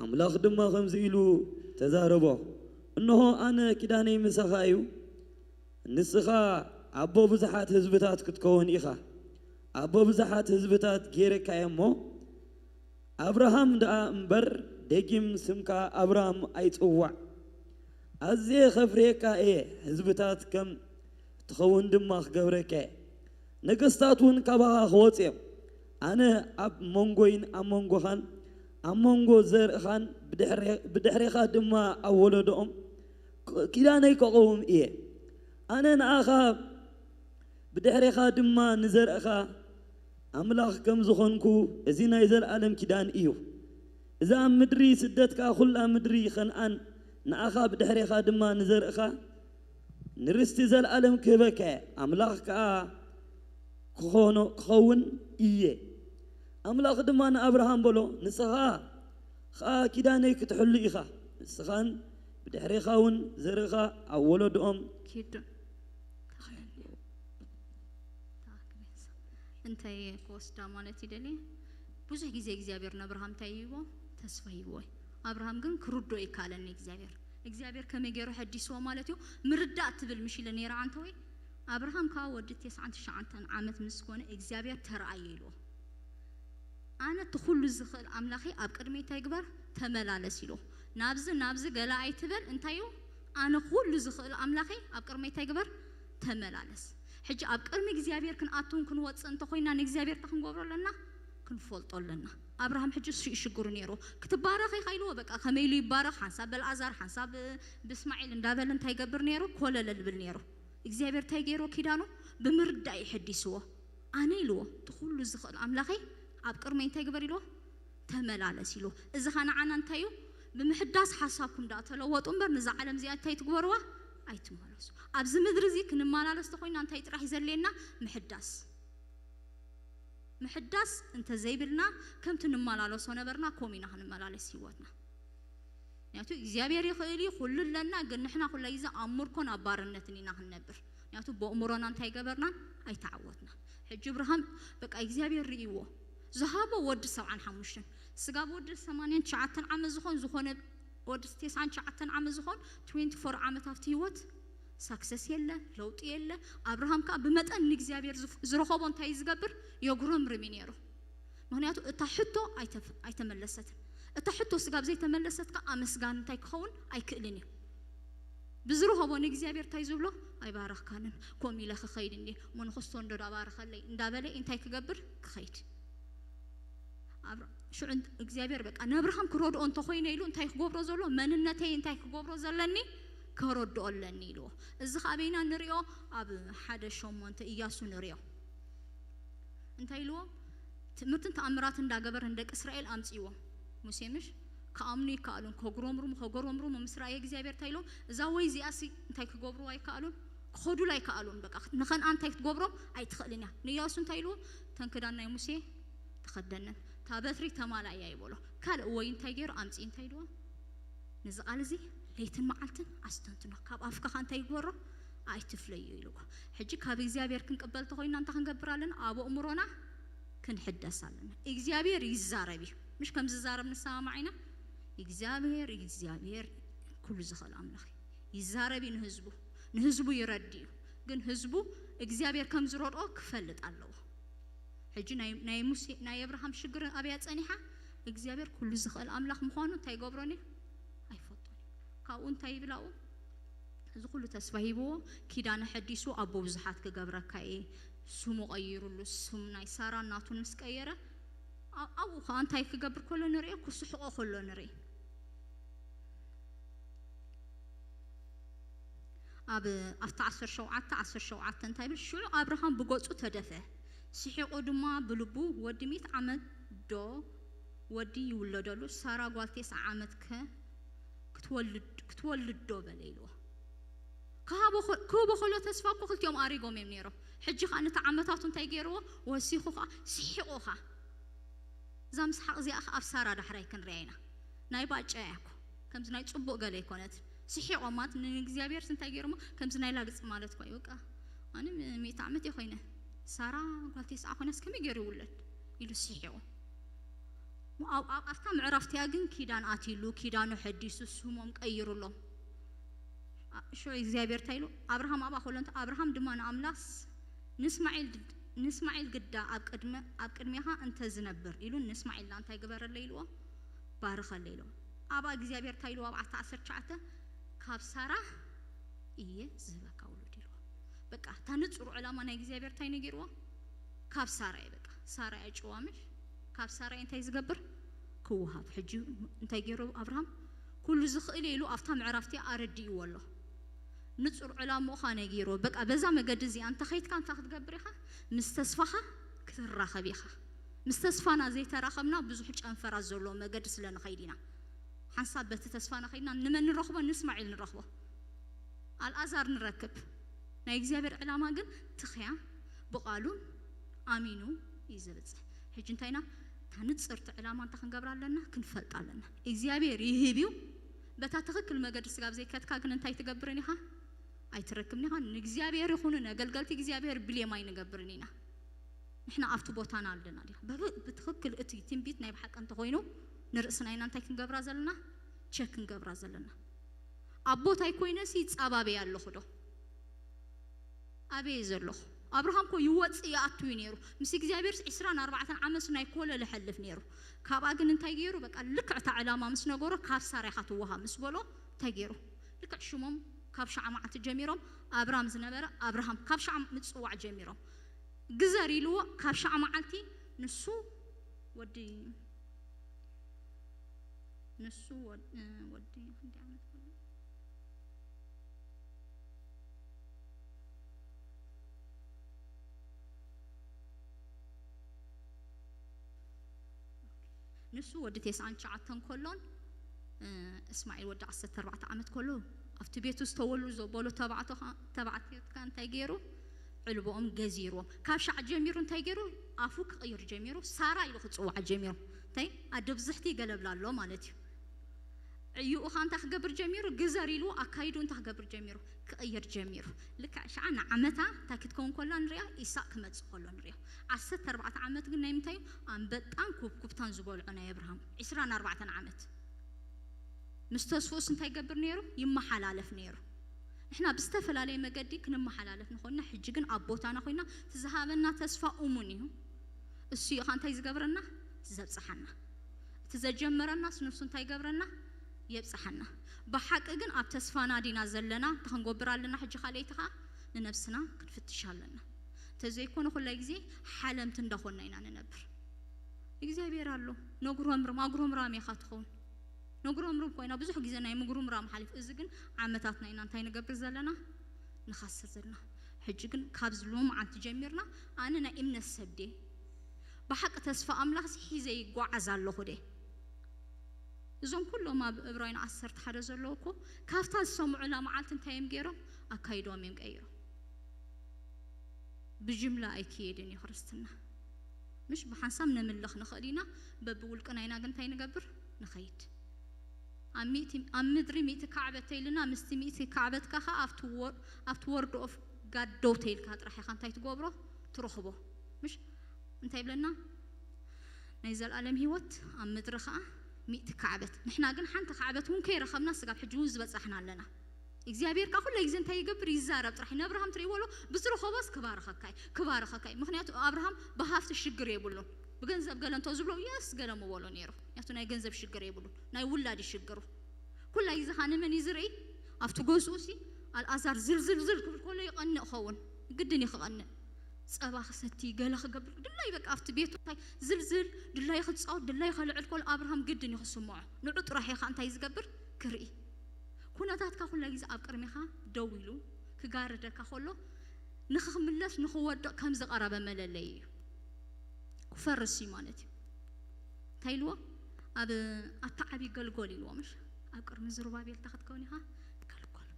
ኣምላኽ ድማ ከምዚ ኢሉ ተዛረቦ፣ እንሆ ኣነ ኪዳነይ ምሳኻ እዩ። ንስኻ ኣቦ ብዙሓት ህዝብታት ክትከውን ኢኻ። ኣቦ ብዙሓት ህዝብታት ገይረካ እየ እሞ፣ ኣብርሃም ደኣ እምበር ደጊም ስምካ ኣብራም ኣይጽዋዕ። ኣዝየ ኸፍርየካ እየ፣ ህዝብታት ከም ትኸውን ድማ ክገብረካ እየ። ነገስታት እውን ካባኻ ክወጹ እዮም። ኣነ ኣብ መንጎይን ኣብ መንጎኻን ኣብ መንጎ ዘርእኻን ብድሕሬ-፣ ብድሕሬኻ ድማ ኣብ ወለዶኦም ክ-፣ ኪዳነይ ከቐውም እየ። ኣነ ንኣኻ ብድሕሬኻ ድማ ንዘርእኻ ኣምላኽ ከም ዝኾንኩ፣ እዚ ናይ ዘለኣለም ኪዳን እዩ። እዛ ኣብ ምድሪ ስደትካ ኹላ ምድሪ ኸንኣን ንኣኻ ብድሕሬኻ ድማ ንዘርእኻ ንርስቲ ዘለኣለም ክህበካ እየ። ኣምላኽ ከኣ ክኾኖ-፣ ክኸውን እየ። ኣምላኽ ድማ ንኣብርሃም በሎ፣ ንስኻ ኸኣ ኪዳነይ ክትሕሉ ኢኻ፣ ንስኻን ብድሕሬኻ እውን ዘርእኻ ኣብ ወለዶኦም ኪዱ። እንታይ ክወስዳ ማለት ይደሊ? ብዙሕ ግዜ እግዚኣብሔር ንኣብርሃም እንታይ ይህቦ? ተስፋ ይህቦ እዩ። ኣብርሃም ግን ክርዶ ይከኣለኒ እግዚኣብሔር። እግዚኣብሔር ከመይ ገይሩ ሐዲስዎ ማለት እዩ? ምርዳእ ትብል ምሽ ኢለ ነይረ ኣንተ ወይ? ኣብርሃም ከዓ ወዲ ተስዓን ትሽዓተን ዓመት ምስ ኮነ እግዚኣብሔር ተረኣየ ኢልዎ። ኣነ እቲ ኩሉ ዝኽእል ኣምላኸይ ኣብ ቅድመይ እንታይ ግበር? ተመላለስ ኢልዎ። ናብዚ ናብዚ ገለ ኣይትበል። እንታይ እዩ? ኣነ ኩሉ ዝኽእል ኣምላኸይ ኣብ ቅድመይ እንታይ ግበር? ተመላለስ። ሕጂ ኣብ ቅድሚ እግዚኣብሔር ክንኣትውን ክንወፅእ እንተኾይና ንእግዚኣብሔር እንታይ ክንገብሮ ኣለና? ክንፈልጦ ኣለና። ኣብርሃም ሕጂ እሱ እዩ ሽግሩ ነይሩ። ክትባረኽ ኢኻ ኢልዎ። በቃ ከመይ ኢሉ ይባረኽ? ሓንሳብ በልኣዛር ሓንሳብ ብእስማዒል እንዳበለ እንታይ ይገብር ነይሩ? ኮለለ ልብል ነይሩ። እግዚኣብሔር እንታይ ገይርዎ? ኪዳኑ ብምርዳእ እዩ ሐዲስዎ። ኣነ ኢልዎ እቲ ኩሉ ዝኽእል ኣምላኸይ ኣብ ቅድመይ እንታይ ግበር ኢልዎ? ተመላለስ ኢልዎ። እዚ ኸ ንዓና እንታይ እዩ? ብምሕዳስ ሓሳብኩም ደኣ ተለወጡ እምበር ንዛ ዓለም እዚኣ እንታይ ትግበርዋ? ኣይትመለሱ። ኣብዚ ምድሪ እዚ ክንመላለስ ተኾይና እንታይ ጥራሕ እዩ ዘድልየና? ምሕዳስ። ምሕዳስ እንተዘይብልና ከምቲ ንመላለሶ ነበርና ከምኡ ኢና ክንመላለስ ህይወትና። ምክንያቱ እግዚኣብሔር ይኽእል እዩ፣ ኩሉ ኣለና፣ ግን ንሕና ኩላ ግዜ ኣብ ምርኮን ኣብ ባርነትን ኢና ክንነብር። ምክንያቱ ብእምሮና እንታይ ገበርናን ኣይተዓወትናን። ሕጂ እብርሃም በቃ እግዚኣብሔር ርእይዎ ዝሃቦ ወዲ ሰብዓን ሓሙሽተን ስጋብ ወዲ ሰማንያን ትሽዓተን ዓመት ዝኾን ዝኾነ ወዲ ተስዓን ትሽዓተን ዓመት ዝኾን ትዌንቲ ፎር ዓመት ኣብቲ ህይወት ሳክሰስ የለ፣ ለውጢ የለ። ኣብርሃም ከዓ ብመጠን ንእግዚኣብሔር ዝፍ- ዝረኸቦ እንታይ እዩ ዝገብር? የጉረምርም እዩ ነይሩ። ምክንያቱ እታ ሕቶ ኣይተፍ- ኣይተመለሰትን። እታ ሕቶ ስጋብ ዘይተመለሰት ከዓ ኣመስጋኒ እንታይ ክኸውን ኣይክእልን እዩ። ብዝረኸቦ ንእግዚኣብሔር እንታይ ዝብሎ? ኣይባረኽካንን። ከምኡ ኢለ ክኸይድ እንዲ መነኮስቶ እንዶ ዳባረኸለይ እንዳበለ እንታይ ክገብር? ክኸይድ። ኣብራ- ሽዑ እንት- እግዚኣብሔር በቃ ነብርሃም ክረድኦ እንተኾይነ ኢሉ እንታይ ክገብሮ ዘሎ? መንነተይ እንታይ ክገብሮ ዘለኒ? ከረድኦ ኣለኒ ኢልዎ። እዚ ከዓ በይና ንሪኦ ኣብ ሓደ ሸሞንተ እያሱ ንሪኦ። እንታይ ኢልዎ? ትምህርትን ተኣምራትን እንዳገበረ ንደቂ እስራኤል ኣምፅዎ። ሙሴ ምሽ ከኣምኑ ይከኣሉን ከጉረምርሙ ከጎረምርሙ ምስ ረኣየ እግዚኣብሔር እንታይ ኢልዎም? እዛ ወይ እዚኣሲ እንታይ ክገብርዋ ኣይከኣሉን? ክኸዱላ ኣይከኣሉን። በቃ ንኸንኣን እንታይ ክትገብሮም ኣይትኽእልን እያ። ንእያሱ እንታይ ኢልዎ? ተን ክዳን ናይ ሙሴ ተኸደነን እታ በትሪ ተማላእያ ይበሎ። ካልእ ወይ እንታይ ገይሩ ኣምፅእ እንታይ ኢልዎ? ነዚ ቃል እዚ ለይትን መዓልትን ኣስተንትኖ፣ ካብ ኣፍካ ኸ እንታይ ይግበሮ? ኣይትፍለዮ ኢልዎ። ሕጂ ካብ እግዚኣብሔር ክንቅበል ተኾይና እንታይ ክንገብር ኣለና? ኣብ ኣእምሮና ክንሕደስ ኣለና። እግዚኣብሔር ይዛረብ እዩ። ምሽ ከም ዝዛረብ ንሰማማዕ ኢና። እግዚኣብሔር እግዚኣብሔር ኩሉ ዝኽእል ኣምላኽ እዩ። ይዛረብ እዩ ንህዝቡ፣ ንህዝቡ ይረዲ እዩ። ግን ህዝቡ እግዚኣብሔር ከም ዝረድኦ ክፈልጥ ኣለዎ። ሕጂ ናይ ናይ ሙሴ ናይ ኣብርሃም ሽግር ኣብያ ጸኒሓ እግዚኣብሔር ኩሉ ዝኽእል ኣምላኽ ምዃኑ እንታይ ይገብሮን እዩ? ኣይፈልጦን እዩ። ካብኡ እንታይ ይብል ኣብኡ? እዚ ኩሉ ተስፋ ሂብዎ ኪዳነ ሐዲሱ ኣቦ ብዙሓት ክገብረካ እየ ስሙ ቀይሩሉ ስም ናይ ሳራ ናቱ ምስ ቀየረ ኣ- ኣብኡ ከዓ እንታይ ክገብር ከሎ ንሪኦ ክስሕቆ ከሎ ንርኢ። ኣብ ኣብቲ ዓሰርተ ሸውዓተ ዓሰርተ ሸውዓተ እንታይ ይብል? ሽዑ ኣብርሃም ብገጹ ተደፍአ፣ ስሒቑ ድማ ብልቡ፣ ወዲ ሚእቲ ዓመት ዶ ወዲ ይውለደሉ? ሳራ ጓል ተስዓ ዓመት ከ ክትወልድ ክትወልድ ዶ? በለ ኢልዎ። ክሃቦ ከ- ክህቦ ከሎ ተስፋ እኮ ክልቲኦም ኣሪጎም እዮም ነይሮም። ሕጂ ኸኣ ነቲ ዓመታቱ እንታይ ገይርዎ? ወሲኹ ኸኣ ስሒቑ ኸኣ እዛ ምስሓቕ እዚኣ ኸኣ ኣብ ሳራ ዳሕራይ ክንሪኣ ኢና። ናይ ባጫ እያ እኮ። ከምዚ ናይ ጽቡቕ ገለ ኣይኮነትን። ስሒቖም ማለት ንእግዚኣብሔር እንታይ ገይሮሞ? ከምዚ ናይ ላግጺ ማለት እኮ እዩ። በቃ ኣነ ም- ሚእቲ ዓመት እየ ኮይነ። ሳራ ጓል ተስዓ ኮይናስ ከመይ ገይሩ ይውለድ? ኢሉ ስሒቑ። ኣብ ኣብ- ኣብታ ምዕራፍ እቲኣ ግን ኪዳን ኣትይሉ፣ ኪዳኑ ሐዲሱ፣ ስሞም ቀይሩሎም። አ- ሽዑ እግዚኣብሔር እንታይ ኢሉ? ኣብርሃም ኣብኣ ከሎ እንተ ኣብርሃም ድማ ንኣምላኽ ንእስማዒል ድ- ንእስማዒል ግዳ ኣብ ቅድመ ኣብ ቅድሜኻ እንተ ዝነብር ኢሉ ንእስማዒል ላ እንታይ ግበረለይ ኢልዎ? ባርኸለይ ኢልዎ። ኣብኣ እግዚኣብሔር እንታይ ኢልዎ? ኣብ ዓሰርተ ትሽዓተ ካብ ሳራ እየ ዝህበካ ውሉድ ኢልዎ። በቃ እታ ንጹር ዕላማ ናይ እግዚኣብሔር እንታይ ነጊርዎ? ካብ ሳራ እየ በቃ ሳራ እያ ጭዋ ምሽ ካብ ሳራ እየ እንታይ ዝገብር ክወሃብ። ሕጂ እንታይ ገይሩ ኣብርሃም? ኩሉ ዝኽእል እየ ኢሉ ኣብታ ምዕራፍቲ ኣረዲእዎ ኣሎ። ንጹር ዕላምኡ ኸኣ ነጊርዎ። በቃ በዛ መገዲ እዚኣ እንተ ኸይድካ እንታይ ክትገብር ኢኻ? ምስ ተስፋኻ ክትራኸብ ኢኻ። ምስ ተስፋና ዘይተራኸብና ብዙሕ ጨንፈራት ዘለዎ መገዲ ስለ ንኸይድ ኢና። ሓንሳብ በቲ ተስፋና ኸይድና ንመን ንረኽቦ? ንእስማዒል ንረኽቦ። ኣልኣዛር ንረክብ። ናይ እግዚኣብሔር ዕላማ ግን ትኽያ ብቓሉን ኣሚኑ እዩ ዘብጽሕ። ሕጂ እንታይ ኢና? እታ ንጽርቲ ዕላማ እንታይ ክንገብር ኣለና? ክንፈልጥ ኣለና። እግዚኣብሔር ይህብ እዩ። በታ ትኽክል መገዲ ስጋብ ዘይከድካ ግን እንታይ ትገብርን ኢኻ? ኣይትረክብን ኢኻ። ንእግዚኣብሔር ይኹኑ ነገልገልቲ እግዚኣብሔር ብሌም ኣይንገብርን ኢና። ንሕና ኣብቲ ቦታና ኣለና ዲና? ብብ- ብትኽክል እቲ ትንቢት ናይ ብሓቂ እንተኾይኑ፣ ንርእስና ኢና እንታይ ክንገብራ ዘለና? ቸክ ክንገብራ ዘለና። ኣብ ቦታይ ኮይነሲ ይጻባበይ ኣለኹ ዶ? ኣበይ ዘለኹ? ኣብርሃም ኮ ይወጽእ ይኣቱ እዩ ነይሩ ምስ እግዚኣብሔር። ዕስራን ኣርባዕተን ዓመት ናይ ኮለል ይሐልፍ ነይሩ። ካብኣ ግን እንታይ ገይሩ? በቃ ልክዕ እታ ዕላማ ምስ ነገሮ፣ ካብ ሳራ ኢኻ ትወሃብ ምስ በሎ እንታይ ገይሩ? ልክዕ ሽሞም ካብ ሸዓ መዓልቲ ጀሚሮም ኣብራም ዝነበረ ኣብርሃም ካብ ሸዓ ምጽዋዕ ጀሚሮም፣ ግዘር ኢልዎ። ካብ ሸዓ መዓልቲ ንሱ ወዲ ንሱ ወድ- እ፣ ወዲ ክንደይ ዓመት ከሎ? ንሱ ወዲ ተስዓን ትሽዓተን ከሎን፣ እ፣ እስማዒል ወዲ ዓሰርተ ኣርባዕተ ዓመት ከሎ ኣብቲ ቤቱ ዝተወሉ ዘበሉ ተባዕቶ ኸ- ተባዕትዮ ከ እንታይ ገይሩ? ዕልቦኦም ገዚርዎም። ካብ ሻዕ ጀሚሩ እንታይ ገይሩ? ኣፉ ክቕይር ጀሚሩ። ሳራ ኢሉ ክጽዋዕ ጀሚሩ። እንታይ? ኣደ ብዝሕቲ ይገለብላ ኣሎ ማለት እዩ። ዕዩኡ ኸ እንታይ ክገብር ጀሚሩ? ግዘር ኢሉ ኣካይዱ እንታይ ክገብር ጀሚሩ? ክቕይር ጀሚሩ። ልክዕ ሻዓ ንዓመታ እንታይ ክትከውን ከላ ንሪኣ? ኢሳቅ ክመጽእ ከሎ ንሪኦ። ዓሰርተ ኣርባዕተ ዓመት ግን ናይ ምንታይ እዩ? ኣንበጣን ኩብኩብታን ዝበልዖ ናይ ኣብርሃም። ዕስራን ኣርባዕተን ዓመት። ምስ ተስፍኡስ እንታይ ይገብር ነይሩ? ይመሓላለፍ ነይሩ። ንሕና ብዝተፈላለየ መገዲ ክንመሓላለፍ ንኾንና፣ ሕጂ ግን ኣብ ቦታና ኮይና እቲ ዝሃበና ተስፋ እሙን እዩ። እሱ እዩ ኸ እንታይ ዝገብረና? ዘብጽሓና። እቲ ዘጀመረናስ ንሱ እንታይ ይገብረና? የብጽሓና። ብሓቂ ግን ኣብ ተስፋና ዲና ዘለና? ተኽንጎብር ኣለና። ሕጂ ካልኣይቲ ኸዓ ንነብስና ክንፍትሽ ኣለና። እንተዘይኮነ ኩላይ ግዜ ሓለምቲ እንዳኾንና ኢና ንነብር። እግዚኣብሔር ኣሎ። ነጉረምርም፣ ኣጉረምራም ኢኻ ትኸውን። ነጉረምርም ኮይና ብዙሕ ግዜ ናይ ምጉርምራም ሓሊፍ። እዚ ግን ዓመታትና ኢና እንታይ ንገብር ዘለና? ንኻስር ዘለና። ሕጂ ግን ካብዚ ሎማዓንቲ ጀሚርና ኣነ ናይ እምነት ሰብ ድየ? ብሓቂ ተስፋ ኣምላኽሲ ሒዘ ይጓዓዝ ኣለኹ ድየ? እዞም ኩሎም ኣብ እብራውያን ዓሰርተ ሓደ ዘለዉ እኮ ካብታ ዝሰምዑላ መዓልቲ እንታይ እዮም ገይሮም? ኣካይዶም እዮም ቀይሮም። ብጅምላ ኣይክየድን እዩ ክርስትና። ምሽ ብሓንሳብ ነምልኽ ንኽእል ኢና፣ በብውልቅና ኢና ግን እንታይ ንገብር? ንኸይድ። ኣብ ሚእቲ- ኣብ ምድሪ ሚእቲ ካዕበት ተይልና ምስቲ ሚእቲ ካዕበትካ ኸዓ ኣብቲ ወር- ኣብቲ ወርድ ኦፍ ጋድ ደው ተይልካ ጥራሕ ኢኻ እንታይ ትገብሮ? ትረኽቦ። ምሽ እንታይ ይብለና? ናይ ዘላለም ህይወት ኣብ ምድሪ ኸዓ ሚእቲ ካዕበት። ንሕና ግን ሓንቲ ካዕበት እውን ከይረኸብና ስጋብ ሕጂ እውን ዝበጻሕና ኣለና። እግዚኣብሔር ከዓ ኩላይ ግዜ እንታይ ይገብር? ይዛረብ ጥራሕ። ንኣብርሃም ትርእይዎ ኣሎ፣ ብዝረኸቦስ ክባርኸካ እዩ፣ ክባርኸካ እዩ። ምኽንያቱ ኣብርሃም ብሃፍቲ ሽግር የብሉን። ብገንዘብ ገለ እንተ ዝብሎ የስ ገለ ምበሎ ነይሩ። ምኽንያቱ ናይ ገንዘብ ሽግር የብሉን፣ ናይ ውላድ እዩ ሽግሩ። ኩላይ ግዜ ኸዓ ንመን እዩ ዝርኢ? ኣብቲ ገዝኡ ሲ ኣልኣዛር ዝልዝልዝል ክብል ከሎ ይቐንእ ኸውን፣ ግድን እዩ ክቐንእ። ጸባ ክሰቲ ገለ ክገብር ድላይ በቃ ኣብቲ ቤቱ እንታይ ዝልዝል ድላይ ክጻወት ድላይ ከልዕል ከሎ ኣብርሃም ግድን እዩ ክስምዖ። ንዑ ጥራሕ ኢኻ እንታይ ዝገብር ክርኢ። ኩነታትካ ኩላ ግዜ ኣብ ቅድሜኻ ደው ኢሉ ክጋርደካ ከሎ ንኽምለስ ንኽወድቕ ከም ዝቐረበ መለለይ እዩ። ክፈርስ እዩ ማለት እዩ። እንታይ ኢልዎ? ኣብ ኣታ ዓብዪ ገልጎል ኢልዎ ምሽ ኣብ ቅድሚ ዝሩባቤል እንታይ ክትከውን ኢኻ? ገልጎል።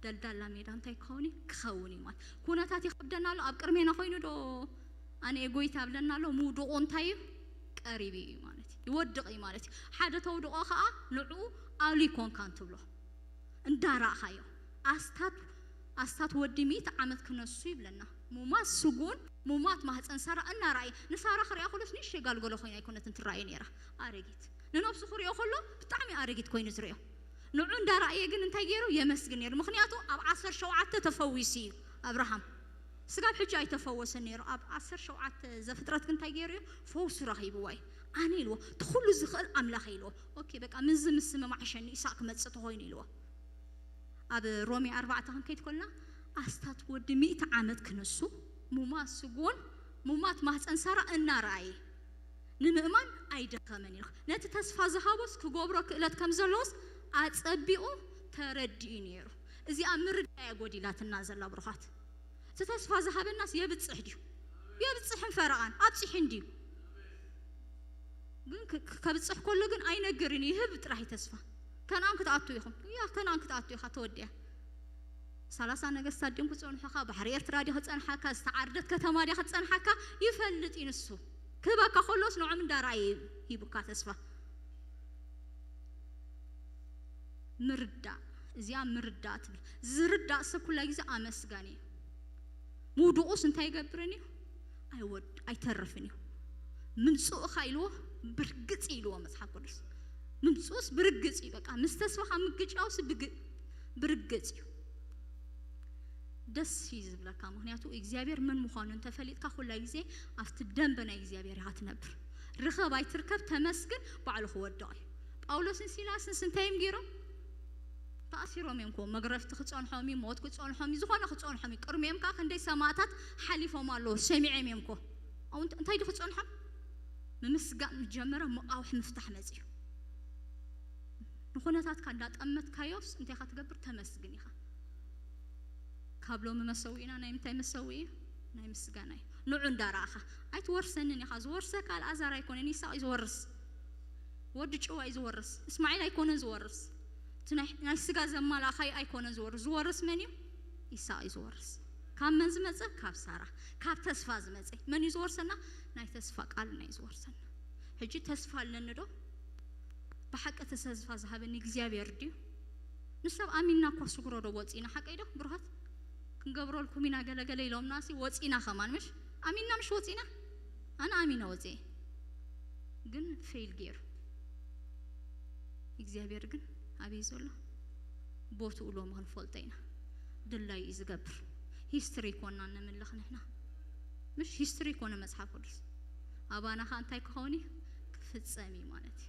ደልዳላ ሜዳ እንታይ ክኸውን እዩ? ክኸውን እዩ ማለት ኩነታት ይኸብደና ኣሎ። ኣብ ቅድሜና ኮይኑ ዶ ኣነ እየ ጎይታ ብለና ኣሎ? ምውድቑ እንታይ እዩ? ቀሪቡ እዩ ማለት እዩ። ይወድቕ እዩ ማለት እዩ። ሓደ ተውድቖ ከዓ ንዑ ኣሉ ይኮንካን ትብሎ እንዳራእኻዮ ኣስታት ኣስታት ወዲ ሚእቲ ዓመት ክነሱ ይብለና። ሙማት ስጉን ሙማት ማህፀን ሳራ እናረኣየ ንሳራ ክሪኣ ከሎስ ንእሽተይ ጋልጎሎ ኮይና ኣይኮነትን ትረኣየ ነይራ። ኣረጊት ንነብሱ ክሪኦ ከሎ ብጣዕሚ ኣረጊት ኮይኑ ትሪኦ። ንዑ እንዳረኣየ ግን እንታይ ገይሩ? የመስግን ነይሩ። ምኽንያቱ ኣብ ዓሰርተ ሸውዓተ ተፈዊሱ እዩ ኣብርሃም። ስጋብ ሕጂ ኣይተፈወሰን ነይሩ። ኣብ ዓሰርተ ሸውዓተ ዘፍጥረት ግን እንታይ ገይሩ እዩ? ፈውሱ ረኺብዎ እዩ። ኣነ ኢልዎ እቲ ኩሉ ዝኽእል ኣምላኽ ኢልዎ። ኦኬ በቃ ምዚ ምስምማዕ ሸኒ ኢሳቅ ክመጽእ ተኾይኑ ኢልዎ። ኣብ ሮሜ ኣርባዕተ ክንከይድ ኮልና ኣስታት ወዲ ሚእቲ ዓመት ክነሱ ሙማት ስጉን ሙማት ማህፀን ሳራ እናረኣየ ንምእማን ኣይደኸመን ኢልካ ነቲ ተስፋ ዝሃቦስ ክገብሮ ክእለት ከም ዘለዎስ ኣጸቢቑ ተረዲኡ ነይሩ። እዚኣ ምርዳእ እያ ጎዲላትና ዘላ ብሩኻት። እቲ ተስፋ ዝሃበናስ የብጽሕ ድዩ? የብጽሕን ፈረቓን ኣብጺሕን ድዩ? ግን ክ- ክ- ከብጽሕ ከሎ ግን ኣይነግርን ይህብ ጥራሕ ተስፋ። ከነኣን ክትኣቱ ኢኹም ያ ከነኣን ክትኣቱ ኢኻ ተወዲያ። ሰላሳ ነገስታት ድዮም ክጸንሑኻ? ባሕሪ ኤርትራ ድዩ ክጸንሓካ? ዝተዓርደት ከተማ ድያ ክጸንሓካ? ይፈልጥ እዩ ንሱ። ክህበካ ከሎስ ንዖም እንዳረኣየ ሂቡካ ተስፋ። ምርዳእ እዚኣ ምርዳእ ትብል። ዝርዳእ ሰብ ኩላ ግዜ ኣመስጋኒ እዩ። ምውድቑስ እንታይ ይገብርን እዩ? ኣይወድ ኣይተርፍን እዩ። ምምፅኡኻ ኢልዎ ብርግፅ እዩ ኢልዎ መፅሓፍ ቅዱስ። ምምፅኡስ ብርግፅ እዩ። በቃ ምስ ተስፋኻ ምግጫውስ ብግ- ብርግፅ እዩ። ደስ እዩ ዝብለካ፣ ምክንያቱ እግዚኣብሔር መን ምዃኑ እንተፈሊጥካ ኩላ ግዜ ኣብቲ ደንበ ናይ እግዚኣብሔር ኢኻ ትነብር። ርኸብ ኣይትርከብ፣ ተመስግን፣ ባዕሉ ክወድቕ እዩ። ጳውሎስን ሲላስንስ እንታይ እዮም ገይሮም? ተኣሲሮም እዮም እኮ። መግረፍቲ ክጸንሖም እዩ፣ ሞት ክጸንሖም እዩ፣ ዝኾነ ክጸንሖም እዩ። ቅድሚኦም ከኣ ክንደይ ሰማእታት ሓሊፎም ኣለዉ፣ ሰሚዖም እዮም እኮ። ኣብኡ እንት- እንታይ ድዩ ክጸንሖም? ምምስጋን ምስ ጀመረ መቓውሕ ምፍታሕ መጺኡ። ንኹነታትካ እንዳጠመትካዮስ እንታይ ኢኻ ትገብር? ተመስግን ኢኻ። ካብ ሎሚ መሰውኢና ናይ ምንታይ መሰውኢ እዩ? ናይ ምስጋና እዩ። ንዑ እንዳረኣኻ ኣይትወርሰንን ኢኻ። ዝወርሰካ ኣልኣዛር ኣይኮነን፣ ይስሐቅ እዩ ዝወርስ። ወዲ ጭዋ እዩ ዝወርስ። እስማዒል ኣይኮነን ዝወርስ። እቲ ናይ ናይ ስጋ ዘማላእኻይ ኣይኮነን ዝወርስ። ዝወርስ መን እዩ? ይስሐቅ እዩ ዝወርስ። ካብ መን ዝመጸ? ካብ ሳራ። ካብ ተስፋ ዝመጸ። መን እዩ ዝወርሰና? ናይ ተስፋ ቃልና እዩ ዝወርሰና። ሕጂ ተስፋ ኣለኒ ዶ? ብሓቂ እቲ ተስፋ ዝሃበኒ እግዚኣብሔር ድዩ? ንሰብ ኣሚንና እኳ ስግሮ ዶ ወፂና? ሓቀይ ዶ ብሩሃት? ክንገብረልኩም ኢና ገለገለ ኢሎምና ሲ ወፂና ከማን ምሽ? ኣሚንና ምሽ ወፂና? ኣነ ኣሚነ ወፂ ግን ፌል ገይሩ። እግዚኣብሔር ግን ኣበይ ዘሎ? ቦትኡ ሎሚ ክንፈልጦ ኢና። ድላዩ እዩ ዝገብር። ሂስትሪ ይኮና ነምልኽ ንሕና። ምሽ ሂስትሪ ይኮነ መጽሓፍ ቅዱስ። ኣባና ኸዓ እንታይ ክኸውን እዩ? ክፍጸም እዩ ማለት እዩ።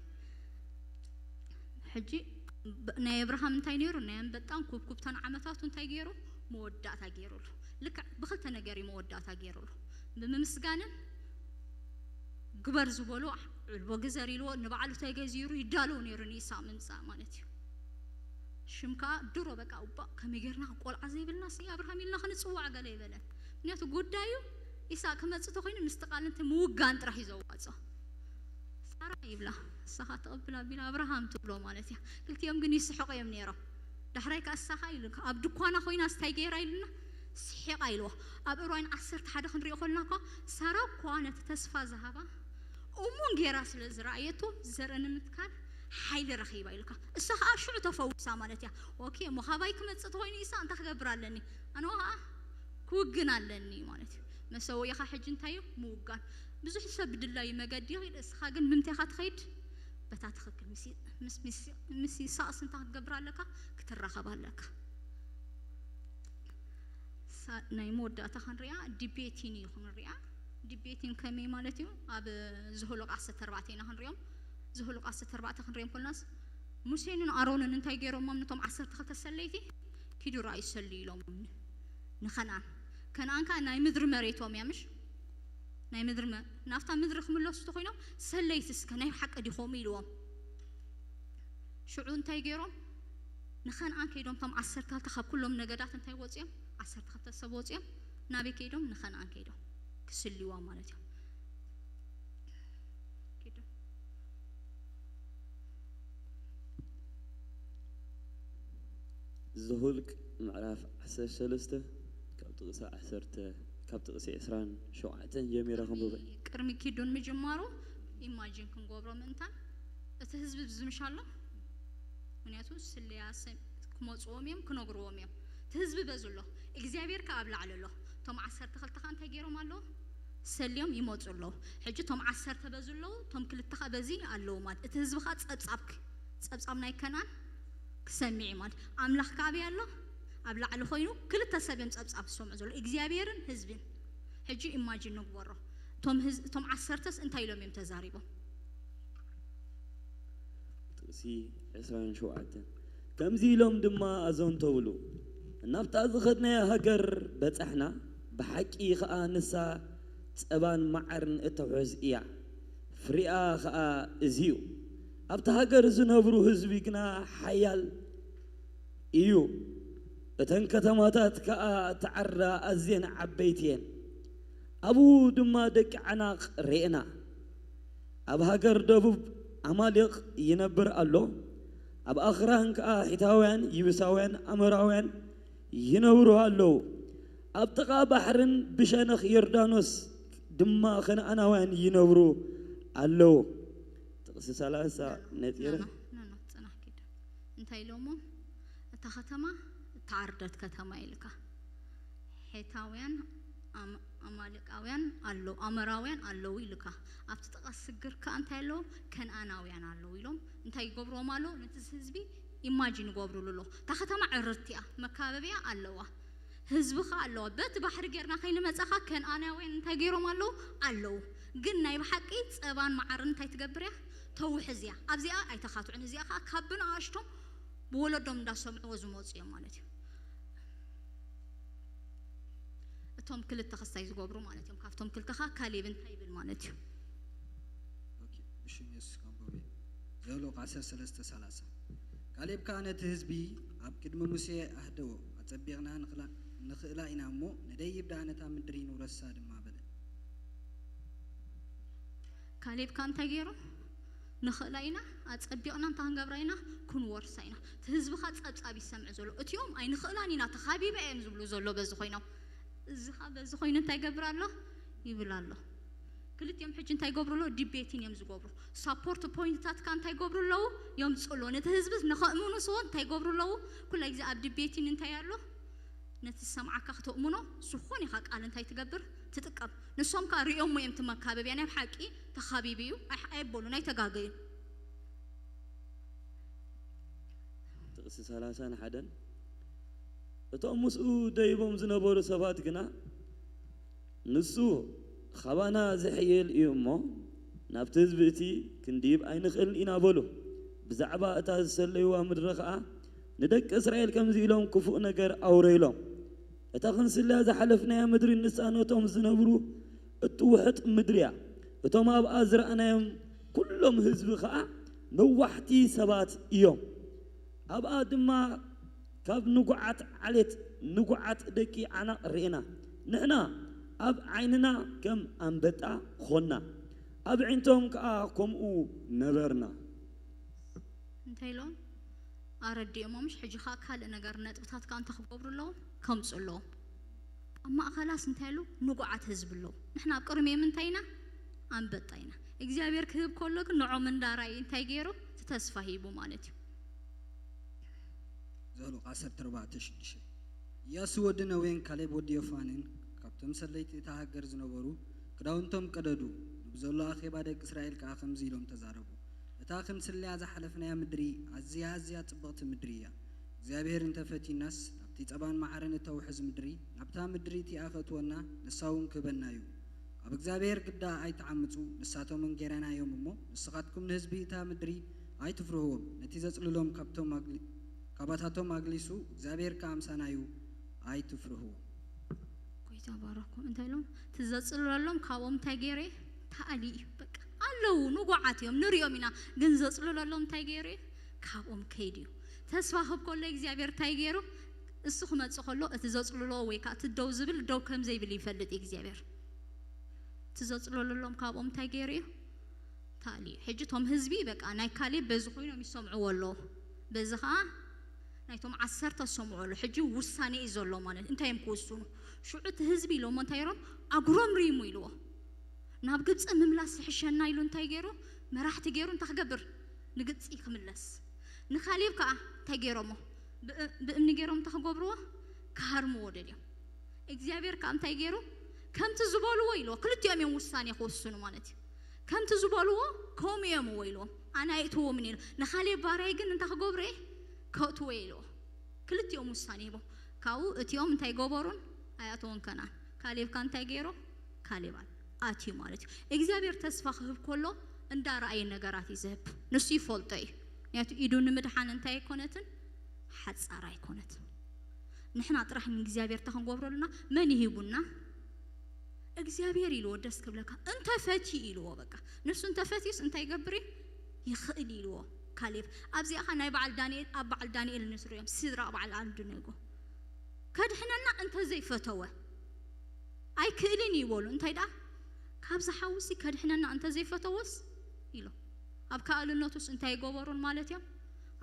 ሕጂ ብ- ናይ ኣብርሃም እንታይ ነይሩ? ናይ ኣንበጣን ኩብኩብታን ዓመታቱ እንታይ ገይሩ? መወዳእታ ገይሩሉ። ልክዕ ብክልተ ነገር እዩ መወዳእታ ገይሩሉ። ብምምስጋንን ግበር ዝበሎ ዕልቦ ግዘር ኢልዎ ንባዕሉ ተገዚሩ ይዳለው ነይሩ ንኢሳቅ ምምፃእ ማለት እዩ። ሽም ከዓ ድሮ በቃ እባ ከመይ ጌርና ቆልዓ ዘይብልና ሲ ኣብርሃም ኢልና ክንፅዋዕ ገለ ይበለን። ምክንያቱ ጉዳዩ ኢሳቅ ክመፅእ ተኮይኑ ምስቲ ቃል እንተ ምውጋን ጥራሕ እዩ ዘዋፅኦ። ሳራ ይብላ፣ ንስኻ ትቕብል ኣቢላ ኣብርሃም ትብሎ ማለት እያ። ክልቲኦም ግን ይስሕቑ እዮም ነይሮም። ዳሕራይ ከኣ ንስኻ ኢሉ ኣብ ድኳና ኮይና ስታይ ገይራ ኢሉና ስሒቓ ኢልዎ። ኣብ ዕብራውያን ዓሰርተ ሓደ ክንሪኦ ከለና እኳ ሳራ እኳ ነቲ ተስፋ ዝሃባ እሙን ገይራ ስለ ዝረኣየቶ ዘርኢ ንምትካል ሓይሊ ረኺባ ኢልካ። እሳ ከኣ ሽዑ ተፈዊሳ ማለት እያ። ኦኬ፣ ምኻባይ ክመጽእ ተኾይኑ ኢሳ እንታይ ክገብር ኣለኒ? ኣነ ከኣ ክውግን ኣለኒ ማለት እዩ። መሰውኢኻ ሕጂ እንታይ እዩ? ምውጋን። ብዙሕ ሰብ ብድላዩ መገዲ ይኸይድ፣ እስኻ ግን ብምንታይ ኢኻ ትኸይድ? በታ ትኽክል ምስ ምስ ምስ ምስ ይስሐቅስ እንታይ ክትገብር ኣለካ? ክትራኸብ ኣለካ። ሳ- ናይ መወዳእታ ክንሪኣ ዲቤቲን እዩ ክንሪኣ። ዲቤቲን ከመይ ማለት እዩ? ኣብ ዝሁሉቅ ዓሰርተ ኣርባዕተ ኢና ክንሪኦም። ዝሁሉቅ ዓሰርተ ኣርባዕተ ክንሪኦም ኮልናስ ሙሴንን ኣሮንን እንታይ ገይሮሞም? ነቶም ዓሰርተ ክልተ ሰለይቲ ኪዱ ራእይ ሰልዩ ኢሎም ንኸነኣን። ከነኣን ከኣ ናይ ምድሪ መሬቶም እያ ምሽ? ናይ ምድሪ መ- ናብታ ምድሪ ክምለሱ ተኮይኖም ሰለይቲ እስከ ናይ ሓቂ ዲኾም ኢልዎም። ሽዑ እንታይ ገይሮም? ንኸነኣን ከይዶም እቶም ዓሰርተ ክልተ ካብ ኩሎም ነገዳት እንታይ ወፅዮም? ዓሰርተ ክልተ ሰብ ወፅዮም ናበይ ከይዶም? ንኸነኣን ከይዶም ክስልይዋ ማለት እዮም። ከይዶም ዘሁልቅ ምዕራፍ ዓሰርተ ሰለስተ ካብ ጥቕሲ ዓሰርተ ካብ ጥቕሲ ዕስራን ሸውዓተን ጀሚረ ክንብበ። ቅድሚ ኪዱን ምጅማሩ ኢማጂን ክንገብሮ ምእንታን እቲ ህዝቢ ዝምሻሎ ምክንያቱ ስለያ ክመፅዎም እዮም ክነግርዎም እዮም። እቲ ህዝቢ በዚ ኣሎ እግዚኣብሔር ከ ኣብ ላዕሊ ኣሎ። እቶም ዓሰርተ ክልተ ከ እንታይ ገይሮም ኣለዉ? ሰልዮም ይመፁ ኣለዉ። ሕጂ እቶም ዓሰርተ በዚ ኣለዉ እቶም ክልተ ከ በዚ ኣለዉ ማለት እቲ ህዝቢ ከ ፀብፃብ ክ- ፀብፃብ ናይ ከናን ክሰምዕ እዩ ማለት ኣምላኽ ከ ኣበይ ኣሎ? ኣብ ላዕሊ ኮይኑ ክልተ ሰብ እዮም ፀብፃብ ዝሰምዑ ዘሎ እግዚኣብሔርን ህዝብን። ሕጂ ኢማጂን ንግበሮ እቶም ህዝ- እቶም ዓሰርተስ እንታይ ኢሎም እዮም ተዛሪቦም? ጥቕሲ ዕስራን ሸውዓተን ከምዚ ኢሎም ድማ ኣዘንተውሉ እናብታ ዝኸድናያ ሃገር በጻሕና ብሓቂ ኸኣ ንሳ ጸባን መዓርን እተውሕዝ እያ ፍሪኣ ኸኣ እዚ እዩ ኣብታ ሃገር ዝነብሩ ህዝቢ ግና ሓያል እዩ እተን ከተማታት ከኣ ተዓራ ኣዝየን ዓበይቲ እየን ኣብኡ ድማ ደቂ ዓናቕ ርኤና ኣብ ሃገር ደቡብ ኣማሌቕ ይነብር ኣሎ ኣብ ኣኽራን ከኣ ሒታውያን ይብሳውያን ኣሞራውያን ይነብሩ ኣለዉ ኣብ ጥቓ ባሕርን ብሸነኽ ዮርዳኖስ ድማ ከነኣናውያን ይነብሩ ኣለዉ ጥቕሲ ሰላሳ ነጢረ ጽናሕ ኪዳ እንታይ ኢሎሞ እታ ከተማ እታ ዓርደት ከተማ ኢልካ ሒታውያን ኣማሌቃውያን ኣለዉ፣ ኣሞራውያን ኣለዉ ኢሉካ። ኣብቲ ጥቓ ስግር ከኣ እንታይ ኣለዉ? ከነኣናውያን ኣለዉ ኢሎም እንታይ ይገብርዎም ኣለዉ? ነቲ ህዝቢ ኢማጂን ይገብሩሉ ኣለዉ። እታ ከተማ ዕርርቲ እያ፣ መካበቢያ ኣለዋ፣ ህዝቢ ኸኣ ኣለዋ። በቲ ባሕሪ ጌርና ከይንመጻኻ ከነኣናውያን እንታይ ገይሮም ኣለዉ? ኣለዉ። ግን ናይ ብሓቂ ጸባን መዓርን እንታይ ትገብር እያ? ተውሕዝ እያ። ኣብዚኣ ኣይተኻትዑን። እዚኣ ኸኣ ካብ ብንኣሽቶም ብወለዶም እንዳሰምዕዎ ዝመጹ እዮም ማለት እዩ። እቶም ክልተ ክስታይ ዝገብሩ ማለት እዮም። ካብቶም ክልተ ኸኣ ካሌብ እንታይ ይብል ማለት እዩ? ኦኬ፣ ብሽም የሱስ ከንብቦ እየ። ዘኍልወ ዓሰርተ ሰለስተ ሰላሳ። ካሌብ ከኣ ነቲ ህዝቢ፣ ኣብ ቅድሚ ሙሴ ኣህደዎ፣ ኣጸቢቕና ንኽላ-፣ ንኽእላ ኢና እሞ፣ ንደይብ ደኣ ነታ ምድሪ ንውረሳ ድማ በለ። ካሌብ ከኣ እንታይ ገይሩ? ንኽእላ ኢና፣ ኣጸቢቕና እንታይ ክንገብራ ኢና? ክንወርሳ ኢና። እቲ ህዝቢ ኸኣ ጸብጻብ ይሰምዕ ዘሎ። እቲኦም ኣይንኽእላን ኢና፣ ተኻቢባ እዮም ዝብሉ ዘሎ በዚ ኮይኖም። እዚ ኸኣ በዚ ኮይኑ እንታይ ይገብር ኣሎ? ይብል ኣሎ። ክልቲኦም ሕጂ እንታይ ይገብሩ ኣለዉ? ዲቤቲን እዮም ዝገብሩ። ሳፖርት ፖይንትታት ከኣ እንታይ ይገብሩ ኣለዉ? የምጽኡ ኣለዉ። ነቲ ህዝቢ ንኸእምኑ ስዎ እንታይ ይገብሩ ኣለዉ? ኩላ ግዜ ኣብ ዲቤቲን እንታይ ኣሎ? ነቲ ዝሰምዓካ ክተእምኖ ዝኾነ ኢኻ ቃል እንታይ ትገብር? ትጥቀም። ንሶም ከኣ ርእዮሞ እዮም እቲ መካበቢያ ናይ ብሓቂ ተኻቢቡ እዩ። ኣይ-፣ ኣይበሉን፣ ኣይተጋገዩን። ጥቕሲ ሰላሳን ሓደን። እቶም ምስኡ ደይቦም ዝነበሩ ሰባት ግና ንሱ ኻባና ዝሕይል እዩ እሞ ናብቲ ህዝቢ እቲ ክንድይብ ኣይንኽእልን ኢና በሉ። ብዛዕባ እታ ዝሰለይዋ ምድሪ ኸኣ ንደቂ እስራኤል ከምዚ ኢሎም ክፉእ ነገር ኣውረይሎም። እታ ክንስልያ ዝሓለፍናያ ምድሪ ንሳ ነቶም ዝነብሩ እትውሕጥ ምድሪ እያ። እቶም ኣብኣ ዝረኣናዮም ኩሎም ህዝቢ ኸኣ ነዋሕቲ ሰባት እዮም። ኣብኣ ድማ ካብ ንጉዓት ዓሌት ንጉዓት ደቂ ዓናቕ ርኢና። ንሕና ኣብ ዓይንና ከም ኣንበጣ ኾንና፣ ኣብ ኣዒንቶም ከኣ ከምኡ ነበርና። እንታይ ኢሎም? ኣረዲኦሞምሽ። ሕጂ ኸኣ ካልእ ነገር ነጥብታት ከኣ እንታይ ክገብሩ ኣለዎም? ከምጹ ኣለዎም። ኣብ ማእኸላስ እንታይ ኣሉ? ንጉዓት ህዝቢ ኣለዉ። ንሕና ኣብ ቅድሚኦም እንታይ ኢና? ኣንበጣ ኢና። እግዚኣብሔር ክህብ ከሎ ግን ንዖም እንዳራእዩ እንታይ ገይሩ? እቲ ተስፋ ሂቡ ማለት እዩ። ዘኍልወ ዓሰርተ ኣርባዕተ ሽዱሽተ። ኢያሱ ወዲ ነዌን ካሌብ ወዲ ዮፋንን ካብቶም ሰለይቲ እታ ሃገር ዝነበሩ ክዳውንቶም ቀደዱ፣ ንብዘሎ ኣኼባ ደቂ እስራኤል ከኣ ከምዚ ኢሎም ተዛረቡ፣ እታ ክንስልያ ዝሓለፍናያ ምድሪ ኣዝያ ኣዝያ ጽብቕቲ ምድሪ እያ። እግዚኣብሔር እንተ ፈትዩናስ፣ ናብቲ ጸባን መዓርን እተውሕዝ ምድሪ፣ ናብታ ምድሪ እቲኣ ከእትወና፣ ንሳ እውን ክህበና እዩ። ኣብ እግዚኣብሔር ግዳ ኣይትዓምጹ፣ ንሳቶም እንጌራና እዮም እሞ፣ ንስኻትኩም ንህዝቢ እታ ምድሪ ኣይትፍርህዎም። ነቲ ዘጽልሎም ካብቶም ኣግሊ-፣ ካባታቶም ኣግሊሱ፣ እግዚኣብሔር ከኣ ምሳና እዩ፣ ኣይትፍርህዎም። ጎይታ ባረኩም። እንታይ ኢሎም? እቲ ዘጽልለሎም ካብኦም እንታይ ገይሩ እዩ? ተኣልዩ እዩ። በቃ ኣለዉ፣ ንጉዓት እዮም፣ ንሪኦም ኢና። ግን ዘጽልለሎም እንታይ ገይሩ እዩ? ካብኦም ከይዱ እዩ። ተስፋ ክህብ ከሎ እግዚኣብሔር እንታይ ገይሩ? እሱ ክመጽእ ከሎ እቲ ዘጽልሎ ወይ ከዓ እቲ ደው ዝብል ደው ከም ዘይብል ይፈልጥ እዩ እግዚኣብሔር። እቲ ዘጽልለሎም ካብኦም እንታይ ገይሩ እዩ? ተኣልዩ። ሕጂ እቶም ህዝቢ በቃ ናይ ካሌብ በዚ ኮይኖም ይሰምዕዎ ኣለዉ። በዚ ከዓ ናይቶም ዓሰርተ ዝሰምዑ ኣለዉ። ሕጂ ውሳኔ እዩ ዘሎ ማለት እዩ። እንታይ እዮም ክውስኑ? ሽዑ እቲ ህዝቢ ኢሎሞ እንታይ ገይሮም? ኣጉረምሪሙ ኢልዎ። ናብ ግብፂ ምምላስ ዝሕሸና ኢሉ እንታይ ገይሩ? መራሕቲ ገይሩ እንታይ ክገብር? ንግብፂ ክምለስ። ንካሌብ ከዓ እንታይ ገይሮሞ? ብእ-፣ ብእምኒ ገይሮም እንታይ ክገብርዎ? ክሃርምዎ ደልዮም። እግዚኣብሔር ከዓ እንታይ ገይሩ? ከምቲ ዝበልዎ ኢልዎ። ክልቲኦም እዮም ውሳኔ ክውስኑ ማለት እዩ። ከምቲ ዝበልዎ ከምኡ እዮም እዎ ኢልዎም። ኣነ ኣይእትዎምን ኢሉ። ንካሌብ ባርያይ ግን እንታይ ክገብሮ እየ? ከእትዎ እየ ኢልዎ። ክልቲኦም ውሳኔ ሂቦም። ካብኡ እቲኦም እንታይ ገበሩን? ኣይኣተውን ከነኣን። ካሌብ ከዓ እንታይ ገይሩ? ካሌብ ኣል-፣ ኣትዩ ማለት እዩ። እግዚኣብሔር ተስፋ ክህብ ከሎ እንዳረኣየ ነገራት እዩ ዝህብ። ንሱ ይፈልጦ እዩ። ምክንያቱ ኢዱ ንምድሓን እንታይ ኣይኮነትን? ሓጻር ኣይኮነትን። ንሕና ጥራሕ ንእግዚኣብሔር እንታይ ክንገብሮ ኣለና? መን ይሂቡና? እግዚኣብሔር ኢልዎ ደስ ክብለካ። እንተፈትዩ ኢልዎ በቃ። ንሱ እንተፈትዩስ እንታይ ይገብር እዩ? ይኽእል ኢልዎ ካሌብ። ኣብዚኣ ኸ ናይ በዓል ዳንኤል፣ ኣብ በዓል ዳንኤል ንስርዮም፣ ሲድራቅ በዓል ኣብድነጎ። ከድሕነና እንተዘይፈተወ፣ ኣይክእልን እዩ በሉ። እንታይ ደኣ? ካብዚ ሓውሲ ከድሕነና እንተዘይፈተወስ ኢሎም። ኣብ ከኣልነቱስ እንታይ ይገበሩን ማለት እዮም?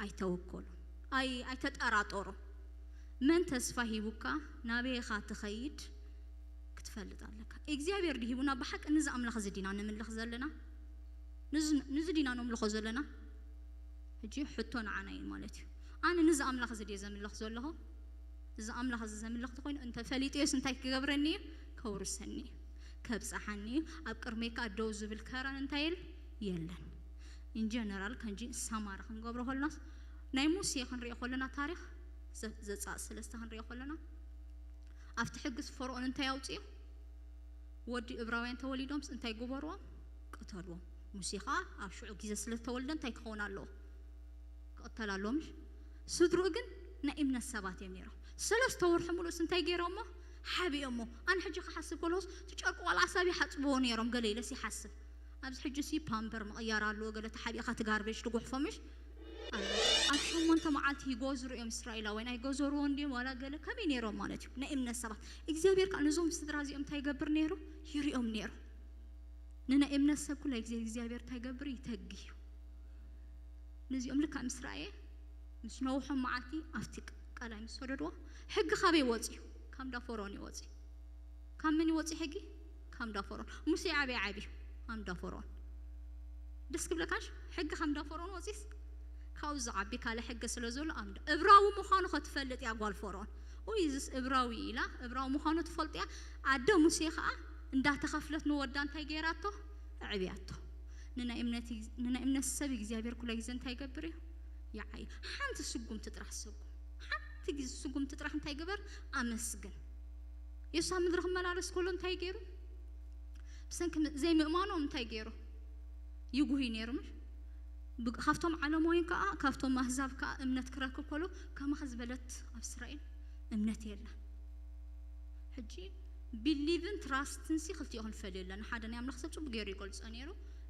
ኣይተወከሉን። ኣይ-፣ ኣይተጠራጠሩን። መን ተስፋ ሂቡካ ናበይ ኢኻ ትኸይድ ክትፈልጥ ኣለካ። እግዚኣብሔር ድዩ ሂቡና? ብሓቂ ንዚ ኣምላኽ እዚ ዲና ንምልኽ ዘለና? ንዚ፣ ንዚ ዲና ነምልኾ ዘለና? ሕጂ ሕቶ ንዓና እዩ ማለት እዩ። ኣነ ንዚ ኣምላኽ እዚ ድየ ዘምልኽ ዘለኹ? እዚ ኣምላኽ እዚ ዘምልኽ ተኾይኑ እንተፈሊጠዮስ እንታይ ክገብረኒ እዩ? ከውርሰኒ እዩ፣ ከብጽሓኒ እዩ። ኣብ ቅድመይ ከኣ ደው ዝብል ከረን እንታይ የል የለን። ኢንጀነራል ከንጂ ሰማሪ ክንገብሮ ከለናስ ናይ ሙሴ ክንሪኦ ከለና ታሪኽ ዘ- ዘጻእ ሰለስተ ክንሪኦ ከለና ኣብቲ ሕጊ ፈርኦን እንታይ ኣውጽኡ? ወዲ እብራውያን ተወሊዶምስ እንታይ ግበርዎም? ቅተልዎም። ሙሴ ከኣ ኣብ ሽዑ ግዜ ስለ ዝተወልደ እንታይ ክኸውን ኣለዎ? ክቕተል ኣለዎ ምሽ? ስድርኡ ግን ናይ እምነት ሰባት እዮም ነይሮም። ሰለስተ ወርሒ ሙሉእስ እንታይ ገይሮሞ? ሓቢኦሞ። ኣነ ሕጂ ክሓስብ ከለኹስ እቲ ጨርቂ ዋላ ኣሳብ ይሓጽብዎ ነይሮም ገለ ኢለስ ይሓስብ። ኣብዚ ሕጂ ሲ ፓምፐር ምቕያር ኣለዎ፣ ገለ ተሓቢእካ እቲ ጋርቤጅ ትጉሕፎ ምሽ? ኣሎ። ኣብ ሸሞንተ መዓልቲ ይጎዝሩ እዮም እስራኤላውያን። ኣይጎዘርዎን ድዮም ዋላ ገለ ከመይ ነይሮም ማለት እዩ? ናይ እምነት ሰባት። እግዚኣብሔር ከኣ ነዞም ስድራ እዚኦም እንታይ ይገብር ነይሩ? ይሪኦም ነይሩ። ንናይ እምነት ሰብ ኩላይ ግዜ እግዚኣብሔር እንታይ ይገብር? ይተግህ እዩ። ነዚኦም ልክዕ ምስ ረኣየ ምስ ነውሖም መዓልቲ ኣብቲ ቃላይ ምስ ሰደድዎ ሕጊ ካበይ ወፅዩ? ካብ እንዳ ፈርኦን እዩ ወፅዩ። ካብ መን እዩ ወፅዩ ሕጊ? ካብ እንዳ ፈርኦን። ሙሴ ኣበይ ዓብዩ? ኣብ እንዳ ፈርኦን። ደስ ክብለካሽ ሕጊ ካብ እንዳ ፈርኦን ወፂስ ካብኡ ዝዓቢ ካልእ ሕጊ ስለ ዘሎ ኣብ እንዳ እብራዊ ምዃኑ ከትፈልጥ እያ ጓል ፈርኦን። ኡይ እዝስ እብራዊ ኢላ እብራዊ ምዃኑ ትፈልጥ እያ። ኣደ ሙሴ ከዓ እንዳተኸፍለት ንወዳ እንታይ ገይራቶ? ኣዕብያቶ። ንናይ እምነት ንናይ እምነት ሰብ እግዚኣብሔር ኩለ ግዜ እንታይ ይገብር እዩ? ይዓዩ። ሓንቲ ስጉምቲ ጥራሕ ሰጉም። ሓንቲ ግዜ ስጉምቲ ጥራሕ እንታይ ግበር? ኣመስግን። የሱስ ኣብ ምድሪ ክመላለስ ከሎ እንታይ ገይሩ? ብሰንኪ ዘይምእማኖም እንታይ ገይሩ? ይጉህይ ነይሩ ምሽ? ብ- ካብቶም ዓለማውያን ከዓ ካብቶም ኣህዛብ ከዓ እምነት ክረክብ ከሎ ከማኻ ዝበለት ኣብ እስራኤል እምነት የላ። ሕጂ ቢሊቭን ትራስትን ሲ ክልቲኦ ክንፈልዮ ኣለና። ሓደ ናይ ኣምላኽ ሰብ ጽቡቅ ገይሩ ይገልጾ ነይሩ።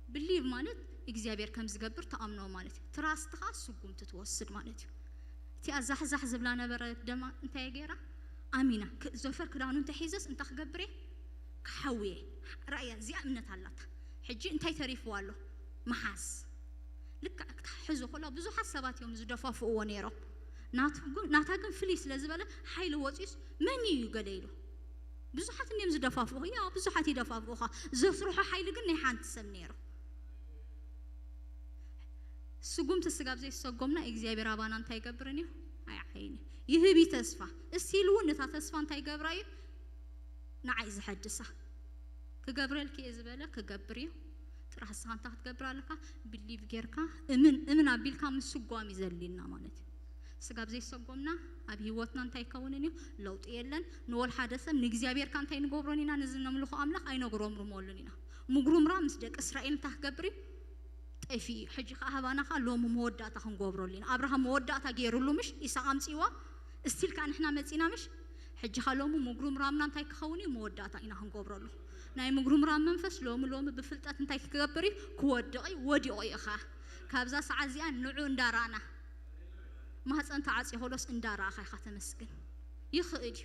ብሊቭ ማለት እግዚኣብሔር ከም ዝገብር ተኣምኖ ማለት እዩ። ትራስት ከዓ ስጉምቲ ትወስድ ማለት እዩ። እቲኣ ዛሕዛሕ ዝብላ ነበረ ደማ እንታይ ገይራ? ኣሚና። ክ- ዘፈር ክዳኑ እንተሒዘስ እንታይ ክገብር እየ? ክሓውየ። ራእያ እዚኣ እምነት ኣላታ። ሕጂ እንታይ ተሪፍዋ ኣሎ? መሓዝ። ልክዕ ክትሕዞ ከላ ብዙሓት ሰባት እዮም ዝደፋፍእዎ ነይሮም። ናቱ ግን ናታ ግን ፍልይ ስለ ዝበለ ሓይሊ ወፂኡስ መን እዩ ገለ ኢሉ ብዙሓት እንዲም ዝደፋፍኡ ያ ብዙሓት ይደፋፍኡኻ ዘስርሖ ሓይሊ ግን ናይ ሓንቲ ሰብ ነይሩ። ስጉምቲ ስጋብ ዘይሰጎምና እግዚኣብሔር ኣባና እንታይ ይገብርን እዩ? ኣይዓይን እዩ። ይህብ እዩ ተስፋ። እስቲል እውን እታ ተስፋ እንታይ ይገብራ እዩ? ንዓይ ዝሐድሳ ክገብረልኪ እየ ዝበለ ክገብር እዩ። ጥራሕ እስኻ እንታይ ክትገብር ኣለካ? ብሊቭ ጌርካ እምን እምን ኣቢልካ ምስጓም እዩ ዘድልየና ማለት እዩ። ስጋብ ዘይሰጎምና ኣብ ህይወትና እንታይ ይከውንን እዩ? ለውጢ የለን። ንወል ሓደ ሰብ ንእግዚኣብሔርካ እንታይ ንገብሮን ኢና? ነዚ ነምልኾ ኣምላኽ ኣይነጉረምርመሉን ኢና። ምጉርምራም ምስ ደቂ እስራኤል እንታይ ክገብር እዩ? ጠፊኡ እዩ። ሕጂ ከዓ ሃባና ከዓ ሎሚ መወዳእታ ክንገብረሉ ኢና። ኣብርሃም መወዳእታ ገይሩሉ ምሽ? ኢሳቅ ኣምፅእዋ እስቲል ከዓ ንሕና መፂና ምሽ? ሕጂ ከዓ ሎሚ ምጉርምራምና እንታይ ክኸውን እዩ? መወዳእታ ኢና ክንገብረሉ። ናይ ምጉርምራም መንፈስ ሎሚ ሎሚ ብፍልጠት እንታይ ክገብር እዩ? ክወድቕ እዩ። ወዲቑ እዩ ከዓ ካብዛ ሰዓት እዚኣ ንዑ እንዳረኣና ማህፀን ተዓፂ ከሎስ እንዳረኣኻ ኢኻ ተመስግን። ይኽእል እዩ።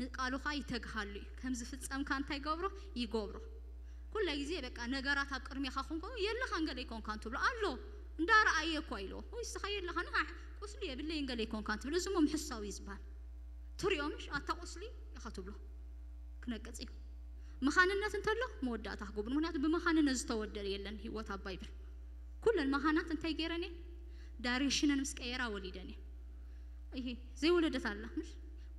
ንቃሉ ኸዓ ይተግሃሉ እዩ። ከም ዝፍጸም ከኣ እንታይ ይገብሮ? ይገብሮ። ኩለ ግዜ በቃ ነገራት ኣብ ቅድሜኻ ኮንኮ የለኻን ገለ ይኮንካን ትብሎ ኣሎ። እንዳረኣየ እኳ ኢልዎ ወይ እስኻ የለኻን ሃ ቁስሊ የብለይን ገለ ይኮንካን ትብሎ። እዚ እሞ ምሕሳው እዩ ዝበሃል። ትሪኦ ምሽ ኣታ ቁስሊ ኢኻ ትብሎ። ክነቅጽ እዩ። መኻንነት እንተሎ መወዳእታ ክገብሩ። ምክንያቱ ብመኻንነት ዝተወደደ የለን ህይወት ኣብ ባይብል። ኩለን መኻናት እንታይ ገይረን እየን? ዳይሬክሽነን ምስ ቀየራ ወሊደን እየን። ይሄ ዘይወለደት ኣላ ምሽ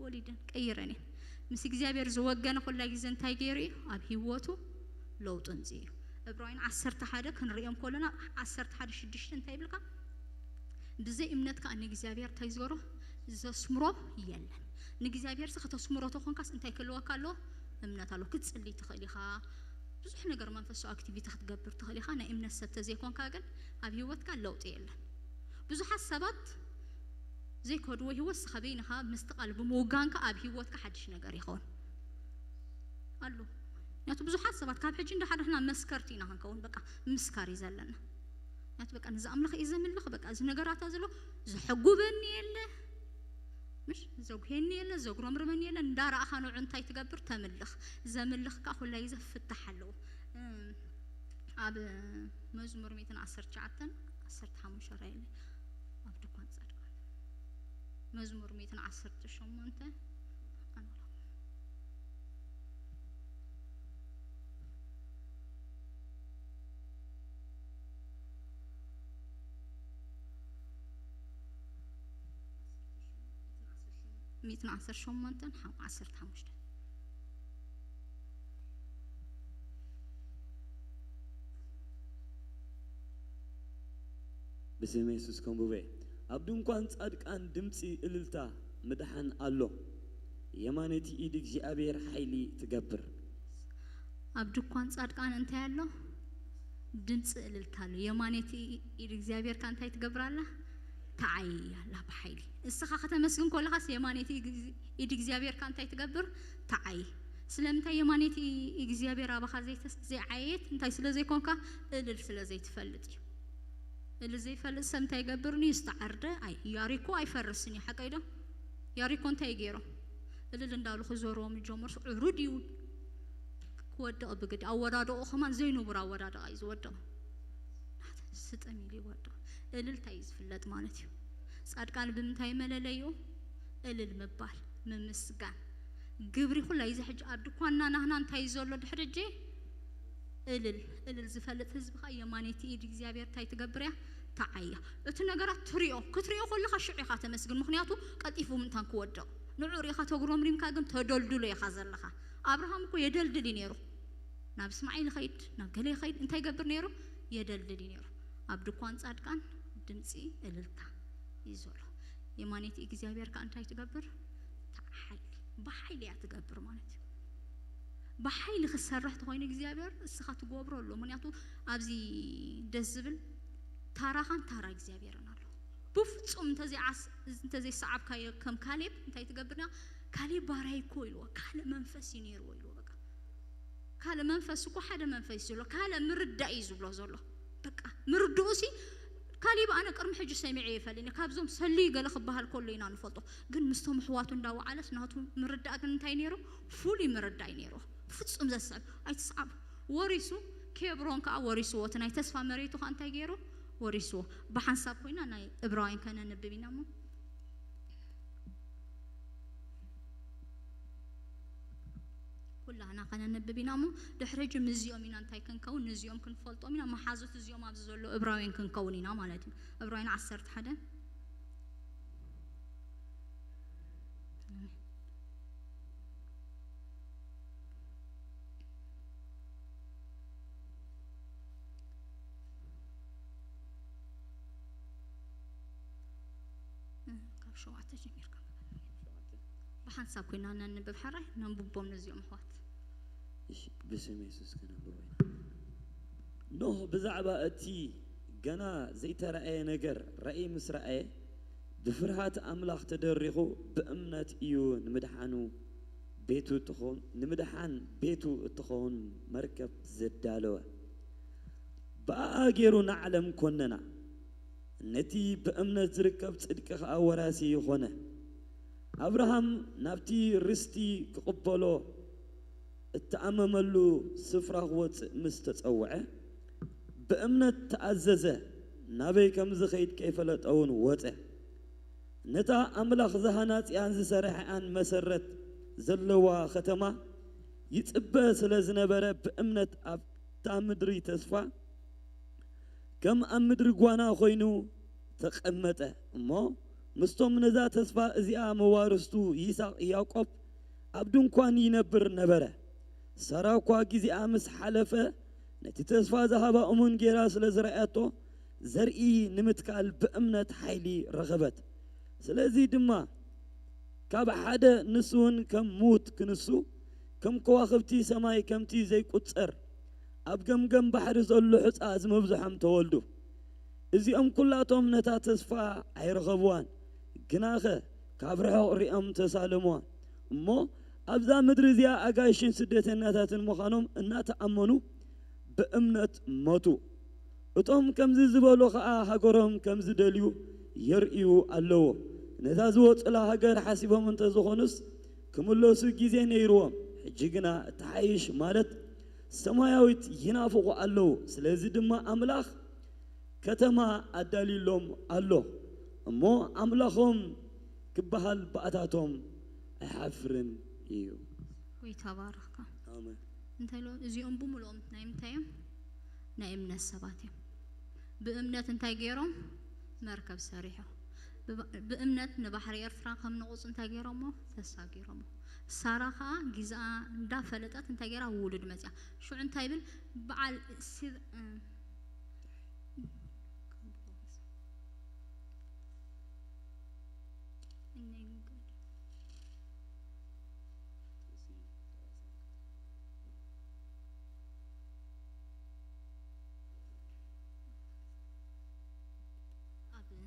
ወሊደን ቀይረን እየን። ምስ እግዚኣብሔር ዝወገነ ኩላ ግዜ እንታይ ገይሩ እዩ? ኣብ ህይወቱ ለውጢ ኣምፅኡ እዩ። ዕብራውያን ዓሰርተ ሓደ ክንሪኦም ከለና ዓሰርተ ሓደ ሽዱሽተ እንታይ ይብልካ? ብዘይ እምነት ከዓ ንእግዚኣብሔር እንታይ ዝገሮ ዘስምሮ የለን። ንእግዚኣብሔር ሲ ከተስምሮ ተኾንካስ እንታይ ክህልወካ ኣለዎ? እምነት ኣለዎ። ክትጽሊ ትኽእል ኢኻ። ብዙሕ ነገር መንፈሳዊ ኣክቲቪቲ ክትገብር ትኽእል ኢኻ። ናይ እምነት ሰብ ተዘይኮንካ ግን ኣብ ህይወትካ ለውጢ የለን። ብዙሓት ሰባት ዘይከድዎ ህይወት ስኻ በይንኻ ምስቲ ቃል ብምውጋንካ ኣብ ህይወትካ ሓድሽ ነገር ይኸውን ኣሎ። ምክንያቱ ብዙሓት ሰባት ካብ ሕጂ እንዳሓደሕና መስከርቲ ኢና ክንከውን በቃ ምስካር እዩ ዘለና። ምክንያቱ በቃ ነዚ ኣምላኽ እዩ ዘምልኽ በቃ እዚ ነገራታ ዘሎ ዘሐጉበኒ የለ ምሽ ዘጉሄኒ የለ ዘጉረምርመኒ የለ እንዳረኣኻ ንዑ እንታይ ትገብር ተምልኽ። ዘምልኽ ከዓ ኩላ ግዜ ፍታሕ ኣለዎ። እም፣ ኣብ መዝሙር ሚእትን ዓሰርተ ትሽዓተን ዓሰርተ ሓሙሽተ ራእየለ ኣብ ድኳን ጻድቃን መዝሙር ሚእትን ዓሰርተ ሸሞንተ ኣንብሮ። ሚእትን ዓሰርተ ሸሞንተን ዓሰርተ ሓሙሽተ ብስም የሱስ ከንብበ። ኣብ ድንኳን ጻድቃን ድምጺ እልልታ ምድሓን ኣሎ። የማነይቲ ኢድ እግዚኣብሔር ሓይሊ ትገብር። ኣብ ድኳን ጻድቃን እንታይ ኣሎ? ድምፂ እልልታ ኣሎ። የማነይቲ ኢድ እግዚኣብሔር ከ እንታይ ትገብር ኣላ? ተዓይ ኣላ ብሓይሊ። እስኻ ከተመስግን ከለኻስ የማነይቲ ኢድ እግዚኣብሔር ከ እንታይ ትገብር? ተዓይ። ስለምንታይ የማነይቲ እግዚኣብሔር ኣባኻ ዘይተስ ዘይዓየት? እንታይ ስለ ዘይኮንካ? እልል ስለ ዘይትፈልጥ እዩ። እልል ዘይፈልጥ ሰብ እንታይ ይገብር? ንዩ ዝተዓርደ ኣይ ያሪኮ ኣይፈርስን እዩ። ሓቀይ ዶ? ያሪኮ እንታይ ገይሮም? እልል እንዳሉ ክዞርዎም ይጀምሩ። ዕሩድ እዩ ክወድቕ ብግዲ። ኣወዳድኦ ከማን ዘይንቡር ኣወዳድቓ እዩ ዝወድቕ። ናተ ስጥም ኢሉ ይወድቕ። እልልታ እዩ ዝፍለጥ ማለት እዩ። ጻድቃን ብምንታይ መለለዩ? እልል ምባል፣ ምምስጋን። ግብሪ ኩላ እዩ። እዚ ሕጂ ኣብ ድኳንና ናህና እንታይ እዩ ዘሎ ድሕሪ እጂ? እልል እልል ዝፈልጥ ህዝቢ ኸዓ የማነይቲ ኢድ እግዚኣብሔር እንታይ ትገብር እያ? ተዓያ። እቲ ነገራት ትሪኦ ክትሪኦ ከለኻ ሽዑ ኢኻ ተመስግን። ምኽንያቱ ቀልጢፉ ምንታን ክወድቕ ንዑ ርኢኻ ተጉረምሪምካ ግን ተደልድሎ ኢኻ ዘለኻ። ኣብርሃም እኮ የደልድል እዩ ነይሩ። ናብ እስማዒል ይኸይድ ናብ ገለ ይኸይድ እንታይ ይገብር ነይሩ? የደልድል እዩ ነይሩ። ኣብ ድኳን ጻድቃን ድምፂ እልልታ እዩ ዘሎ። የማነይቲ እግዚኣብሔር ከዓ እንታይ ትገብር? ተዓሓይሊ ብሓይሊ እያ ትገብር ማለት እዩ። ብሓይሊ ክሰርሕ ተኮይኑ እግዚኣብሔር እስኻ ትገብሮ ኣሎ። ምክንያቱ ኣብዚ ደስ ዝብል ታራኻን ታራ እግዚኣብሔርን ኣሎ። ብፍጹም እንተዘይዓስ እንተዘይሰዓብካዮ ከም ካሌብ እንታይ ትገብርና? ካሌብ ባራይ እኮ ኢልዎ ካልእ መንፈስ እዩ ነይርዎ ኢልዎ። በቃ ካልእ መንፈስ እኮ ሓደ መንፈስ ዘሎ ካልእ ምርዳእ እዩ ዝብሎ ዘሎ። በቃ ምርድኡ ሲ ካሌብ ኣነ ቅድሚ ሕጂ ሰሚዐ ይፈልኒ ካብዞም ሰልዩ ገለ ክበሃል ከሎ ኢና ንፈልጦ። ግን ምስቶም ኣሕዋቱ እንዳወዓለስ ናቱ ምርዳእ ግን እንታይ ነይሩ? ፍሉይ ምርዳእ እዩ ነይሩ። ፍጹም ዘስዕብ ኣይትስዓብ። ወሪሱ ኬብሮን ከዓ ወሪስዎ። እቲ ናይ ተስፋ መሬቱ ከዓ እንታይ ገይሩ? ወሪስዎ። ብሓንሳብ ኮይና ናይ እብራውያን ከነንብብ ኢና እሞ ኩላህና ከነንብብ ኢና እሞ ድሕሪ ሕጂ ምስዚኦም ኢና እንታይ ክንከውን ንዚኦም ክንፈልጦም ኢና መሓዙት እዚኦም ኣብዚ ዘሎ እብራውያን ክንከውን ኢና ማለት እዩ። እብራውያን ዓሰርተ ሓደ ካብ ሸውዓተ ጀሚርካ ብሓንሳብ ኮይና ነንብብ ሓራይ ነንብቦም ነዚኦም ኣሕዋት። እሺ፣ ብስም የሱስ ከነንብቦ ኢና። ኖህ ብዛዕባ እቲ ገና ዘይተራእየ ነገር ራእይ ምስ ረኣየ ብፍርሃት ኣምላኽ ተደሪኹ ብእምነት እዩ ንምድሓኑ ቤቱ እትኸውን ንምድሓን ቤቱ እትኸውን መርከብ ዘዳለወ። ብኣኣ ገይሩ ንዓለም ኮነና። ነቲ ብእምነት ዝርከብ ጽድቂ ኸኣ ወራሲ ኾነ። ኣብርሃም ናብቲ ርስቲ ክቕበሎ እተኣመመሉ ስፍራ ክወጽእ ምስ ተጸውዐ፣ ብእምነት ተኣዘዘ፣ ናበይ ከም ዝኸይድ ከይፈለጠ እውን ወጸ። ነታ ኣምላኽ ዝሃናጺኣን ዝሰረሐኣን መሰረት ዘለዋ ኸተማ ይጽበ ስለ ዝነበረ፣ ብእምነት ኣብታ ምድሪ ተስፋ ከም ኣብ ምድሪ ጓና ኾይኑ ተቐመጠ እሞ፣ ምስቶም ነዛ ተስፋ እዚኣ መዋርስቱ ይስሐቅ ያዕቆብ ኣብ ድንኳን ይነብር ነበረ። ሳራ እኳ ግዜኣ ምስ ሓለፈ፣ ነቲ ተስፋ ዝሃባ እሙን ገይራ ስለ ዝረኣየቶ፣ ዘርኢ ንምትካል ብእምነት ሓይሊ ረኸበት። ስለዚ ድማ ካብ ሓደ ንሱ እውን ከም ምዉት ክንሱ፣ ከም ከዋኽብቲ ሰማይ ከምቲ ዘይቁጸር ኣብ ገምገም ባሕሪ ዘሎ ሑጻ ዝመብዝሖም ተወልዱ። እዚኦም ኩላቶም ነታ ተስፋ ኣይረኸብዋን፣ ግናኸ ካብ ርሑቕ ሪኦም ተሳለምዋ። እሞ ኣብዛ ምድሪ እዚኣ ኣጋይሽን ስደተኛታትን ምዃኖም እናተኣመኑ ብእምነት ሞቱ። እቶም ከምዚ ዝበሉ ኸኣ ሃገሮም ከም ዝደልዩ የርእዩ ኣለዎ። ነዛ ዝወጹላ ሃገር ሓሲቦም እንተ ዝኾኑስ ክምለሱ ግዜ ነይርዎም። ሕጂ ግና እትሓይሽ ማለት ሰማያዊት ይናፍቑ ኣለዉ። ስለዚ ድማ ኣምላኽ ከተማ ኣዳልዩሎም ኣሎ። እሞ ኣምላኾም ክበሃል ባእታቶም ኣይሓፍርን እዩ። ጎይታ ባርኽካ። ኣሜን። እንታይ ኢሎ እዚኦም ብምልኦም ናይ ምንታይ እዮም? ናይ እምነት ሰባት እዮም። ብእምነት እንታይ ገይሮም? መርከብ ሰሪሖም። ብባ- ብእምነት ንባሕሪ ኤርትራ ከም ንቑፅ እንታይ ገይሮሞ? ተሳጊሮሞ። ሳራ ከዓ ግዛኣ እንዳፈለጠት እንታይ ገይራ? ውሉድ መፅያ። ሽዑ እንታይ ይብል? በዓል ሲ- እ-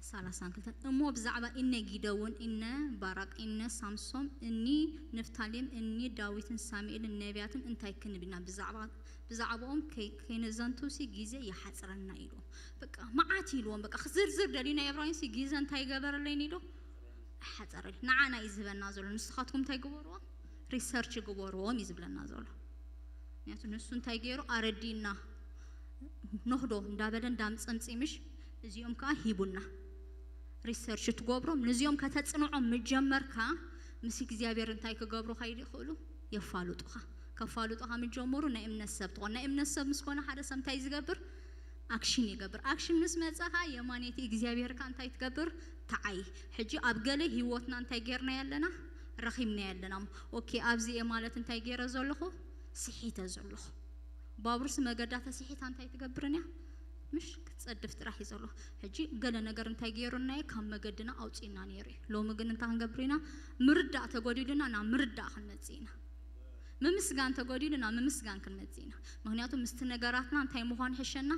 ሰላሳን ክልተን። እሞ ብዛዕባ እነ ጊደዎን፣ እነ ባራቅ፣ እነ ሳምሶም፣ እኒ ንፍታሌም፣ እኒ ዳዊትን ሳሙኤልን ነቢያትን እንታይ ክንብል ኢና? ብዛዕባ፣ ብዛዕባኦም ከይ-፣ ከይነዘንቱሲ ግዜ ይሓጽረና ኢሉ። በቃ መዓት ኢልዎም። በቃ ክዝርዝር ደልዩ ናይ ዕብራውያንሲ ግዜ እንታይ ገበረለይን ኢሉ ኣይሓጸረልን። ንዓና እዩ ዝህበና ዘሎ። ንስኻትኩም እንታይ ግበርዎም? ሪሰርች ግበርዎም እዩ ዝብለና ዘሎ። ምክንያቱ ንሱ እንታይ ገይሩ ኣረዲና፣ ኖህዶ እንዳበለ እንዳምጸምጺምሽ፣ እዚኦም ከዓ ሂቡና። ሪሰርች ትገብሮም፣ ነዚኦም ከተጽንዖም ምጀመርካ፣ ምስ እግዚኣብሔር እንታይ ክገብሩኻ ይኽእሉ? የፋልጡኻ። ከፋልጡኻ ምጀመሩ ናይ እምነት ሰብ ትኾን። ናይ እምነት ሰብ ምስ ኮነ ሓደ ሰብ እንታይ ዝገብር? ኣክሽን ይገብር። ኣክሽን ምስ መጸኻ የማነይቲ እግዚኣብሔር ከ እንታይ ትገብር? ተዓይ። ሕጂ ኣብ ገለ ህይወትና እንታይ ጌርና ያለና? ረኺብና ያለና። ኦኬ፣ ኣብዚ እየ ማለት እንታይ ገይረ ዘለኹ? ስሒተ ዘለኹ። ባቡርስ መገዳ ተስሒታ እንታይ ትገብርን እያ? ምሽ ክትጸድፍ ጥራሕ እዩ ዘሎ። ሕጂ ገለ ነገር እንታይ ገይሩና እዩ? ካብ መገድና ኣውጺእና ነይሩ እዩ። ሎሚ ግን እንታይ ክንገብር ኢና? ምርዳእ ተጎዲሉና ናብ ምርዳእ ክንመጽእ ኢና። ምምስጋን ተጎዲሉና ምምስጋን ክንመጽእ ኢና። ምክንያቱ ምስቲ ነገራትና እንታይ ምዃን ይሕሸና?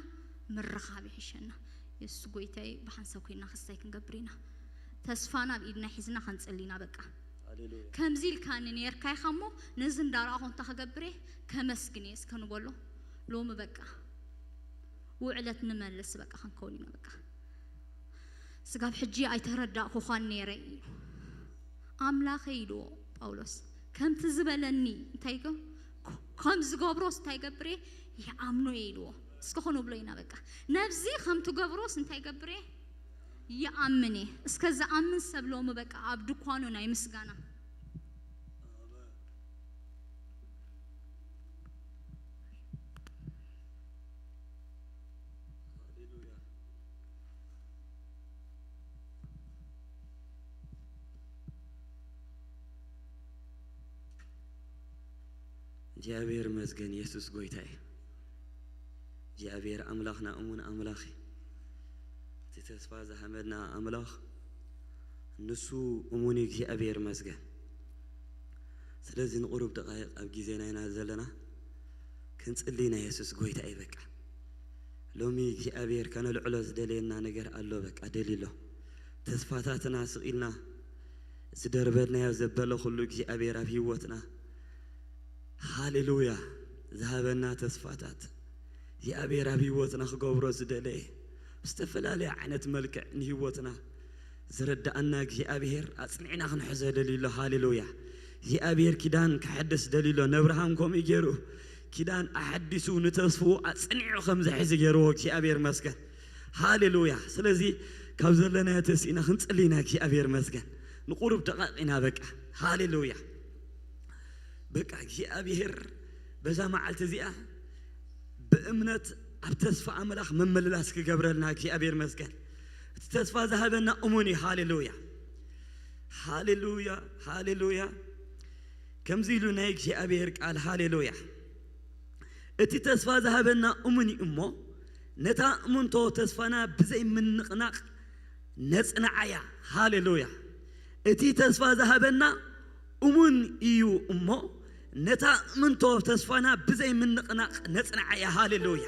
ምርኻብ ይሕሸና። የሱስ ጎይታይ ብሓንሳብ ኮይና ክስታይ ክንገብር ኢና። ተስፋና ኣብ ኢድና ሒዝና ክንጽሊ ኢና በቃ። ሃሌሉያ። ከምዚ ኢልካኒ ነርካ ኢኻ እሞ ነዚ እንዳረኣኹ እንታይ ክገብር እየ? ከመስግን እየ እስከ ንበሎ። ሎሚ በቃ ውዕለት ንመልስ በቃ ክንከውን ኢና በቃ። ስጋብ ሕጂ ኣይተረዳእኩኻን ነይረ እዩ ኣምላኸይ ኢልዎ ጳውሎስ። ከምቲ ዝበለኒ እንታይ ገ-፣ ኮ-፣ ከም ዝገብሮስ እንታይ ገብር እየ? ይኣምኖ እየ ኢልዎ። እስከ ኾን ብሎ ኢና በቃ። ነብዚ ከም ትገብሮስ እንታይ ገብር እየ? ይኣምን እየ። እስከ ዝኣምን ሰብ ሎሚ በቃ ኣብ ድኳኑ ናይ ምስጋና እግዚኣብሔር ይመስገን፣ የሱስ ጎይታ እዩ። እግዚኣብሔር ኣምላኽና እሙን ኣምላኽ እዩ። እቲ ተስፋ ዝሃበና ኣምላኽ ንሱ እሙን እዩ። እግዚኣብሔር ይመስገን። ስለዚ ንቁሩብ ደቃይቕ ኣብ ግዜና ኢና ዘለና፣ ክንጽሊ ኢና። የሱስ ጎይታ እዩ። በቃ ሎሚ እግዚኣብሔር ከነልዕሎ ዝደለየና ነገር ኣሎ። በቃ ደልዩ ኣሎ። ተስፋታትና ስቕ ኢልና ዝደርበድናዮ ዘበለ ኩሉ እግዚኣብሔር ኣብ ህይወትና፣ ሃሌሉያ፣ ዝሃበና ተስፋታት እግዚኣብሔር ኣብ ህይወትና ክገብሮ ዝደለየ ብዝተፈላለየ ዓይነት መልክዕ ንህይወትና ዝረዳኣና እግዚኣብሔር ኣጽኒዕና ክንሕዞ ደልዩ ኣሎ። ሃሌሉያ። እግዚኣብሔር ኪዳን ከሐድስ ደልዩ ኣሎ። ነብርሃም ከምኡ ገይሩ ኪዳን ኣሐዲሱ ንተስፍኡ ኣጽኒዑ ከም ዝሕዝ ገይርዎ እግዚኣብሔር መስገን። ሃሌሉያ። ስለዚ ካብ ዘለናዮ ተስኢና ክንጽሊ ኢና። እግዚኣብሔር መስገን። ንቁሩብ ደቃቕ ኢና በቃ። ሃሌሉያ። በቃ እግዚኣብሔር በዛ መዓልቲ እዚኣ ብእምነት ኣብ ተስፋ ኣምላኽ ምምልላስ ክገብረልና እግዚኣብሔር መስገን። እቲ ተስፋ ዝሃበና እሙን እዩ። ሃሌሉያ፣ ሃሌሉያ፣ ሃሌሉያ። ከምዚ ኢሉ ናይ እግዚኣብሔር ቃል፣ ሃሌሉያ፣ እቲ ተስፋ ዝሃበና እሙን እዩ እሞ፣ ነታ እሙንቶ ተስፋና ብዘይ ምንቕናቕ ነጽንዓያ። ሃሌሉያ። እቲ ተስፋ ዝሃበና እሙን እዩ እሞ፣ ነታ እምንቶ ተስፋና ብዘይ ምንቕናቕ ነጽንዓያ። ሃሌሉያ።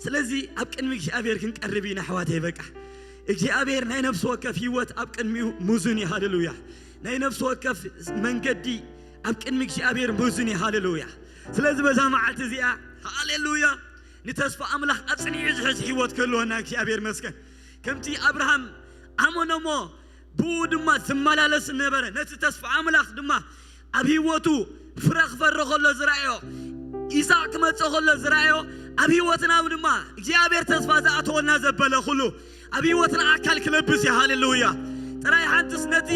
ስለዚ ኣብ ቅድሚ እግዚኣብሔር ክንቀርብ ኢና ኣሕዋተይ። በቃ እግዚኣብሔር ናይ ነፍሲ ወከፍ ህይወት ኣብ ቅድሚኡ ሙዙን እዩ። ሃሌሉያ። ናይ ነፍሲ ወከፍ መንገዲ ኣብ ቅድሚ እግዚኣብሔር ሙዙን እዩ። ሃሌሉያ። ስለዚ በዛ መዓልቲ እዚኣ፣ ሃሌሉያ፣ ንተስፋ ኣምላኽ ኣጽኒዑ ዝሕዝ ህይወት ክህልወና እግዚኣብሔር መስገን። ከምቲ ኣብርሃም ኣመነ እሞ ብኡ ድማ ዝመላለስ ነበረ። ነቲ ተስፋ ኣምላኽ ድማ ኣብ ህይወቱ ፍረ ክፈሪ ከሎ ዝረኣዮ፣ ኢሳቅ ክመጽእ ከሎ ዝረኣዮ፣ ኣብ ህይወትና ድማ እግዚኣብሔር ተስፋ ዝኣተወልና ዘበለ ኩሉ ኣብ ህይወትና ኣካል ክለብስ እዩ። ሃሌሉያ። ጥራይ ሓንትስ ነቲ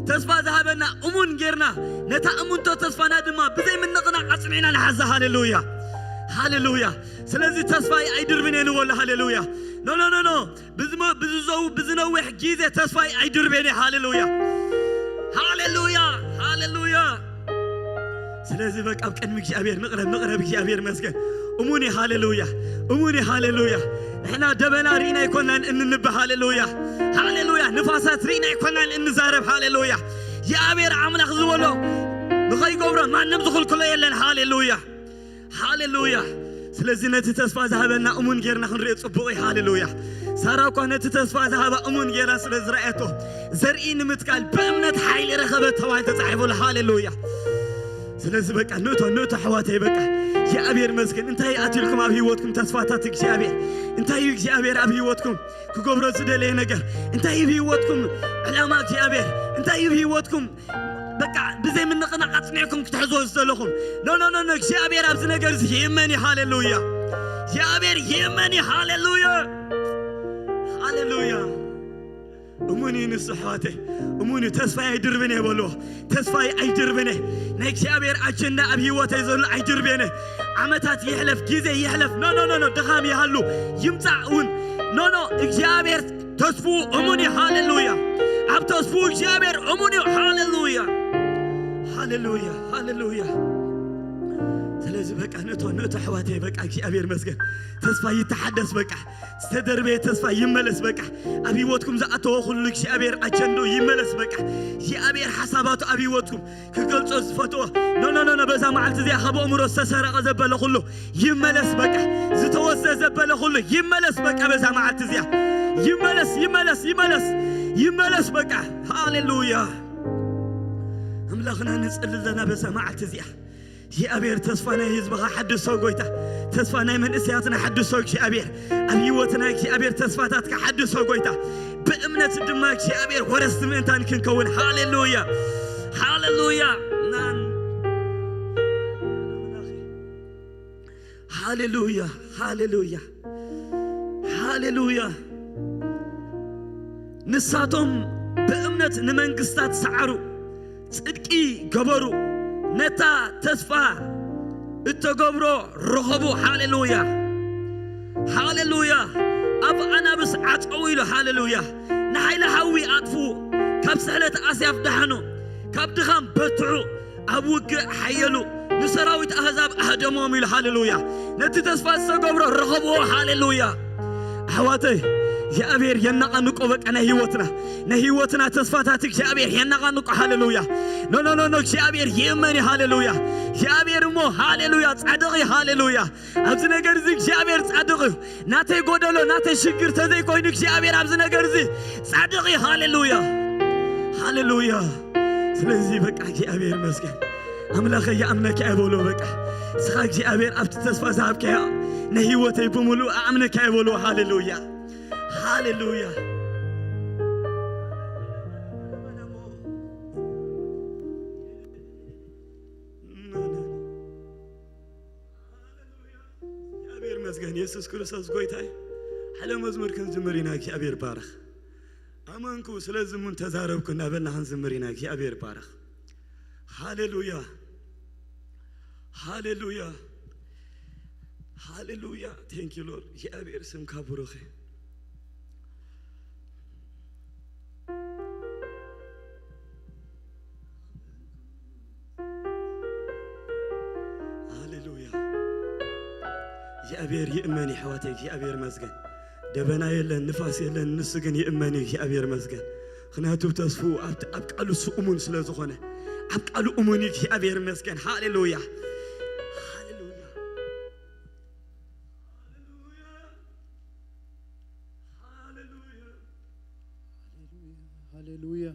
ተስፋ ዝሃበና እሙን ጌርና ነታ እሙንቶ ተስፋና ድማ ብዘይ ምንቕናቕ ኣጽኒዕና ንሓዛ። ሃሌሉያ፣ ሃሌሉያ። ስለዚ ተስፋይ ኣይድርብን እየ ንበሎ። ሃሌሉያ። ኖ ኖ ኖ ኖ ብዝመ- ብዝዘው ብዝነውሕ ግዜ ተስፋይ ኣይድርብን እየ። ሃሌሉያ፣ ሃሌሉያ፣ ሃሌሉያ። ስለዚ በቃ ኣብ ቅድሚ እግዚኣብሔር ንቕረብ፣ ንቕረብ። እግዚኣብሔር መስገን። እሙን እዩ። ሃሌሉያ፣ እሙን እዩ። ሃሌሉያ። ንሕና ደበና ርኢና ኣይኮናን እንንብህ። ሃሌሉያ፣ ሃሌሉያ። ንፋሳት ርኢና ኣይኮናን እንዛረብ። ሃሌሉያ። እግዚኣብሔር ኣምላኽ ዝበሎ ንኸይገብሮ ማንም ዝኽልክሎ የለን። ሃሌሉያ፣ ሃሌሉያ። ስለዚ ነቲ ተስፋ ዝሃበና እሙን ጌርና ክንሪኦ ጽቡቕ እዩ። ሃሌሉያ። ሳራ እኳ ነቲ ተስፋ ዝሃባ እሙን ጌራ ስለ ዝረኣየቶ፣ ዘርኢ ንምትካል ብእምነት ሓይሊ ረኸበት ተባሂሉ ተጻሒፉ ኣሎ። ሃሌሉያ። ስለዚ በቃ ንእቶ ንእቶ ኣሕዋተይ በቃ እግዚኣብሔር መስገን። እንታይ ኣትልኩም ኣብ ህይወትኩም ተስፋታት እግዚኣብሔር? እንታይ እዩ እግዚኣብሔር ኣብ ህይወትኩም ክገብሮ ዝደለየ ነገር? እንታይ እዩ ህይወትኩም ዕላማ እግዚኣብሔር? እንታይ እዩ ህይወትኩም በቃ ብዘይ ምንቕናቕ ኣጽኒዕኩም ክትሕዝዎ ዝደለኹም? ኖ ኖ ኖ ኖ እግዚኣብሔር ኣብዚ ነገር እዚ ይእመን እዩ። ሃሌሉያ። እግዚኣብሔር ይእመን እዩ። ሃሌሉያ። ሃሌሉያ። እሙን እዩ ንሱ ኣሕዋተይ፣ እሙን እዩ። ተስፋይ ኣይድርብን እየ በልዎ። ተስፋይ ኣይድርብን እየ። ናይ እግዚኣብሔር ኣጀንዳ ኣብ ህይወተይ ዘሎ ኣይድርብን እየ። ዓመታት ይሕለፍ፣ ግዜ ይሕለፍ፣ ኖ ኖ ኖ ኖ ድኻም ይሃሉ ይምጻእ እውን ኖ ኖ እግዚኣብሔር ተስፉ እሙን እዩ። ሃሌሉያ። ኣብ ተስፉ እግዚኣብሔር እሙን እዩ። ሃሌሉያ። ሃሌሉያ። ሃሌሉያ። ስለዚ በቃ ንእቶ ንእቶ ኣሕዋተይ በቃ እግዚኣብሔር መስገን። ተስፋ ይተሓደስ በቃ ዝተደርበየ ተስፋ ይመለስ በቃ። ኣብ ህይወትኩም ዝኣተወ ኩሉ እግዚኣብሔር ኣጀንድኡ ይመለስ በቃ። እግዚኣብሔር ሓሳባቱ ኣብ ህይወትኩም ክገልጾ ዝፈትዎ ኖ ኖ ኖ ኖ በዛ መዓልቲ እዚኣ ካብ ኣእምሮ ዝተሰረቐ ዘበለ ኩሉ ይመለስ በቃ። ዝተወስደ ዘበለ ኩሉ ይመለስ በቃ። በዛ መዓልቲ እዚኣ ይመለስ ይመለስ ይመለስ ይመለስ በቃ። ሃሌሉያ። ኣምላኽና ንጽሊ ዘለና በዛ መዓልቲ እዚኣ እግዚኣብሔር ተስፋ ናይ ህዝብኻ ሓድሶ ጎይታ። ተስፋ ናይ መንእሰያትና ሓድሶ እግዚኣብሔር። ኣብ ህይወትና እግዚኣብሔር ተስፋታትካ ሓድሶ ጎይታ። ብእምነት ድማ እግዚኣብሔር ወረስቲ ምእንታን ክንከውን። ሃሌሉያ። ሃሌሉያ። ናን ሃሌሉያ። ሃሌሉያ። ሃሌሉያ። ንሳቶም ብእምነት ንመንግስታት ሰዓሩ፣ ጽድቂ ገበሩ፣ ነታ ተስፋ እተገብሮ ረኸቡ። ሃሌሉያ። ሃሌሉያ። ኣብ ኣናብስ ዓጸው ኢሉ። ሃሌሉያ። ንሓይሊ ሓዊ ኣጥፍኡ፣ ካብ ስሕለት ኣስያፍ ዳሕኑ፣ ካብ ድኻም በርትዑ፣ ኣብ ውግእ ሓየሉ፣ ንሰራዊት ኣህዛብ ኣህደሞም ኢሉ። ሃሌሉያ። ነቲ ተስፋ ዝተገብሮ ረኸብዎ። ሃሌሉያ። ኣሕዋተይ እግዚኣብሔር የነቓንቆ በቃ ናይ ህይወትና ናይ ህይወትና ተስፋታት እግዚኣብሔር የነቓንቆ። ሃሌሉያ። ኖ ኖ ኖ ኖ እግዚኣብሔር ይእመን እዩ። ሃሌሉያ። እግዚኣብሔር እሞ ሃሌሉያ ጻድቕ እዩ። ሃሌሉያ። ኣብዚ ነገር እዚ እግዚኣብሔር ጻድቕ እዩ። ናተይ ጎደሎ ናተይ ሽግር ተዘይኮይኑ እግዚኣብሔር ኣብዚ ነገር እዚ ጻድቕ እዩ። ሃሌሉያ። ሃሌሉያ። ስለዚ በቃ እግዚኣብሔር ይመስገን። ኣምላኸ ይኣምነካ እየ በሎ። በቃ እስኻ እግዚኣብሔር ኣብቲ ተስፋ ዝሃብካዮ ናይ ህይወተይ ብምሉእ ኣምነካ እየ በሎ። ሃሌሉያ። ሃሌሉያ። እግዚኣብሔር ይመስገን። የሱስ ክርስቶስ ጎይታ እዩ። ሓደ መዝሙር ክንዝምር ኢና። እግዚኣብሔር ባረኽ። ኣመንኩ ስለዚ እውን ተዛረብኩ እናበልና ክንዝምር ኢና። እግዚኣብሔር ባረኽ። ሃሌሉያ። ሃሌሉያ። ሃሌሉያ። Thank you Lord። እግዚኣብሔር ስምካ ብሩኽ እዩ። ሃሌሉያ። እግዚኣብሔር ይእመን እዩ ኣሕዋተይ። እግዚኣብሔር ይመስገን። ደበና የለን፣ ንፋስ የለን፣ ንሱ ግን ይእመን እዩ። እግዚኣብሔር ይመስገን። ምኽንያቱ ተስፍኡ ኣብ ኣብ ቃሉ እሱ እሙን ስለ ዝኾነ ኣብ ቃሉ እሙን እዩ። እግዚኣብሔር ይመስገን። ሃሌሉያ። ሃሌሉያ። ሃሌሉያ። ሃሌሉያ።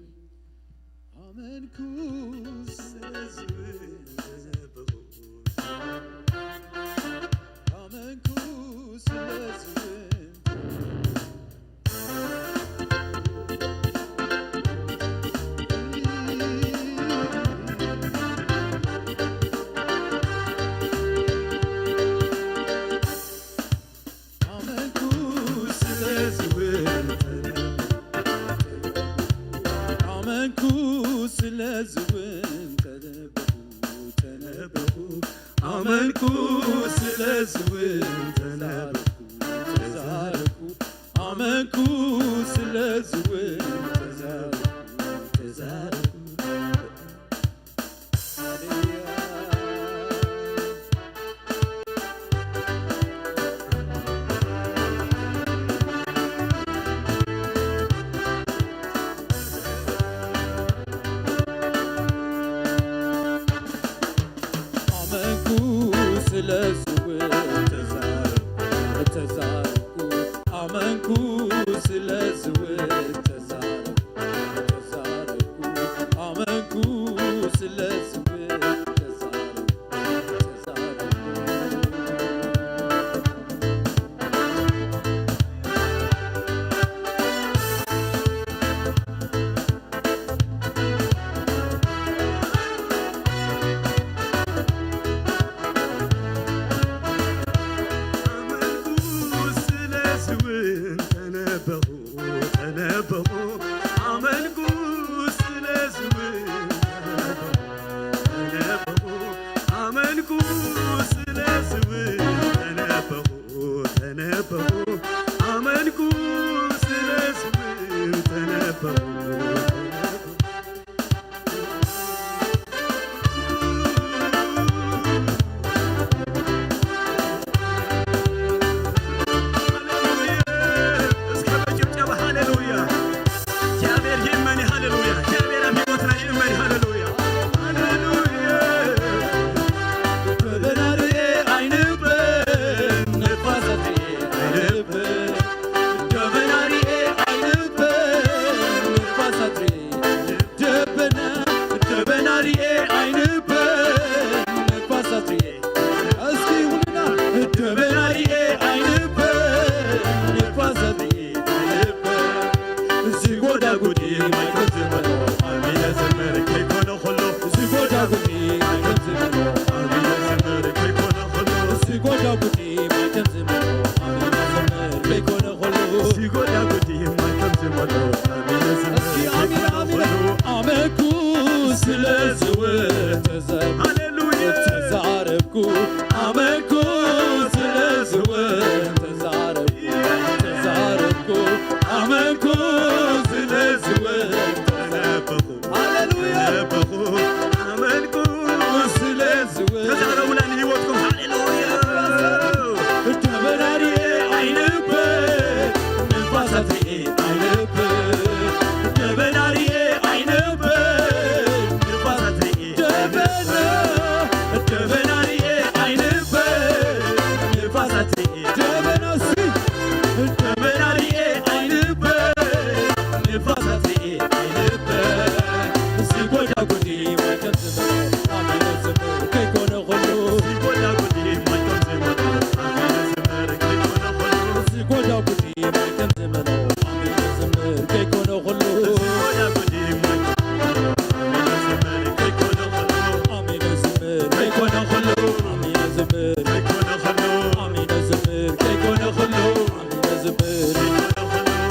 ኣመንኩ ስለዝብል ተነበኹ። ኣመንኩ ስለዝብል ኣመንኩ ስለዝብል ኣመንኩ ስለዝብል ተነበኹ ተነበኹ ኣመንኩ ስለዝብል ተዛረብኩ ተዛረብኩ ኣመንኩ ስለዝብል ተዛረብኩ ተዛረብኩ ኣመንኩ ስለዝብል ተዛ ኣመንኩ ስለዝውን ተዛረብኩ፣ ተዛረብኩ። ኣመንኩ ስለዝውን ተዛረብኩ፣ ተዛረብኩ። ኣመንኩ ስለዝውን ተነበኹ፣ ተነበኹ። ኣመንኩ ስለዝውን ተነበኹ፣ ተነበኹ። ኣመንኩ ስለዝውን ተነበኹ፣ ተነበኹ። ኣመንኩ ስለዝውን ተነበኹ፣ ተነበኹ። ሃሌሉያ! እስከ በጭብጨባ ሃሌሉያ! እግዚኣብሔር ይእመን፣ ሃሌሉያ! እግዚኣብሔር ኣብ ህይወትና ይእመን፣ ሃሌሉያ! ሃሌሉያ! ደበና ርኤ ኣይንበል፣ ነፋሳት ርኤ ኣይንበል፣ ደበና ርኤ ኣይንበል፣ ነፋሳት ርኤ ደበና፣ ደበና ርኤ ኣይንበል፣ ነፋሳት ርኤ። እስኪ ሁሉና ደበና ርኤ ኣይንበል፣ ነፋሳት ርኤ ኣይንበል። እዚ ጎዳጉዲ ማይ ከም ዝመልኦ ኣሚነ ዝምር ከይኮነ ከሎ፣ እዚ ጎዳጉዲ ማይ ከም ዝመልኦ ኣሚነ ዝምር ከይኮነ ከሎ፣ እዚ ጎዳጉዲ ማይ ከም ዝመልኦ ኣሚነ ዝምር ከይኮነ ከሎ፣ እዚ ጎዳጉዲ ማይ ከም ዝመልኦ ኣሚነ ዝምር እስኪ ኣሚን፣ ከይኮነ ኣሚን። ከሎ፣ ኣመንኩ ስለ ዝውን ተዘ-፣ ሃሌሉያ። ተዛረብኩ። ኣመንኩ ስለ ዝውን ተዛረብኩ፣ ተዛረብኩ። ኣመንኩ ስለ ዝውን ተነበኹ፣ ሃሌሉያ። ነበኹ። ኣመንኩ ስለ ዝውን ተዛረቡላ ንህይወትኩም። ሃሌሉያ። ደበና ርኤ ኣይንበል፣ ንፋሳት ርኤ ኣይንበል፣ ደበና ርኤ ኣይንበል፣ ንፋሳት ርኤ ደበና፣ ደበና ርኤ ኣይንበል፣ ንፋሳት ርኤ ደበና ሲ፣ ደበና ርኤ ኣይንበል፣ ንፋሳት ርኤ ኣይንበል። እዚ ጎዳጉዲ ማይ ከም ዝመልኦ ኣሚነ ዝምር ከይኮነ ከሎ፣ እዚ ጎዳጉዲ ማይ ከም ዝመልኦ ኣሚነ ዝምር ከይኮነ ከሎ፣ እዚ ጎዳጉዲ ማይ ከም ዝመልኦ ኣሚነ ዝምር ከይኮነ ከሎ፣ እዚ ጎዳጉዲ ማይ ኣሚነ ዝምር ከይኮነ ከሎ፣ ኣሚነ ዝምር ከይኮነ ከሎ፣ ኣሚነ ዝምር ከይኮነ ከሎ፣ ኣሚነ ዝምር ከይኮነ ከሎ፣ ኣሚነ ዝምር፣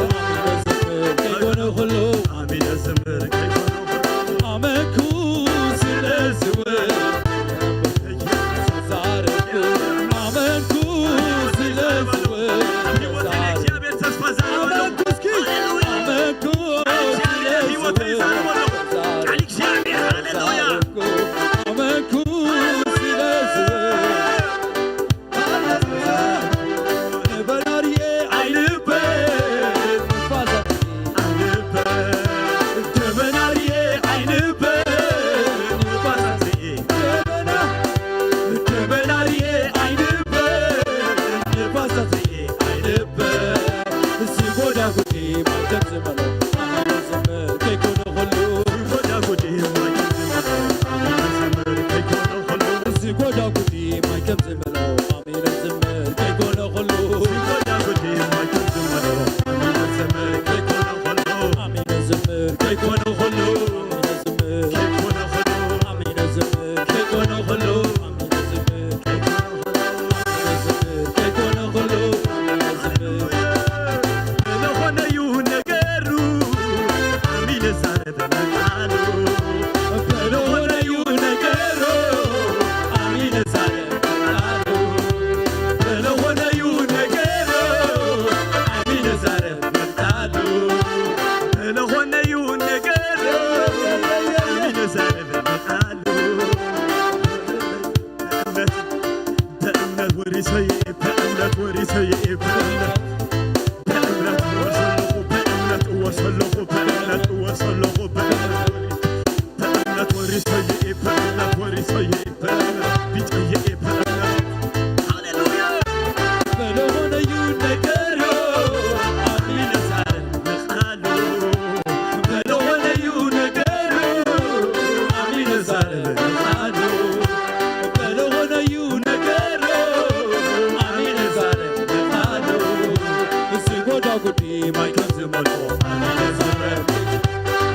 ኣሚነ ዝምር ከይኮነ ከሎ፣ ኣሚነ ዝምር ከይኮነ ከሎ፣ ኣመንኩ ስለ ዝውን ተዛረብኩ፣ ኣመንኩ ስለ ዝውን ተዛረብኩ። ተስፋ ዛረብ ኣሎ። ኣመንኩ እስኪ፣ ሃሌሉያ። ኣመንኩ ስለ ህይወት ዝውን ይዛረብ ኣሎ። ቃል እግዚኣብሔር፣ ሃሌሉያ። ተዛረብኩ፣ ኣመንኩ ስለ ዝውን፣ ሃሌሉያ። ደበና ርኤ ኣይንበል፣ ንፋሳት ኣይንበል። ደበና ርኤ ኣይንበል፣ ንፋሳት ርኤ። ደበና፣ ደበና ርኤ ኣይንበል፣ ንፋሳት ርኤ ኣይንበል። እዚ ጎዳጉዲ ማይ ከም ዝመልኦ ኣሚነ ዝምር ከይኮነ ከሎ፣ እዚ ጎዳጉዲ ማይ ከም ዝመልኦ ኣሚነ ዝምር ከይኮነ ከሎ፣ እዚ ጎዳጉዲ ማይ ከም ዝመልኦ ኣሚነ ዝምር ከይኮነ ከሎ፣ እዚ ጎዳጉዲ ማይ ከም ዝመልኦ ኣሚነ ዝምር ከይኮነ ከሎ፣ ኣሚነ ዝምር ከይኮነ ከሎ፣ ኣሚነ ዝምር ከይኮነ ከሎ፣ ኣሚነ ዝምር ከይኮነ ከሎ፣ ኣሚነ ዝምር ከይኮነ ከሎ፣ ኣሚነ ዝምር ከይኮነ ከሎ፣ ኣሚነ ዝምር። ሃሌሉያ። ለኾነ እዩ ነገሩ፣ ጉዲ ማይ ከም ዝመልኦ ኣሚነ ዝዝምር።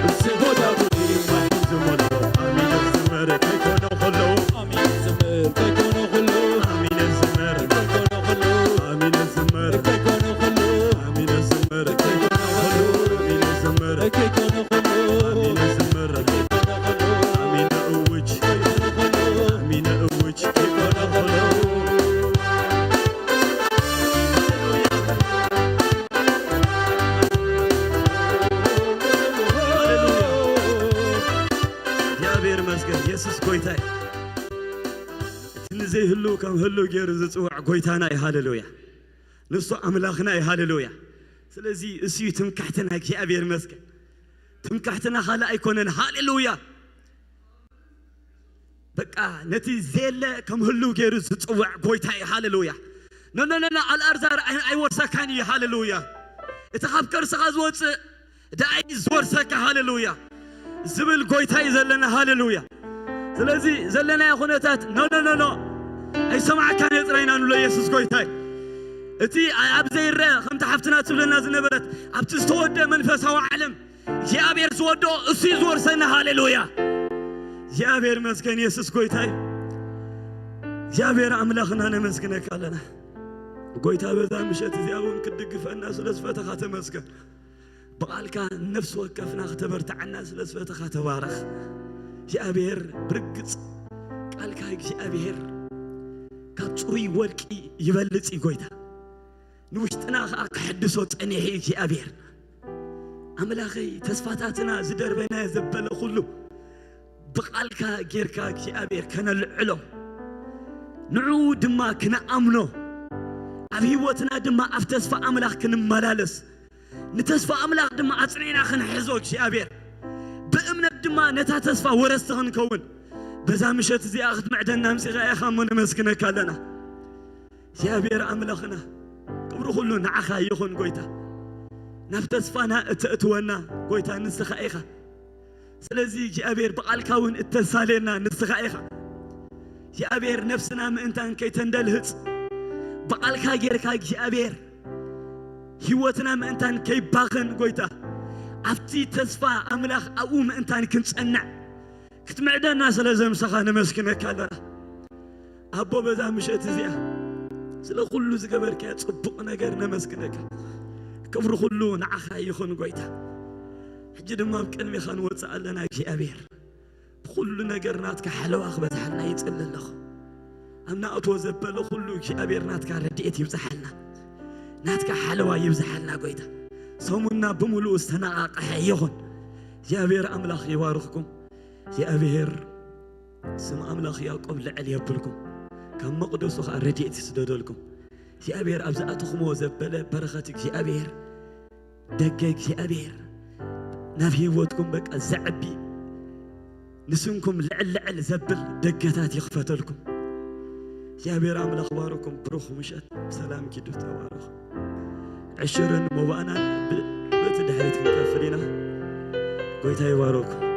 እዚ ጎዳ ጉዲ ማይ ከም ዝመልኦ ኣሚነ ዝዝምር። ከይኮነ ከሎ ኣሚነ ዝዝምር። ከይኮነ ከሎ ኣሚነ ዝዝምር። ከይኮነ ከሎ ኣሚነ ዝዝምር። ከይኮነ ከሎ ኣሚነ ዝዝምር። ከይኮነ ከሎ ኣሚነ ዝዝምር። ከይኮነ ከሎ ኣሚነ ዝዝምር። ከይኮነ ከሎ ኣሚነ እውጅ። ከይኮነ ከሎ ኣሚነ እውጅ። ከይኮነ ከሎ ሃሌሉያ። እግዚኣብሔር ይመስገን። የሱስ ጎይታ እዩ። እቲ ንዘይህሉ ከም ህሉ ገይሩ ዝጽውዕ ጎይታና እዩ። ሃሌሉያ። ንሱ ኣምላኽና እዩ። ሃሌሉያ። ስለዚ እሱ እዩ ትምክሕትና። እግዚኣብሔር ይመስገን። ትምክሕትና ካልእ ኣይኮነን። ሃሌሉያ። በቃ ነቲ ዘየለ ከም ህሉ ገይሩ ዝጽውዕ ጎይታ እዩ። ሃሌሉያ። ኖ ኖ ኖ ኖ፣ ኣልኣርዛር ኣይ- ኣይወርሰካን እዩ። ሃሌሉያ። እቲ ካብ ከርስኻ ዝወጽእ ደኣይ ዝወርሰካ። ሃሌሉያ። ዝብል ጎይታ እዩ ዘለና። ሃሌሉያ። ስለዚ ዘለናዮ ኩነታት ኖ ኖ ኖ ኖ ኣይሰማዕካን እየ ጥራይና ንብሎ። የሱስ ጎይታ እዩ። እቲ ኣብ ዘይረአ ከምቲ ሓፍትና ትብለና ዝነበረት ኣብቲ ዝተወደ መንፈሳዊ ዓለም እግዚኣብሔር ዝወድኦ እሱ እዩ ዝወርሰና። ሃሌሉያ። እግዚኣብሔር መስገን። የሱስ ጎይታ እዩ። እግዚኣብሔር ኣምላኽና ነመስግነካ ኣለና። ጎይታ በዛ ምሸት እዚኣ እውን ክትድግፈና ስለ ዝፈተኻ ተመስገን። ብቓልካ ነፍሲ ወከፍና ክተበርትዓና ስለ ዝፈተኻ ተባረኽ። እግዚኣብሔር ብርግጽ ቃልካ እግዚኣብሔር ካብ ጽሩይ ወርቂ ይበልጽ እዩ ጎይታ። ንውሽጥና ኸኣ ክሕድሶ ጸኒሑ እዩ እግዚኣብሔር። ኣምላኸይ ተስፋታትና ዝደርበናዮ ዘበለ ኩሉ ብቓልካ ጌርካ እግዚኣብሔር ከነልዕሎ ንዕኡ ድማ ክንኣምኖ ኣብ ህይወትና ድማ ኣብ ተስፋ ኣምላኽ ክንመላለስ ንተስፋ ኣምላኽ ድማ ኣጽኒዕና ክንሕዞ እግዚኣብሔር ብእምነት ድማ ነታ ተስፋ ወረስቲ ክንከውን በዛ ምሸት እዚኣ ክትምዕደና ኣምጺኻ ኢኻ እሞ ነመስግነካ ኣለና። እግዚኣብሔር ኣምላኽና ክብሪ ኩሉ ንዓኻ ይኹን ጎይታ። ናብ ተስፋና እተእትወና ጎይታ ንስኻ ኢኻ። ስለዚ እግዚኣብሔር ብቓልካ እውን እተሳልየና ንስኻ ኢኻ። እግዚኣብሔር ነፍስና ምእንታን ከይተንደልህጽ ብቓልካ ጌርካ እግዚኣብሔር ህይወትና ምእንታን ከይባኽን ጎይታ ኣብቲ ተስፋ ኣምላኽ ኣብኡ ምእንታን ክንጸንዕ ክትምዕደና ስለ ዘምሰኻ ነመስግነካ ኣለና። ኣቦ በዛ ምሸት እዚኣ ስለ ኩሉ ዝገበርካዮ ጽቡቕ ነገር ነመስግነካ። ክብሪ ኩሉ ንዓኻ ይኹን ጎይታ። ሕጂ ድማ ኣብ ቅድሜኻ ንወጽእ ኣለና እግዚኣብሔር። ብኹሉ ነገር ናትካ ሓለዋ ክበዝሓልና ይጽሊ ኣለኹ። ኣብ ናእቶ ዘበለ ኩሉ እግዚኣብሔር ናትካ ረድኤት ይብዝሓልና። ናትካ ሓለዋ ይብዝሓልና ጎይታ። ሰሙንና ብምሉኡ ዝተነቓቕሐ ይኹን። እግዚኣብሔር ኣምላኽ ይባርኽኩም። እግዚኣብሔር ስም ኣምላኽ ያዕቆብ ልዕል የብልኩም። ካብ መቕደሱ ኸኣ ረድኤት ይስደደልኩም። እግዚኣብሔር ኣብ ዝኣተኹምዎ ዘበለ በረኸት እግዚኣብሔር ደገ እግዚኣብሔር ናብ ህይወትኩም በቃ ዘዕቢ ንስንኩም ልዕል ልዕል ዘብል ደገታት ይኽፈተልኩም። እግዚኣብሔር ኣምላኽ ባርኩም። ብሩኽ ምሸት ብሰላም ኪዱ። ተባረኹ። ዕሽርን መባእናን ብ- በቲ ድሕሪት ክንከፍል ኢና። ጎይታ ይባረኩም።